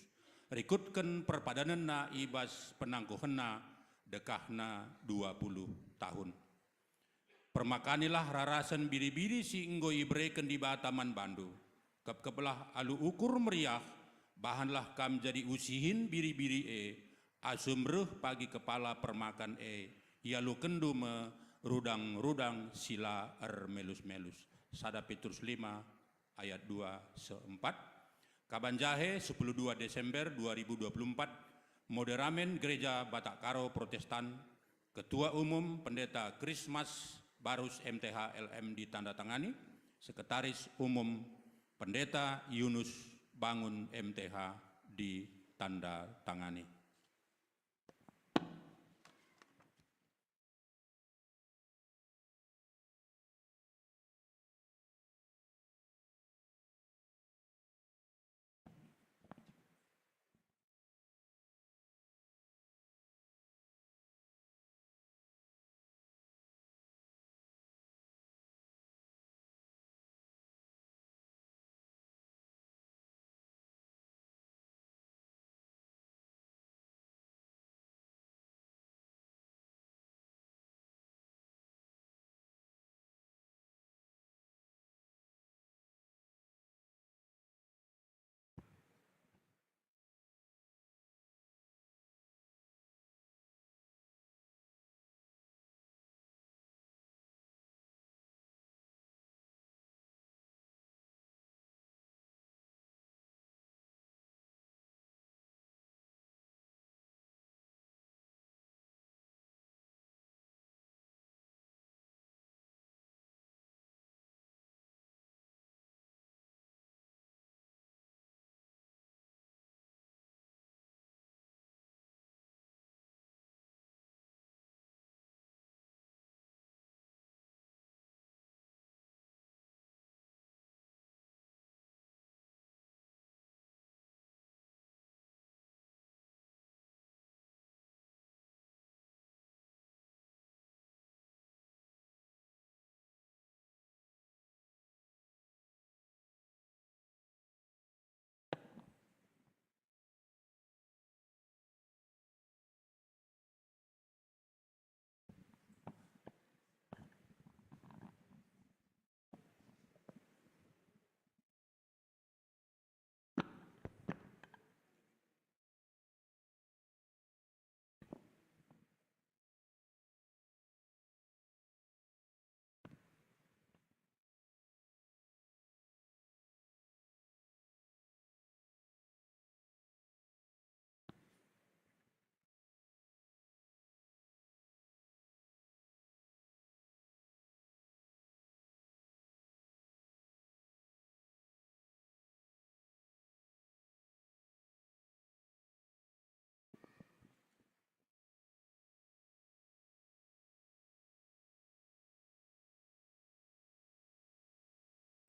rikutken perpadanenna i bas penangkuhenna dekahna dua puluh tahun. Permakanilah rarasen biri-biri si enggo ibereken Dibata man bandu. Kepkeplah alu ukur meriah, bahanlah kam jadi usihin biri-biri e, asum reh pagi kepala permakan e, ialokenndu me rudang-rudang si la ermelus-melus. Sada Petrus lima ayat dua seh empat. Kaban jahe, sepuluh dua Desember dua ribu dua puluh empat, Moderamen Gereja Batak Karo Protestan, Ketua Umum Pendeta Krismas Barus M T H L M ditandatangani, Sekretaris Umum Pendeta Yunus Bangun M T H ditandatangani.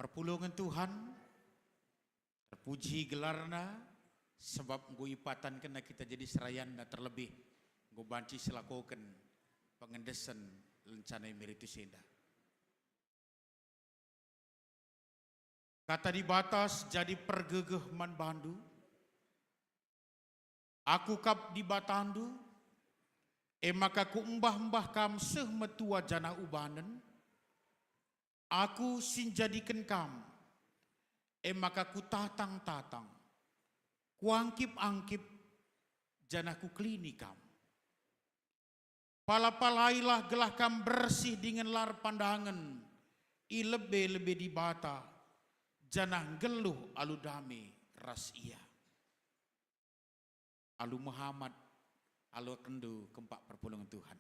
Perpulungen Tuhan, terpuji gelarNa, sebab enggo ipadankenNa kita jadi serayanNa, terlebih enggo banci silakoken pengendesen lencana emeritus enda. Kata Dibata si jadi pergegeh man bandu, Aku kap Dibatandu, E maka kuembah-embah kam seh metua janah ubanen, Aku si njadiken kam, e maka kutatang-tatang, kuangkip-angkip, janah kukelini kam. Pala-palailah gelah kam bersih dingen la erpandangen i lebe-lebe Dibata, janah nggeluh alu dame ras Ia. Alu mehamat, alu rindu kempak perpulungen Tuhan.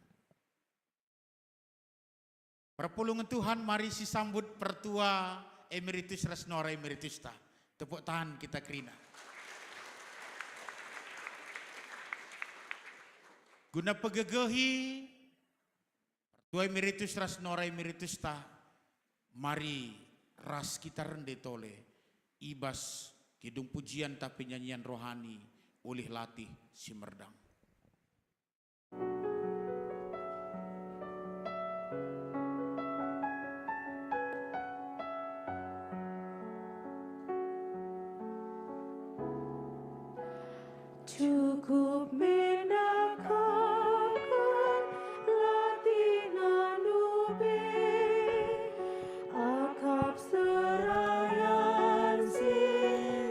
Perpulungen Tuhan, mari sisambut pertua emeritus ras nora emeritusta. Tepuk tangan kita kerina. Guna pegegehi pertua emeritus ras nora emeritusta, mari ras kita rende tole i bas kidung pujian tapi nyanyian rohani ulih latih si merdang. Cukup mendakapken latihna ndube, akap serayan si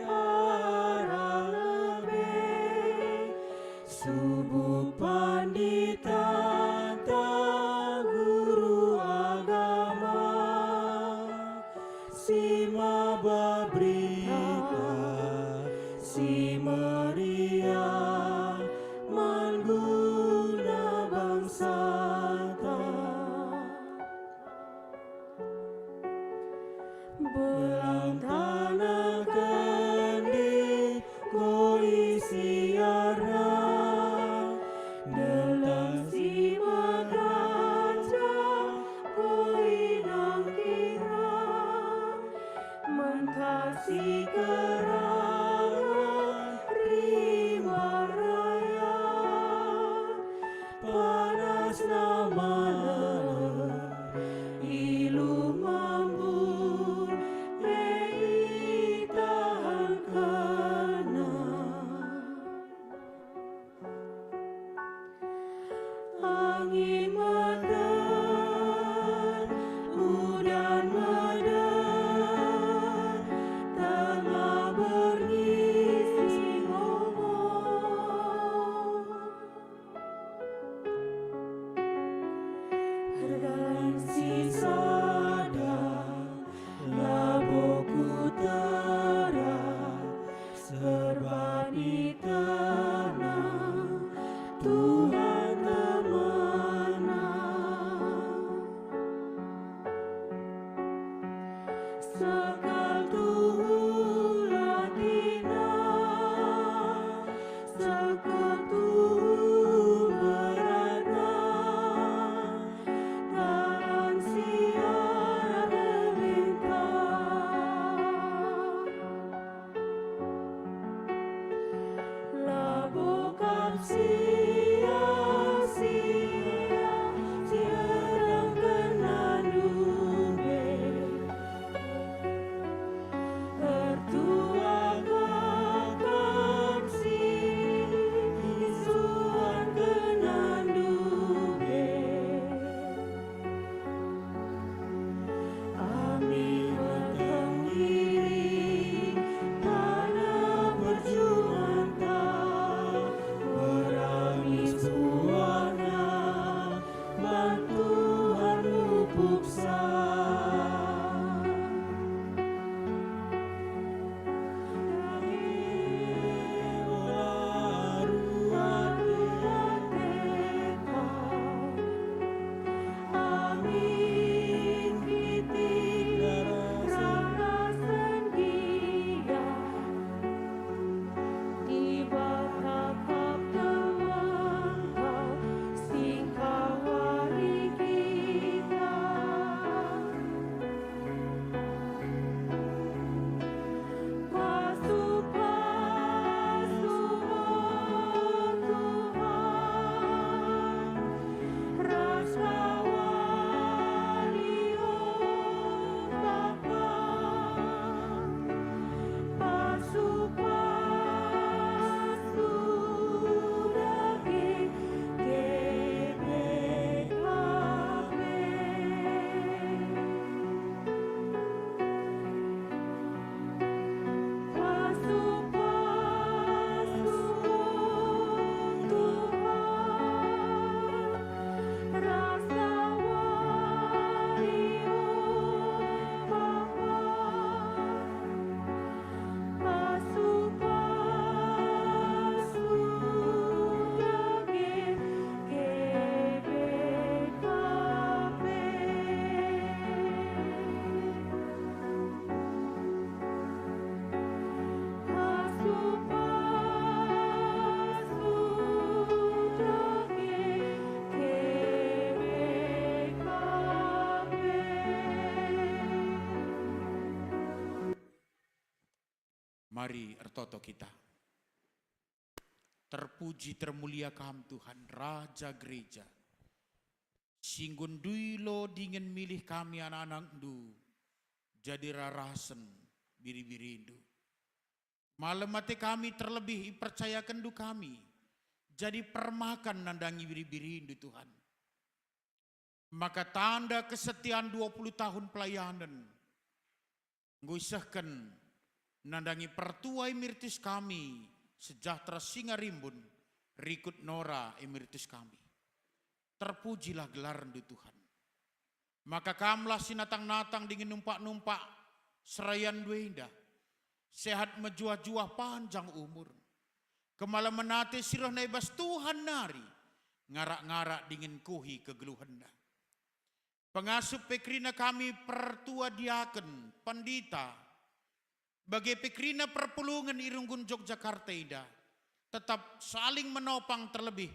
arah lebe, subuk pandita tah guru agama, si maba berita si meriah man guna bangsata. Belang tanah kendi ko isiarna, deleng si meganjang ko inangkira, mentah si kerangen rimba raya. Panasna malem i lumambun pe itahankenna. Angin meden, udan meden, tengah berngi si ngomong. Erdalan si sada labo kutera, serba nitehna Tuhan temena. Sekalak tuhu latihna, sekalak tuhu beratna, dalan si arah pemerintah. Labo kap sia-sia si erdalankenna ndube. Mari ertoto kita. Terpuji termulia Kam, Tuhan, Raja Gereja, si enggo ndilo dingen milih kami anak-anakNdu jadi rarasen biri-biriNdu. Malem ate kami terlebih ipercayakenNdu kami jadi permakan nandangi biri-biriNdu, Tuhan. Maka tanda kesetian dua puluh tahun pelayanen enggo isehken nandangi pertua emeritus kami, Sejahtera Singarimbun, rikut Nora emeritus kami. Terpujilah gelarNdu, Tuhan. Maka Kamlah si natang-natang dingen numpak-numpak serayanNdu enda, sehat mejuah-juah, panjang umur. Kemalemen ate si rehna i bas Tuhan nari ngarak-ngarak dingen kuhi kegeluhenna. Pengasup pe kerina kami pertua diaken, pendeta, bage pe kerina perpulungen i Runggun Jogjakarta enda, tetap saling menopang, terlebih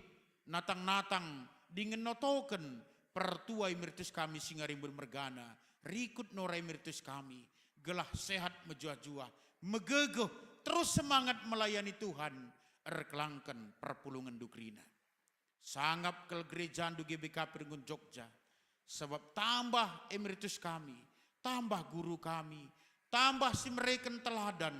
natang-natang dingen notoken pertua emeritus kami si ngarimbun mergana, rikut Nora emeritus kami, gelah sehat mejuah-juah, megegeh, terus semangat melayani Tuhan, erkelangken perpulungenndu kerina. Sangap kal gerejandu G B K P Runggun Jogja, sabap tambah emeritus kami, tambah guru kami, tambah si mereken teladan,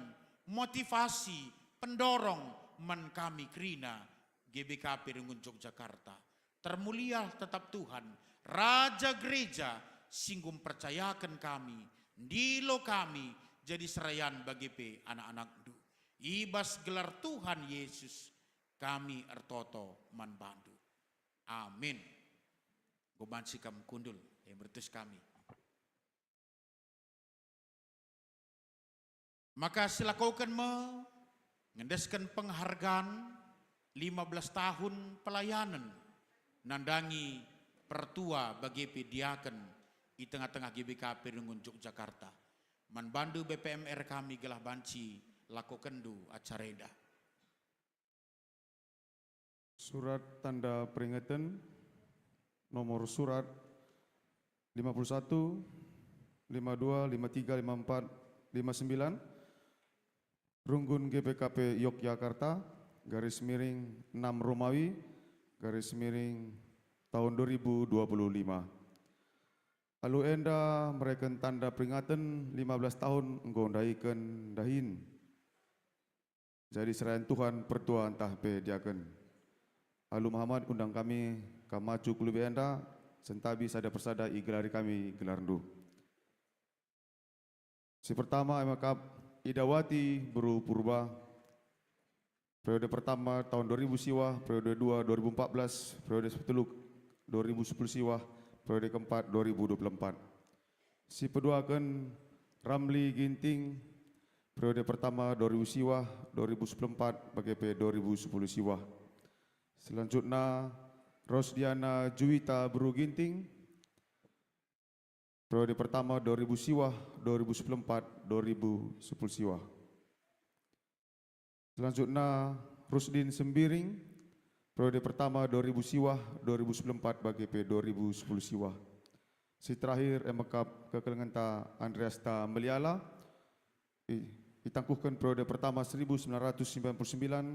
motivasi, pendorong man kami kerina G B K P Runggun Jogjakarta. Termulialah tetap Tuhan, Raja Gereja si enggo mpercayaken kami, ndilo kami jadi serayan bage pe anak-anakNdu. I bas gelar Tuhan Yesus, kami ertoto man bandu. Amin. Enggo banci kam kundul, emeritus kami. Maka silakoken me ngendesken penghargaan lima belas tahun pelayanen nandangi pertua bage pe diaken i tengah-tengah G B K P Runggun Jogjakarta. Man bandu B P M R kami gelah banci lakokenndu acara enda. Surat tanda peringatan, nomor surat lima puluh satu, lima dua, lima tiga, lima empat, lima sembilan, Runggun G B K P Yogyakarta, garis miring enam Romawi, garis miring tahun dua ribu dua puluh lima. Alu enda mereken tanda peringatan lima belas tahun enggo ndahiken dahin jadi serayan Tuhan pertua ntah pe diaken. Alu Muhammad, undang kami kam maju ku lebe enda, sentabi sada persada igelari kami gelarndu. Si pertama, e me kap Idawati beru Purba, periode pertama tahun dua ribu siwah, periode dua dua ribu empat belas, periode sepetelu dua ribu sepuluh siwah, periode keempat dua ribu dua puluh empat. Si peduaken Ramli Ginting, periode pertama dua ribu siwah, dua ribu sepuluh empat, bage pe dua ribu sepuluh siwah. Selanjutna, Rosdiana Juwita beru Ginting, periode pertama dua ribu siwah, dua ribu sepuluh empat, dua ribu sepuluh siwah. Selanjutna, Rusdin Sembiring, periode pertama dua ribu siwah, dua ribu sepuluh empat, bage pe dua ribu sepuluh siwah. Si terakhir, e me kap kekelengenta Andreasta Meliala, i-, itangkuhken periode pertama seribu sembilan ratus sembilan puluh sembilan,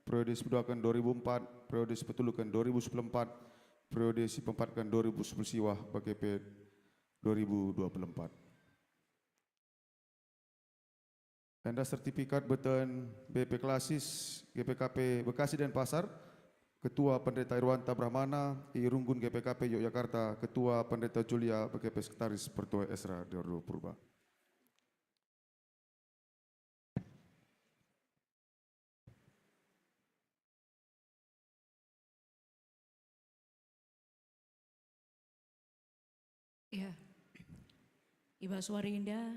periode sipeduaken dua ribu empat, periode sipeteluken dua ribu sepuluh empat, periode sipeempatken dua ribu sepuluh siwah, bage pe dua ribu dua puluh empat. Enda sertifikat beten B P Klasis G P K P Bekasi Denpasar, Ketua Pendeta Irwanta Brahmana, i Runggun G P K P Yogyakarta, Ketua Pendeta Julia, bage pe Sekretaris Pertua Esra Diordo Purba. Ya. I bas wari enda,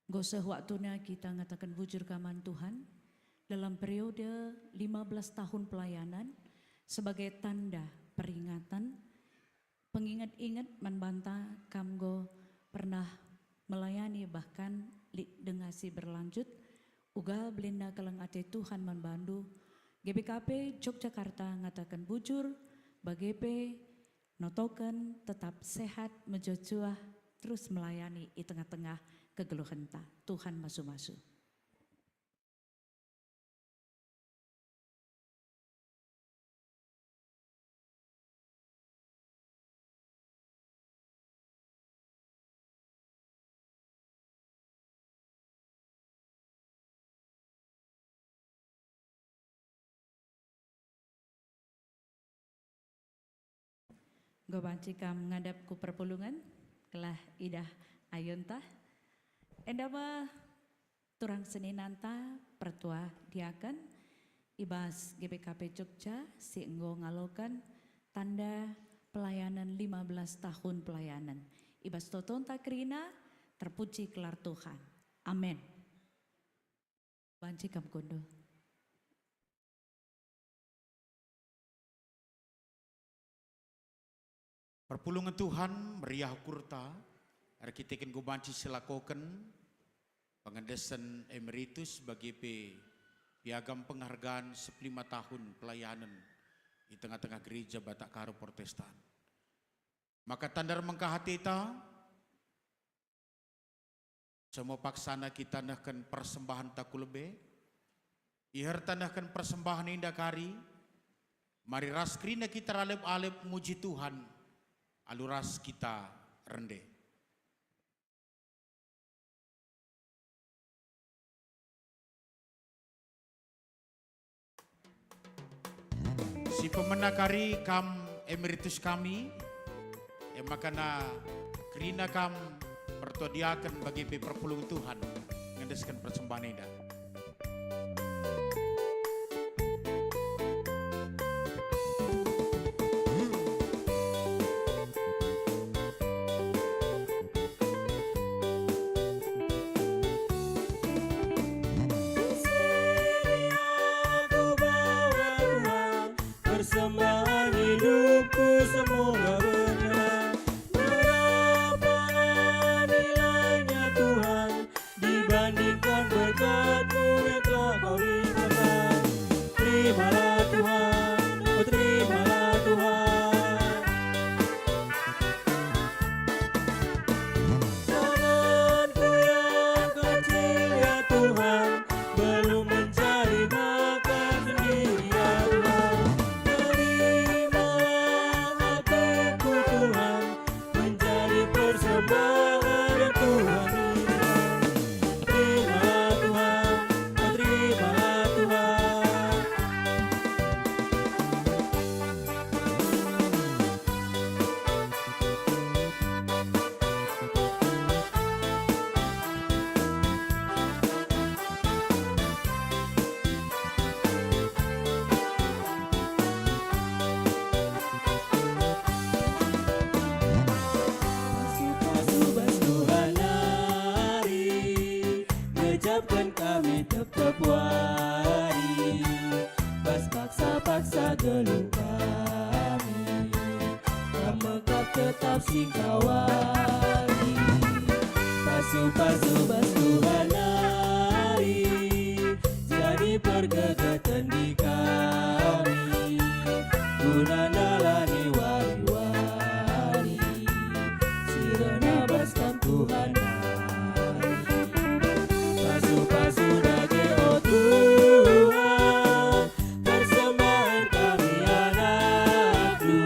enggo seh waktuna kita ngataken bujur ka man Tuhan dalam periode lima belas tahun pelayanan sebagai tanda peringatan, penginget-inget man banta kam enggo pernah melayani bahkan lit denga si berlanjut, uga belinda keleng ate Tuhan man bandu. G B K P Yogyakarta ngataken bujur, bage pe notoken tetap sehat, mejuah-juah, terus melayani i tengah-tengah kegeluhenta. Tuhan masu-masu. Enggo banci kam ngadap ku perpulungen, gelah idah ayunta. Enda me turang seninanta, pertua diaken, i bas G B K P Jogja si enggo ngaloken tanda pelayanan lima belas tahun pelayanan. I bas totonta kerina, terpuji gelar Tuhan. Amin. Banci kam kundul. Perpulungen Tuhan, meriah ukurta, erkiteken enggo banci silakoken pengendesen emeritus bagi pe piagam penghargaan sepuluh lima tahun pelayanan i tengah-tengah Gereja Batak Karo Protestan. Maka tanda ermengkah ateta, semua paksana kita nehken persembahenta ku lebe, iherta nehken persembahen enda kari, mari ras kerina kita eralep-alep muji Tuhan, alu ras kita rende. Si pemena kari kam emeritus kami, e maka kerina kam pertua diaken bagi pe perpulungen Tuhan ngendesken persembahen enda. Persembahan hidupku semoga berkenan. Berapa nilainya Tuhan dibandingkan berkat-Mu yang telah Kau limpahkan? Terimalah Tuhan, oh, terimalah Tuhan. Tanganku yang kecil, ya Tuhan, belum menjadi makan sendiri, ya Tuhan. Terimalah hatiku, Tuhan, menjadi persembahan yang Tuhan inginkan. Terimalah Tuhan, terimalah Tuhan. Pasu-pasu bas Tuhan nari, ngejapken kami tep-tep wari. Bas paksa-paksa geluh kami, Kam mekap tetap singkawali. Pasu-pasu bas Tuhan nari, jadi pergegeten di kami, guna ndalani wari-wari si rena bas Kam Tuhan nari. Pasu-pasu dage, o Tuhan, persembahen kami anakNdu,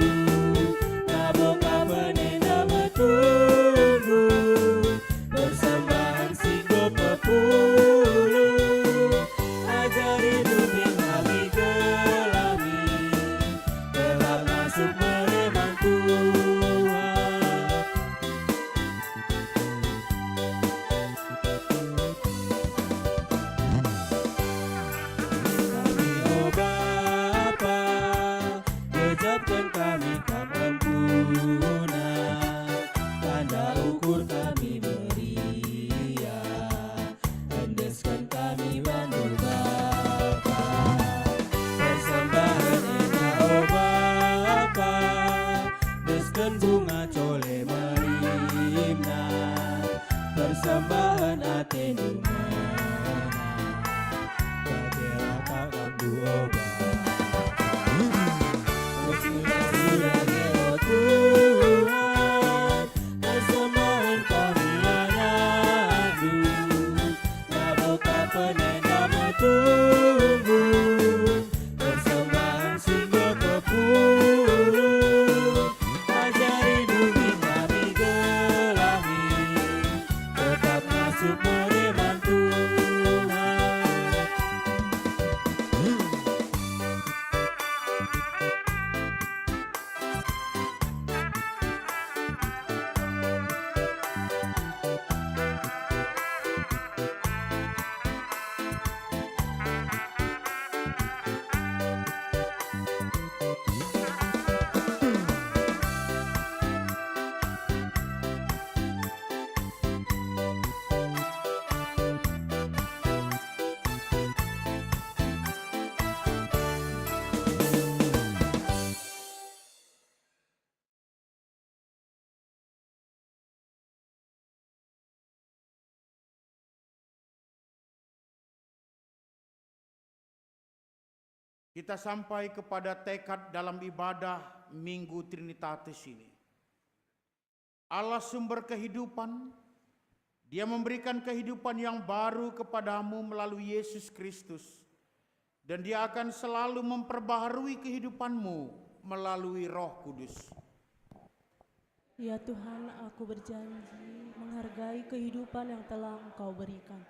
labo kapen enda metunggung, persembahen si enggo pepulung. Ajari duri kami gelah mi, gelah ngasup mere man Tuhan. Kami, o Bapa, gejapken kami Kam ampunen, tanda ukur kami meriah, endesken kami bandu Bapa. Persembahen enda, o Bapa, desken bunga cole merimna, persembahen ateNdu ngena, bagelah kap Kam, o Bapa. Persudah-sudah nge, o Tuhan, persembahen kami anakNdu, labo kapen enda metunggung, persembahen si enggo pepulung. Ajari duri kami gelah mi, tetap ngasup mere man Tuhan. Kita sampai kepada tekad dalam ibadah Minggu Trinitatis ini. Allah sumber kehidupan, Dia memberikan kehidupan yang baru kepadamu melalui Yesus Kristus, dan Dia akan selalu memperbaharui kehidupanmu melalui Roh Kudus. Ya Tuhan, aku berjanji menghargai kehidupan yang telah Engkau berikan.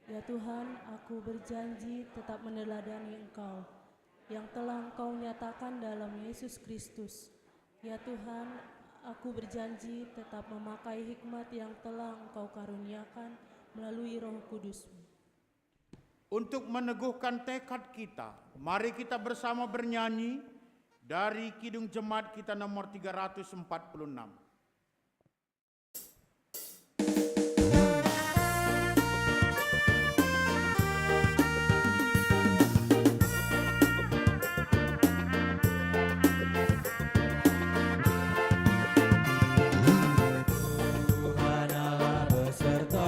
Ya Tuhan, aku berjanji tetap meneladani Engkau yang telah Engkau nyatakan dalam Yesus Kristus. Ya Tuhan, aku berjanji tetap memakai hikmat yang telah Engkau karuniakan melalui Roh Kudus-Mu. Untuk meneguhkan tekad kita, mari kita bersama bernyanyi dari Kidung Jemaat kita nomor tiga ratus empat puluh enam. Tuhan Allah beserta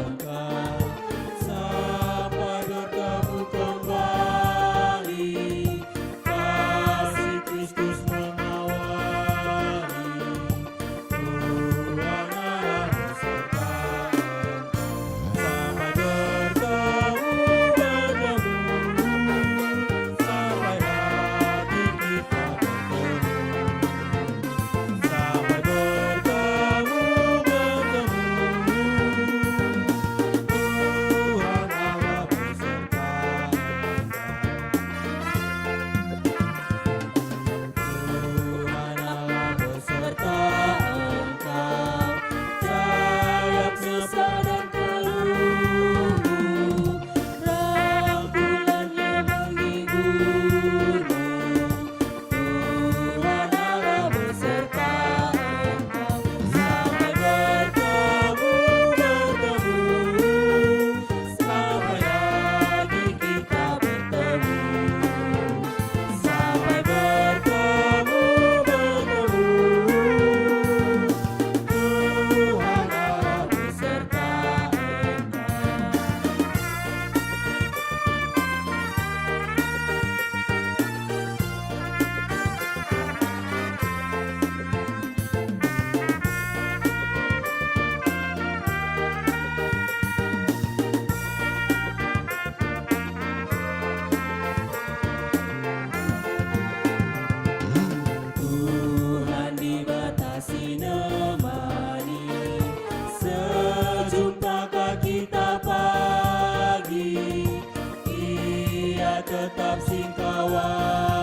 engkau, sampai bertemu kembali, kasih Kristus mengawali. Tuhan Allah beserta engkau, sampai bertemu, bertemu, sampai lagi kita bertemu, sampai bertemu, bertemu. Tuhan Allah beserta engkau. Tuhan Allah beserta engkau, sayap-Nya padan peluru, rangkulan-Nya menghiburmu. Tuhan Allah beserta engkau, sampai bertemu, bertemu. Sampai lagi kita bertemu, sampai bertemu, bertemu. Tuhan Allah beserta engkau. Tuhan Dibata si nemani, sejumpa ka kita pagi, Ia tetap singkawali.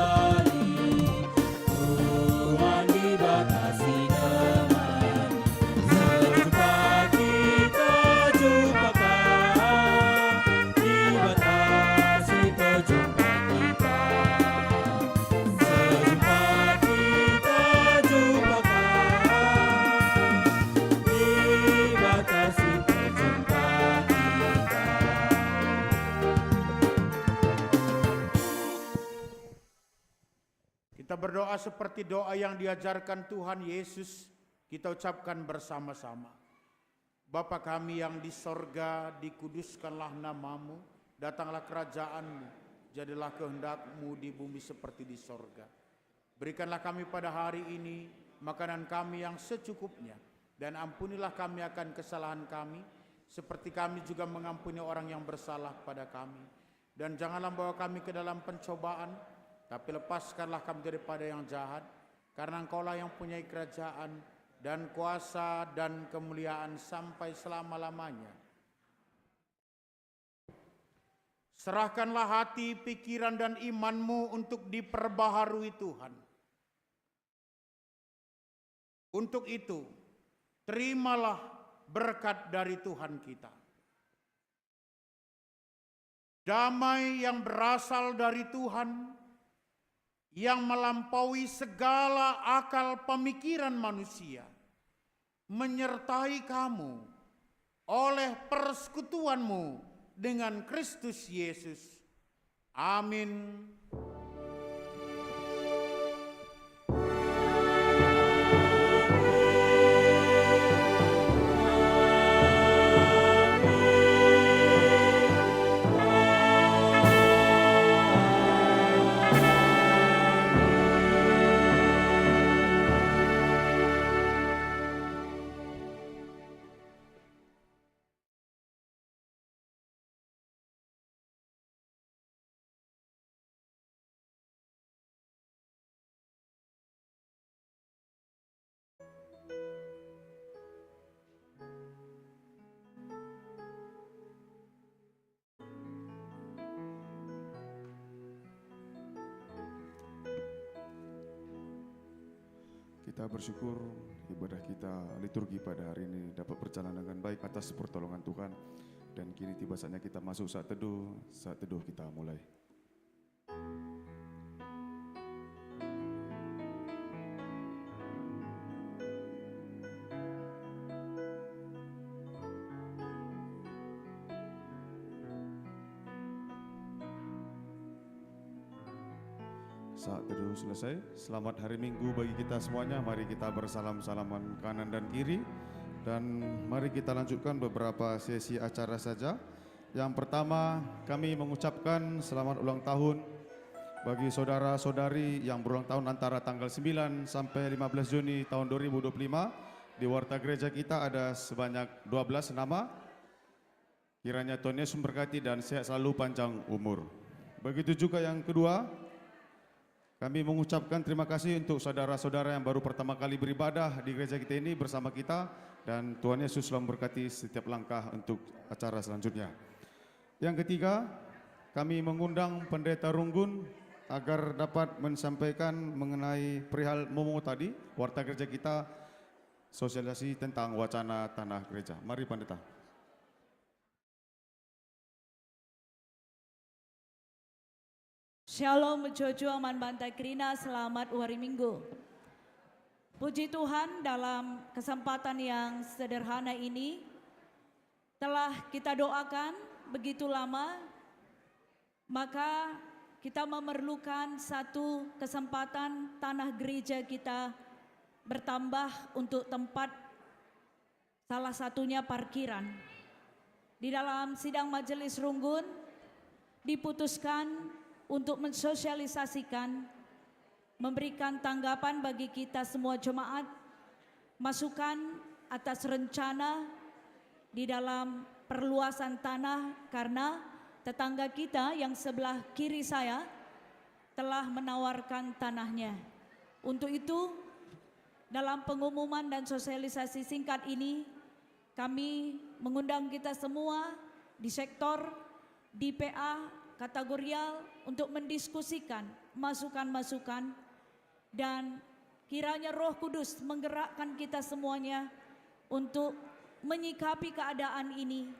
Tuhan Dibata si nemani, sejumpa kita jumpa ka, Dibata si pejumpa kita. Sejumpa kita jumpa ka, Dibata si pejumpa kita. Kita berdoa seperti doa yang diajarkan Tuhan Yesus, kita ucapkan bersama-sama. Bapa kami yang di sorga, dikuduskanlah nama-Mu, datanglah kerajaan-Mu, jadilah kehendak-Mu di bumi seperti di sorga. Berikanlah kami pada hari ini makanan kami yang secukupnya, dan ampunilah kami akan kesalahan kami, seperti kami juga mengampuni orang yang bersalah kepada kami. Dan janganlah membawa kami ke dalam pencobaan, tapi lepaskanlah kami daripada yang jahat, karena Engkaulah yang punya kerajaan, dan kuasa, dan kemuliaan sampai selama-lamanya. Serahkanlah hati, pikiran, dan imanmu untuk diperbaharui Tuhan. Untuk itu, terimalah berkat dari Tuhan kita. Damai yang berasal dari Tuhan, yang melampaui segala akal pemikiran manusia, menyertai kamu oleh persekutuanmu dengan Kristus Yesus. Amin. Kita bersyukur ibadah kita liturgi pada hari ini dapat berjalan dengan baik atas pertolongan Tuhan. Dan kini tiba saatnya kita masuk saat teduh, saat teduh kita mulai. Saat teduh selesai. Selamat hari Minggu bagi kita semuanya. Mari kita bersalam-salaman kanan dan kiri. Dan mari kita lanjutkan beberapa sesi acara saja. Yang pertama, kami mengucapkan selamat ulang tahun bagi saudara-saudari yang berulang tahun antara tanggal sembilan sampai lima belas Juni tahun dua ribu dua puluh lima. Di warta gereja kita ada sebanyak dua belas nama. Kiranya Tuhan Yesus memberkati dan sehat selalu, panjang umur. Begitu juga yang kedua, kami mengucapkan terima kasih untuk saudara-saudara yang baru pertama kali beribadah di gereja kita ini bersama kita, dan Tuhan Yesus selalu memberkati setiap langkah untuk acara selanjutnya. Yang ketiga, kami mengundang Pendeta Runggun agar dapat menyampaikan mengenai perihal momo tadi, warta gereja kita, sosialisasi tentang wacana tanah gereja. Mari, Pendeta. Shalom, mejuah-juah man banta kerina, selamat wari Minggu. Puji Tuhan, dalam kesempatan yang sederhana ini telah kita doakan begitu lama, maka kita memerlukan satu kesempatan tanah gereja kita bertambah untuk tempat, salah satunya parkiran. Di dalam sidang majelis runggun diputuskan untuk mensosialisasikan, memberikan tanggapan bagi kita semua jemaat, masukan atas rencana di dalam perluasan tanah, karena tetangga kita yang sebelah kiri saya telah menawarkan tanahnya. Untuk itu, dalam pengumuman dan sosialisasi singkat ini, kami mengundang kita semua di sektor, di P A, kategorial untuk mendiskusikan masukan-masukan, dan kiranya Roh Kudus menggerakkan kita semuanya untuk menyikapi keadaan ini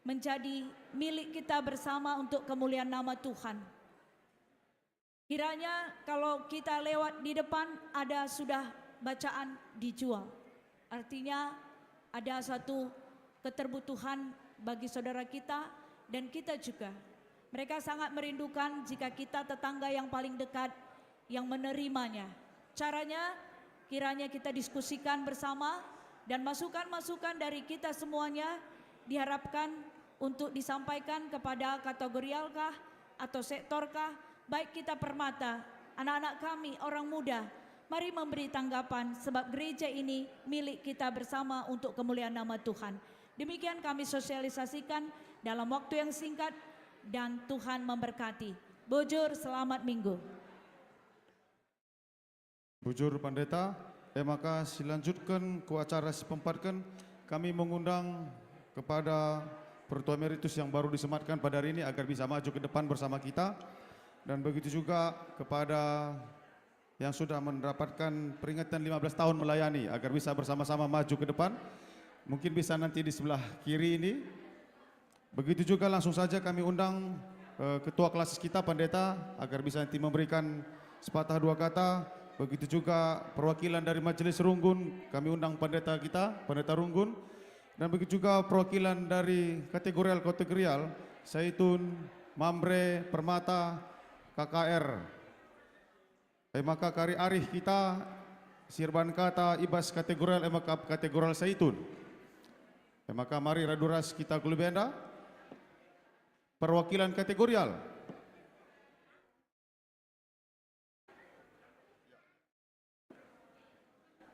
menjadi milik kita bersama untuk kemuliaan nama Tuhan. Kiranya kalau kita lewat di depan, ada sudah bacaan dijual. Artinya, ada satu keterbutuhan bagi saudara kita dan kita juga. Mereka sangat merindukan jika kita tetangga yang paling dekat yang menerimanya. Caranya, kiranya kita diskusikan bersama, dan masukan-masukan dari kita semuanya diharapkan untuk disampaikan kepada kategorialkah atau sektorkah, baik kita Permata, anak-anak kami, orang muda, mari memberi tanggapan, sebab gereja ini milik kita bersama untuk kemuliaan nama Tuhan. Demikian kami sosialisasikan dalam waktu yang singkat, dan Tuhan memberkati. Bujur, selamat Minggu. Bujur, Pandeta. E maka, silanjutken ku acara si peempatken, kami mengundang kepada Pertua Emeritus yang baru disematkan pada hari ini agar bisa maju ke depan bersama kita. Dan begitu juga kepada yang sudah mendapatkan peringatan lima belas tahun melayani, agar bisa bersama-sama maju ke depan. Mungkin bisa nanti di sebelah kiri ini. Begitu juga langsung saja kami undang, eh, Ketua Klasis kita, Pandeta, agar bisa nanti memberikan sepatah dua kata. Begitu juga perwakilan dari Majelis Runggun, kami undang Pandeta kita, Pandeta Runggun. Dan begitu juga perwakilan dari kategorial-kategorial, Saitun, Mamre, Permata, K K R. E maka kari arih kita si erban kata i bas kategorial, e maka kategorial Saitun. E maka mari radu ras kita ku lebe enda. Perwakilan kategorial.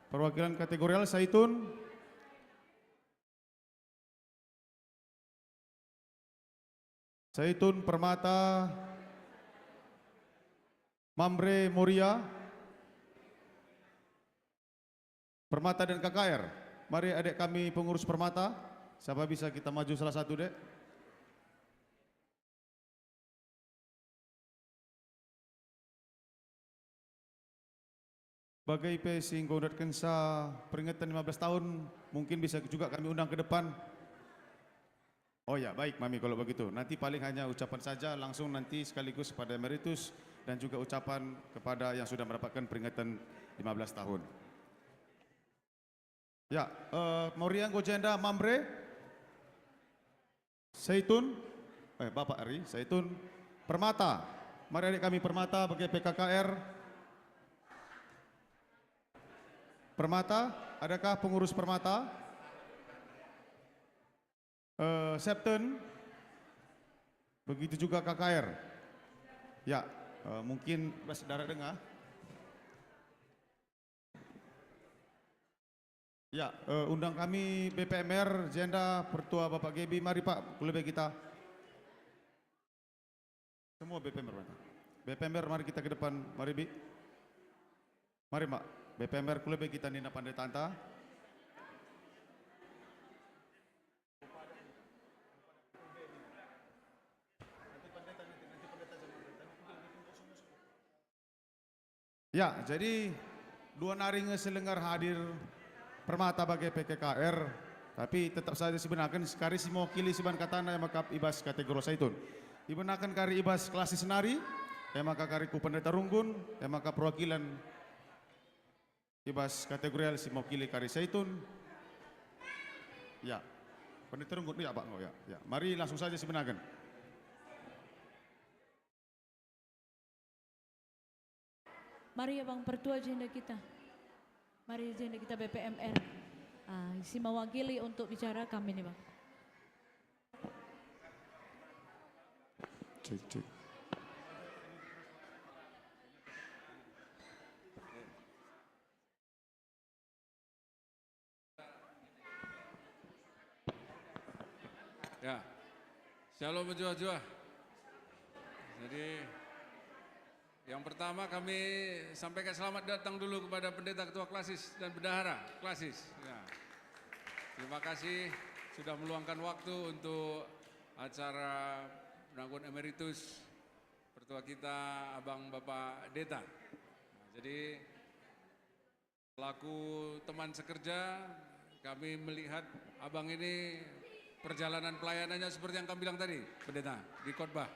Perwakilan kategorial Saitun. Saitun, Permata, Mamre, Moria, Permata dan K K R. Mari, adik kami pengurus Permata, siapa bisa kita maju salah satu, Dek? Bage pe si enggo ndatkenca peringatan lima belas tahun, mungkin bisa juga kami undang ke depan. Oh ya, baik, Mami, kalau begitu. Nanti paling hanya ucapan saja, langsung nanti sekaligus kepada emeritus dan juga ucapan kepada yang sudah mendapatkan peringatan lima belas tahun. Ya, eh, Moria enggo jenda, Mamre, Saitun, eh, Bapak Ari, Saitun, Permata. Mari adik kami Permata bagi P K K R. Permata, adakah pengurus Permata? Eh, Septen, begitu juga K K R. Ya, eh, mungkin bas darat dengar. Ya, eh, undang kami B P M R, jenda Pertua Bapak Gebi, mari Pak, ku lebe kita. Semua B P M R, Pak. B P M R, mari kita ke depan, mari Bi. Mari Pak, B P M R ku lebe kita nina pandetanta. Ya, jadi dua nari nge si langa hadir Permata bage P K K R, tapi tetap saja sibenaken kari si mewakili siban katana e maka i bas kategori Saitun. Ibenaken kari i bas klasis nari, e maka kari ku Pendeta Runggun, e maka perwakilan i bas kategorial si mewakili kari Saitun. Ya, Pendeta Runggun, ya Pak, ya, ya. Mari langsung saja sibenaken. Mari ya Bang, Pertua jenda kita. Mari jenda kita B P M R. Ah, si mewakili untuk bicara kami nih Bang. Cek, cek. Ya. Shalom mejuah-juah. Jadi, yang pertama kami sampaikan selamat datang dulu kepada Pendeta Ketua Klasis dan Bendahara Klasis. Ya. Terima kasih sudah meluangkan waktu untuk acara penangguhan emeritus Pertua kita, Abang Bapak Deta. Nah, jadi, selaku teman sekerja, kami melihat abang ini perjalanan pelayanannya seperti yang kami bilang tadi, Pendeta, di khotbah.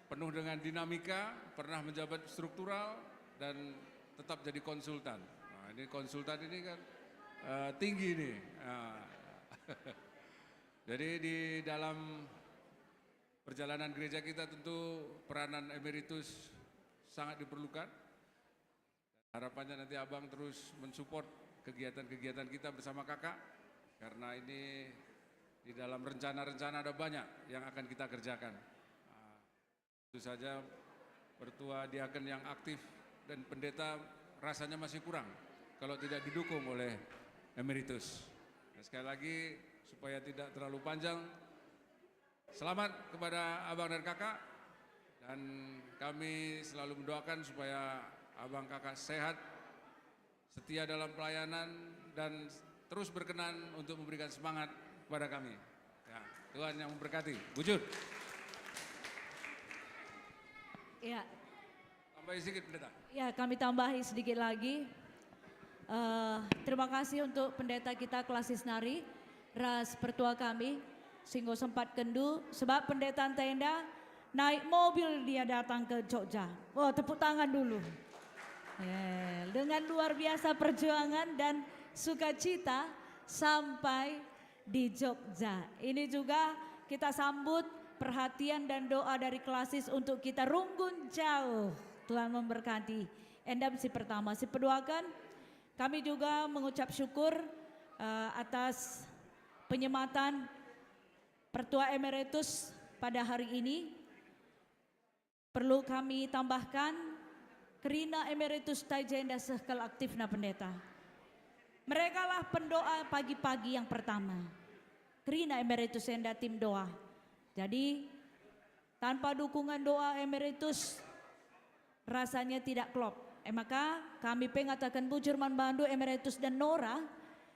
Penuh dengan dinamika, pernah menjabat struktural, dan tetap jadi konsultan. Nah, ini konsultan ini kan, eh, tinggi ini. Nah. Jadi di dalam perjalanan gereja kita tentu peranan emeritus sangat diperlukan. Harapannya nanti Abang terus mensupport kegiatan-kegiatan kita bersama Kakak, karena ini di dalam rencana-rencana ada banyak yang akan kita kerjakan. Ah, tentu saja Pertua Diaken yang aktif dan Pendeta rasanya masih kurang kalau tidak didukung oleh Emeritus. Dan sekali lagi, supaya tidak terlalu panjang, selamat kepada abang dan kakak, dan kami selalu mendoakan supaya abang kakak sehat, setia dalam pelayanan, dan terus berkenan untuk memberikan semangat kepada kami. Ya, Tuhan yang memberkati. Bujur. Ya. Tambahi sedikit, Pendeta. Ya, kami tambahi sedikit lagi. Eh, terima kasih untuk pendeta kita Klasis nari, ras pertua kami, si enggo sempat kendu, sebab pendeta ntah enda naik mobil dia datang ke Jogja. Wah, tepuk tangan dulu. Eh, dengan luar biasa perjuangan dan sukacita sampai di Jogja. Ini juga kita sambut perhatian dan doa dari Klasis untuk kita runggun jauh. Tuhan memberkati. Enda si pertama, si peduaken, kami juga mengucap syukur, eh, atas penyematan Pertua Emeritus pada hari ini. Perlu kami tambahkan, kerina Emeritus Taijenda seh kal aktifna pendeta. Merekalah pendoa pagi-pagi yang pertama. Kerina Emeritus enda tim doa. Jadi, tanpa dukungan doa Emeritus, rasanya tidak klop. E maka, kami pe ngataken bujur man bandu Emeritus dan Nora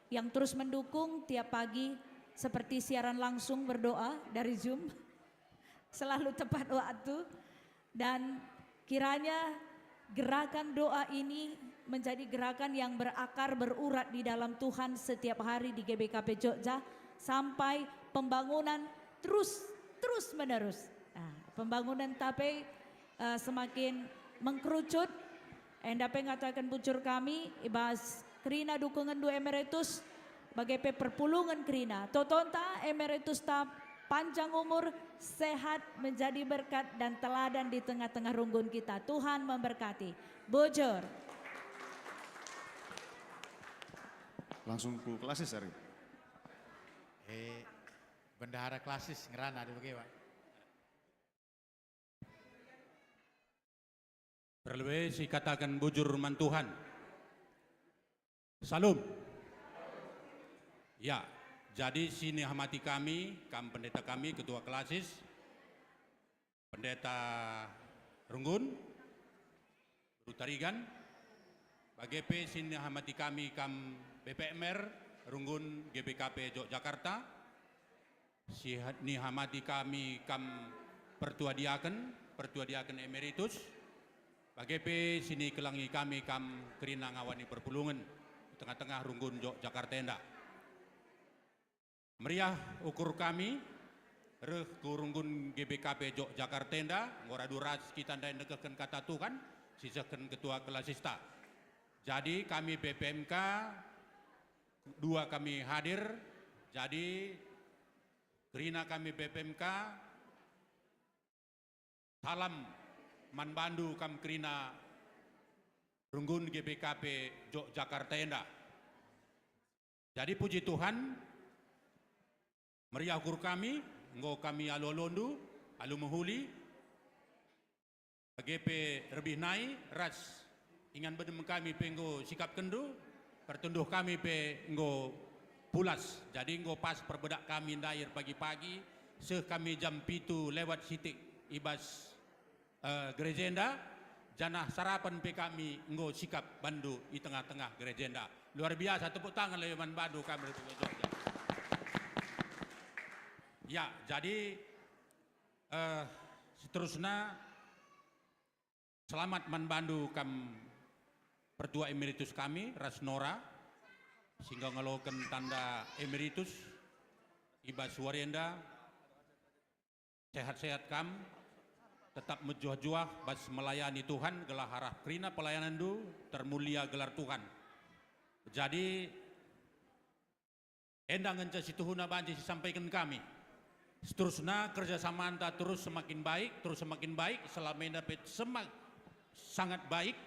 yang terus mendukung tiap pagi seperti siaran langsung berdoa dari Zoom. Selalu tepat waktu, dan kiranya gerakan doa ini menjadi gerakan yang berakar, berurat di dalam Tuhan setiap hari di G B K P Jogja, sampai pembangunan terus, terus menerus. Nah, pembangunan tape, eh, semakin mengkerucut. Enda pe ngataken bujur kami, i bas kerina dukungenndu emeritus, bage pe perpulungen kerina. Totonta emeritusta panjang umur, sehat, menjadi berkat dan teladan di tengah-tengah runggun kita. Tuhan memberkati. Bujur. Langsung ku klasis, Ari. Eh, bendahara klasis ngerana di bage, Pak. Perlu sikataken bujur man Tuhan. Salum. Ya, jadi sinihamati kami, kam pendeta kami, ketua klasis, pendeta runggun, Guru Tarigan, bage pe sinihamati kami kam B P M R, runggun G B K P Jogjakarta, sinihamati kami kam pertua diaken, pertua diaken emeritus, bage pe sinikelengi kami kam kerina ngawani perpulungen i tengah-tengah runggun Jogjakarta enda. Meriah ukur kami reh ku runggun G B K P Jogjakarta enda, enggo radu ras kita ndai nehken kata Tuhan, sisehken ketua kelasista. Jadi kami B P M K, dua kami hadir, jadi kerina kami B P M K, salam man bandu kam kerina runggun G B K P Jogjakarta enda. Jadi puji Tuhan, meriah ukur kami, enggo kami alu-alundu, alu mehuli, bage pe rebih nai ras ingan bedem kami pe enggo sikapkenndu, pertenduh kami pe enggo pulas. Jadi enggo pas perbedak kami ndai erpagi-pagi, seh kami jam pitu lewat sitik i bas, eh, gereja enda, janah sarapan pe kami enggo sikap bandu i tengah-tengah gereja enda. Luar biasa, tepuk tangan lebe man bandu kami dari Jogja. Ya, jadi, eh, seterusna, selamat man bandu kam pertua emeritus kami ras Nora, si enggo ngaloken tanda emeritus i bas wari enda. Sehat-sehat kam, tetap mejuah-juah bas melayani Tuhan, gelah arah kerina pelayananndu termulia gelar Tuhan. Jadi, enda ngenca situhuna banci sisampaiken kami. Seterusna kerjasamanta terus semakin baik, terus semakin baik, selama enda pe semak-, sangat baik,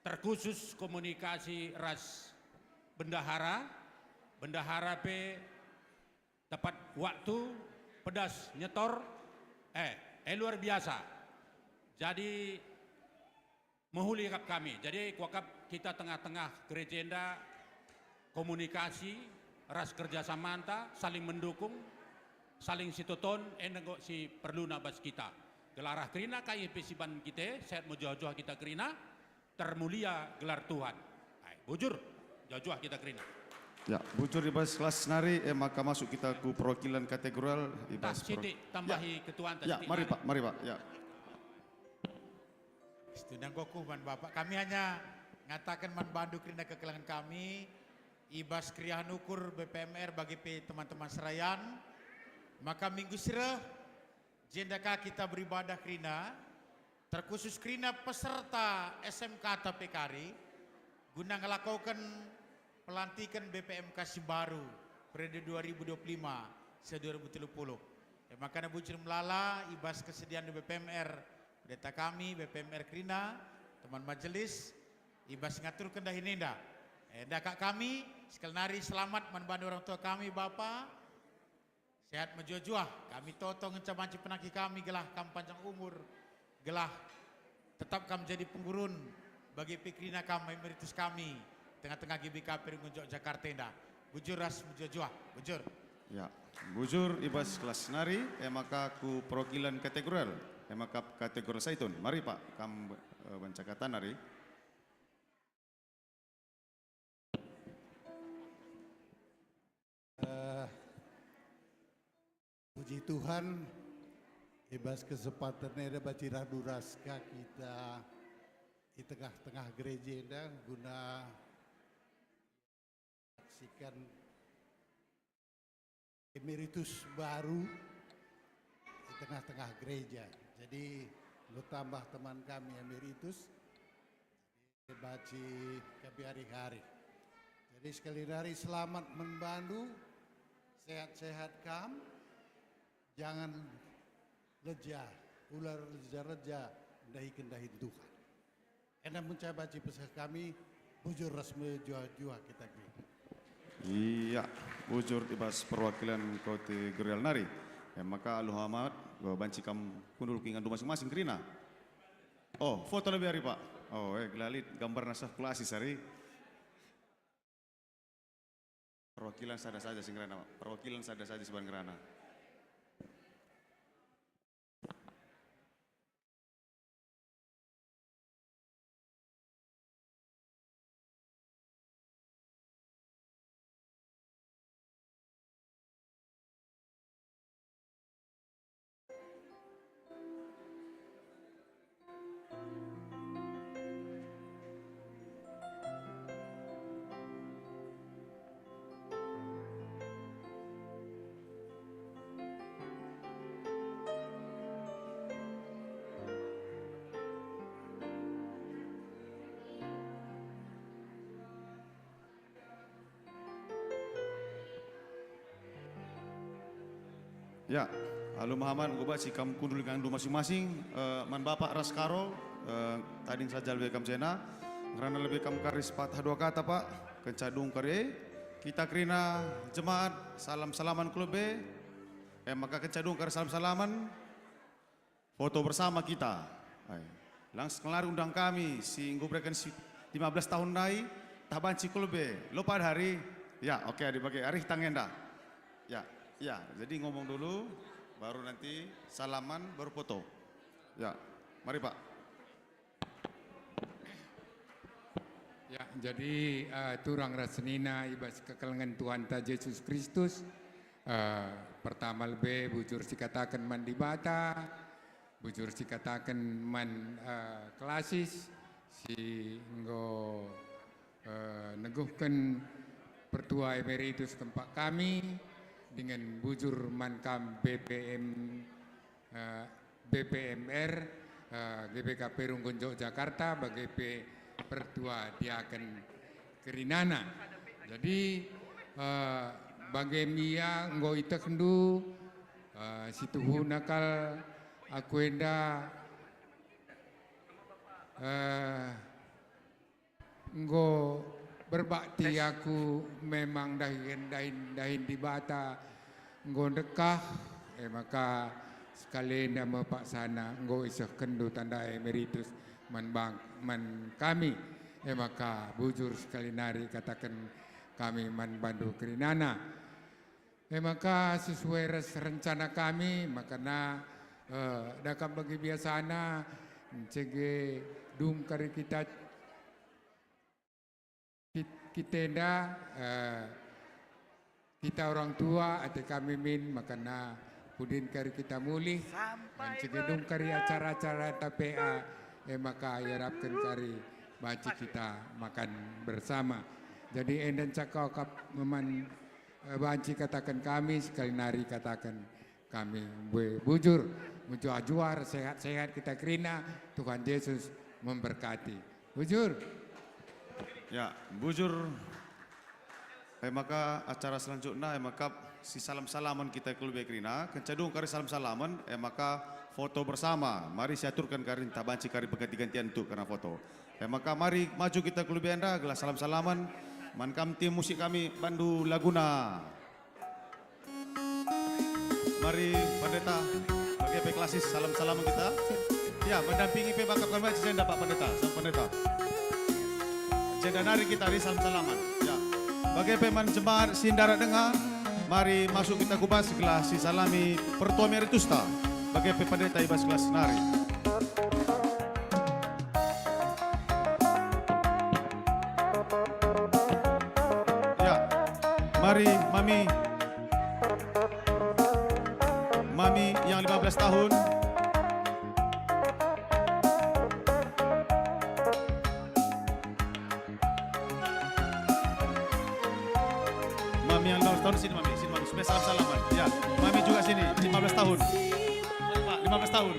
terkhusus komunikasi ras bendahara, bendahara pe tepat waktu, pedas nyetor, eh, eh, luar biasa. Jadi, mehuli akap kami. Jadi, kuakap kita tengah-tengah gereja enda komunikasi ras kerjasamanta, saling mendukung, saling sitoton, enda enggo si perluna bas kita. Gelah arah kerina kai pe si ban kita, sehat mejuah-juah kita kerina, termulia gelar Tuhan. Ai, bujur, juah-juah kita kerina. Ya, bujur i bas kelas nari, eh, maka masuk kita ku perwakilan kategorial i Tah, bas per- sitik tambahi Ya. Ketuanta Ya, sitik mari, nari. Pak, mari, Pak. Ya. Situndang kukuh man Bapak. Kami hanya ngataken man bandu kerina kekelengen kami, i bas keriahen ukur B P M R bagi pe teman-teman serayan, maka minggu si reh, jenda ka kita beribadah kerina, terkhusus kerina peserta S M K Tape Kari, guna ngelakoken pelantiken B P M K si baru periode dua ribu dua puluh lima seh dua ribu tiga puluh. E maka bujur melala i bas kesedian B P M R, pendeta kami, B P M R kerina, teman majelis, i bas ngaturken dahin enda. Enda kap kami, sekali nari selamat man bandu orang tua kami, Bapa. Sehat mejuah-juah, kami toto ngenca banci penangki kami gelah kam panjang umur, gelah tetap kam jadi penggurun bagi pe kerina kam emeritus kami tengah-tengah G B K P Runggun Jogjakarta enda. Bujur ras mejuah-juah, bujur. Ya, bujur i bas kelas nari, e maka ku perwakilan kategorial, e maka kategorial Saitun. Mari, Pak, kam, eh, banca kata nari. Eh, puji Tuhan, i bas kesempatan enda banci radu ras ka kita i tengah-tengah gereja enda guna saksikan emeritus baru di tengah-tengah gereja. Jadi, enggo tambah teman kami emeritus, jadi banci kami hari-hari. Jadi, sekali nari selamat man bandu, sehat-sehat kam, jangan leja, ula reja-reja ndahiken dahin Tuhan. Enda mun ca banci peseh kami, bujur ras mejuah-juah kita Green. Iya, bujur i bas perwakilan kategorial nari. E maka alu Muhammad, banci kam kundul ku ingandu masing-masing kerina. Oh, foto lebih hari, Pak. Oh, eh, gelah lit gambarna seh kulasis hari. Perwakilan sada saja si ngerana, Pak. Perwakilan sada saja si ban ngerana. Ya, alu Muhammad, enggo banci kam kundul ingandu masing-masing, eh, man Bapak ras Karo, eh, tading saja lebe kam jenda, ngerana lebe kam kari sepatah dua kata, Pak, kenca dung kari, kita kerina jemaat, salam-salaman ku lebe, eh, maka kenca dung kari salam-salaman, foto bersama kita. Ai. Lang sekelari undang kami si enggo bereken si lima belas tahun ndai, tah banci ku lebe. Lo pada hari? Ya, oke, adi bage. Arih tang enda. Ya, ya. Jadi ngomong dulu, baru nanti salaman, baru foto. Ya, mari, Pak. Ya, jadi, eh, turang ras senina i bas kekelengen Tuhanta Jesus Kristus. Eh, pertama lebe bujur sikataken man Dibata, bujur sikataken man, eh, kelasis si enggo, eh, neguhken Pertua Emeritus kempak kami, dingen bujur man kam B P M, eh, B P M R, eh, G B K P Runggun Jogjakarta, bage pe pertua diaken kerinana. Jadi, eh, bage mia enggo itehndu, eh, situhuna kal aku enda, eh, Enggo berbakti aku memang dahin, dahin, dahin Dibata enggo ndekah, e maka sekalenda me paksana enggo isehkenndu tanda emeritus man bang-, man kami, e maka bujur sekali nari kataken kami man bandu kerinana. E maka sesuai ras rencana kami, makana, eh, dakap bagi biasana, ncege dung kari kita, kit-, kita enda, eh, kita orang tua, ate kami min, makana pudin kari kita mulih, ncege dung kari acara-acara T P A, e maka iarapken kari banci kita makan bersama. Jadi enda cakap meman Eh, banci kataken kami, sekali nari kataken kami, mbue bujur, mejuah-juah, sehat-sehat kita kerina, Tuhan Yesus memberkati. Bujur. Ya, bujur. E maka acara selanjutna, e maka si salam-salaman kita ku lebe kerina, kenca dung kari salam-salaman, e maka foto bersama. Mari siaturken kari ntah banci kari pengganti-gantian tu kerna foto. E maka mari maju kita ku lebe enda gelah salam-salaman man kam tim musik kami bandu laguna. Mari Pendeta, bage pe kelasis salam-salaman kita. Ya, mendampingi pe bakap kami si enda Pak Pendeta, sang Pendeta. Jenda nari kita ri salam-salaman. Ya. Bage pe man jemaat si ndarat denga, mari masuk kita ku bas gelah si salami pertua meritusta. Bage pe Pendeta i bas gelah si nari. Ya, mari mami, mami yang lima belas tahun. Sini, Mami, sini, Mami. Supaya salam-salaman. Ya, Mami juga sini, lima belas tahun. Mari, Pak, lima belas tahun.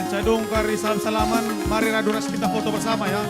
Kenca dung kari salam-salaman, mari radu ras kita foto bersama, ya.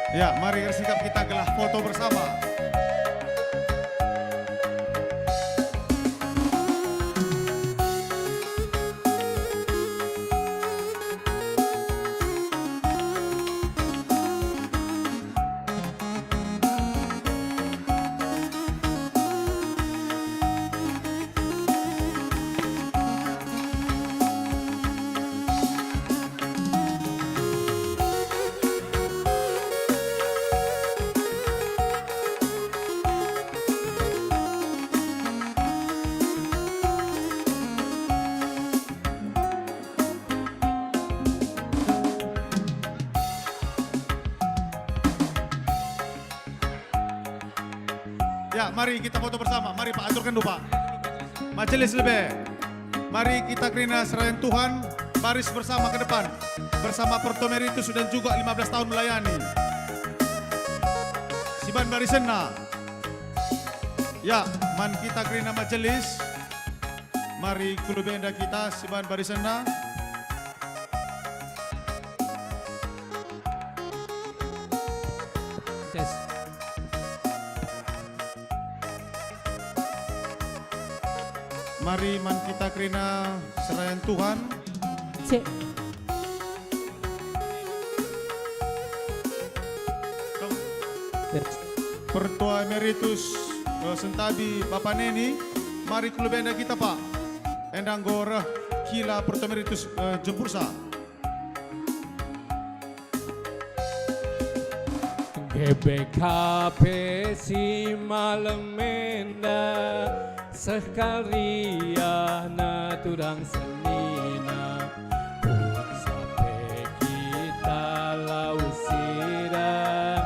Ya, mari ersikap kita gelah foto bersama. Ya, mari kita foto bersama. Mari, Pak, aturkan dulu, Pak. Majelis lebe. Mari kita kerina serayan Tuhan, baris bersama ke depan. Bersama Porto Meritus dan juga lima belas tahun melayani. Siban barisenna. Ya, man kita kerina majelis. Mari kulu benda kita siban barisenna. Ses. Mari man kita kerina serayan Tuhan. Cek. Ses. Pertua Emeritus, eh, Sentabi Bapa Neni, mari ku lebe enda kita, Pak. Enda enggo reh kila Pertua Emeritus, eh, Jempursa. G B K P si malem enda, seh kal riahna turang senina, punca pe kita lawes sirang.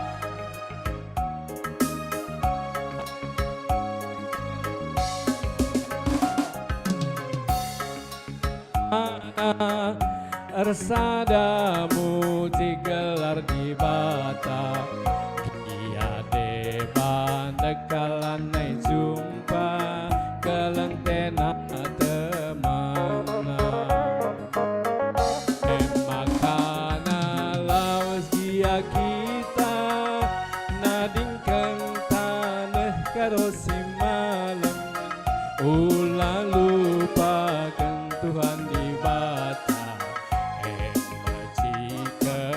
Ersada muji gelar Dibata, gia deba ndekah lanai jumpa, keleng tena temana. E maka lawes gia kita, nadingken taneh karo si malem, ula lupaken Tuhan Dibata, e me cikepenta.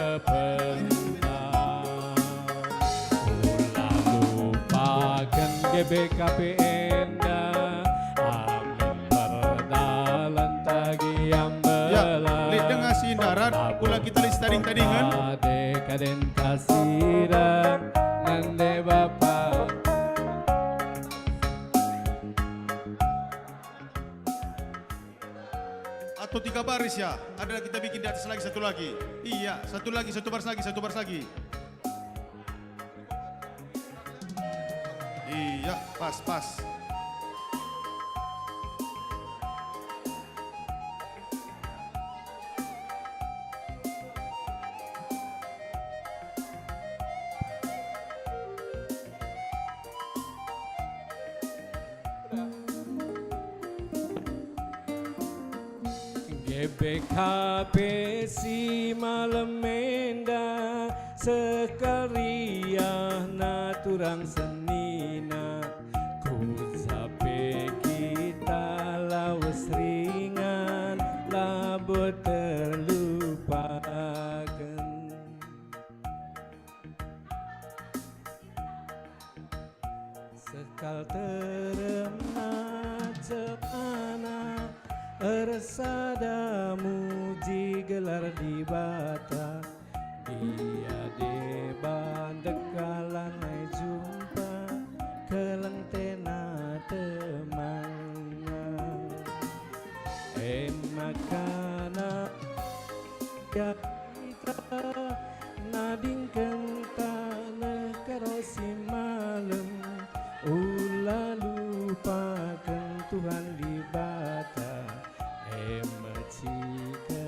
Ula lupaken G B K P enda, amin perdalan tagi. Ya, ambela. Lit denga si ndarat, kula kita lit tading-tadingen. Pade kaden kasirang, nande Bapa. Atau tiga baris ya? Ada kita bikin di atas lagi, satu lagi. Iya, satu lagi, satu baris lagi, satu baris lagi. Iya, pas, pas. G B K P si malem enda, seh kal riahna turang senina, ku ja pe kita lawes ringan, labo terlupaken. Seh kal teremna cekana, ersada muji gelar Dibata. Gia deba ndekah lanai jumpa, keleng tena temana. E maka ya kita nadingken taneh karo si malem, ula lupaken Tuhan Dibata, e me cikepenta.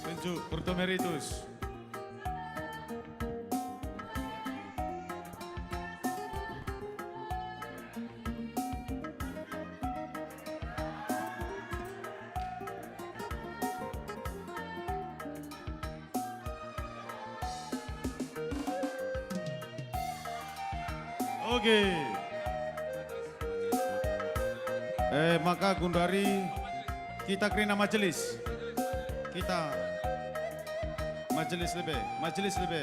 Tunjuk Pertua Emeritus. Oke. Eh, maka gundari kita kerina majelis. Kita majelis lebe, majelis lebe.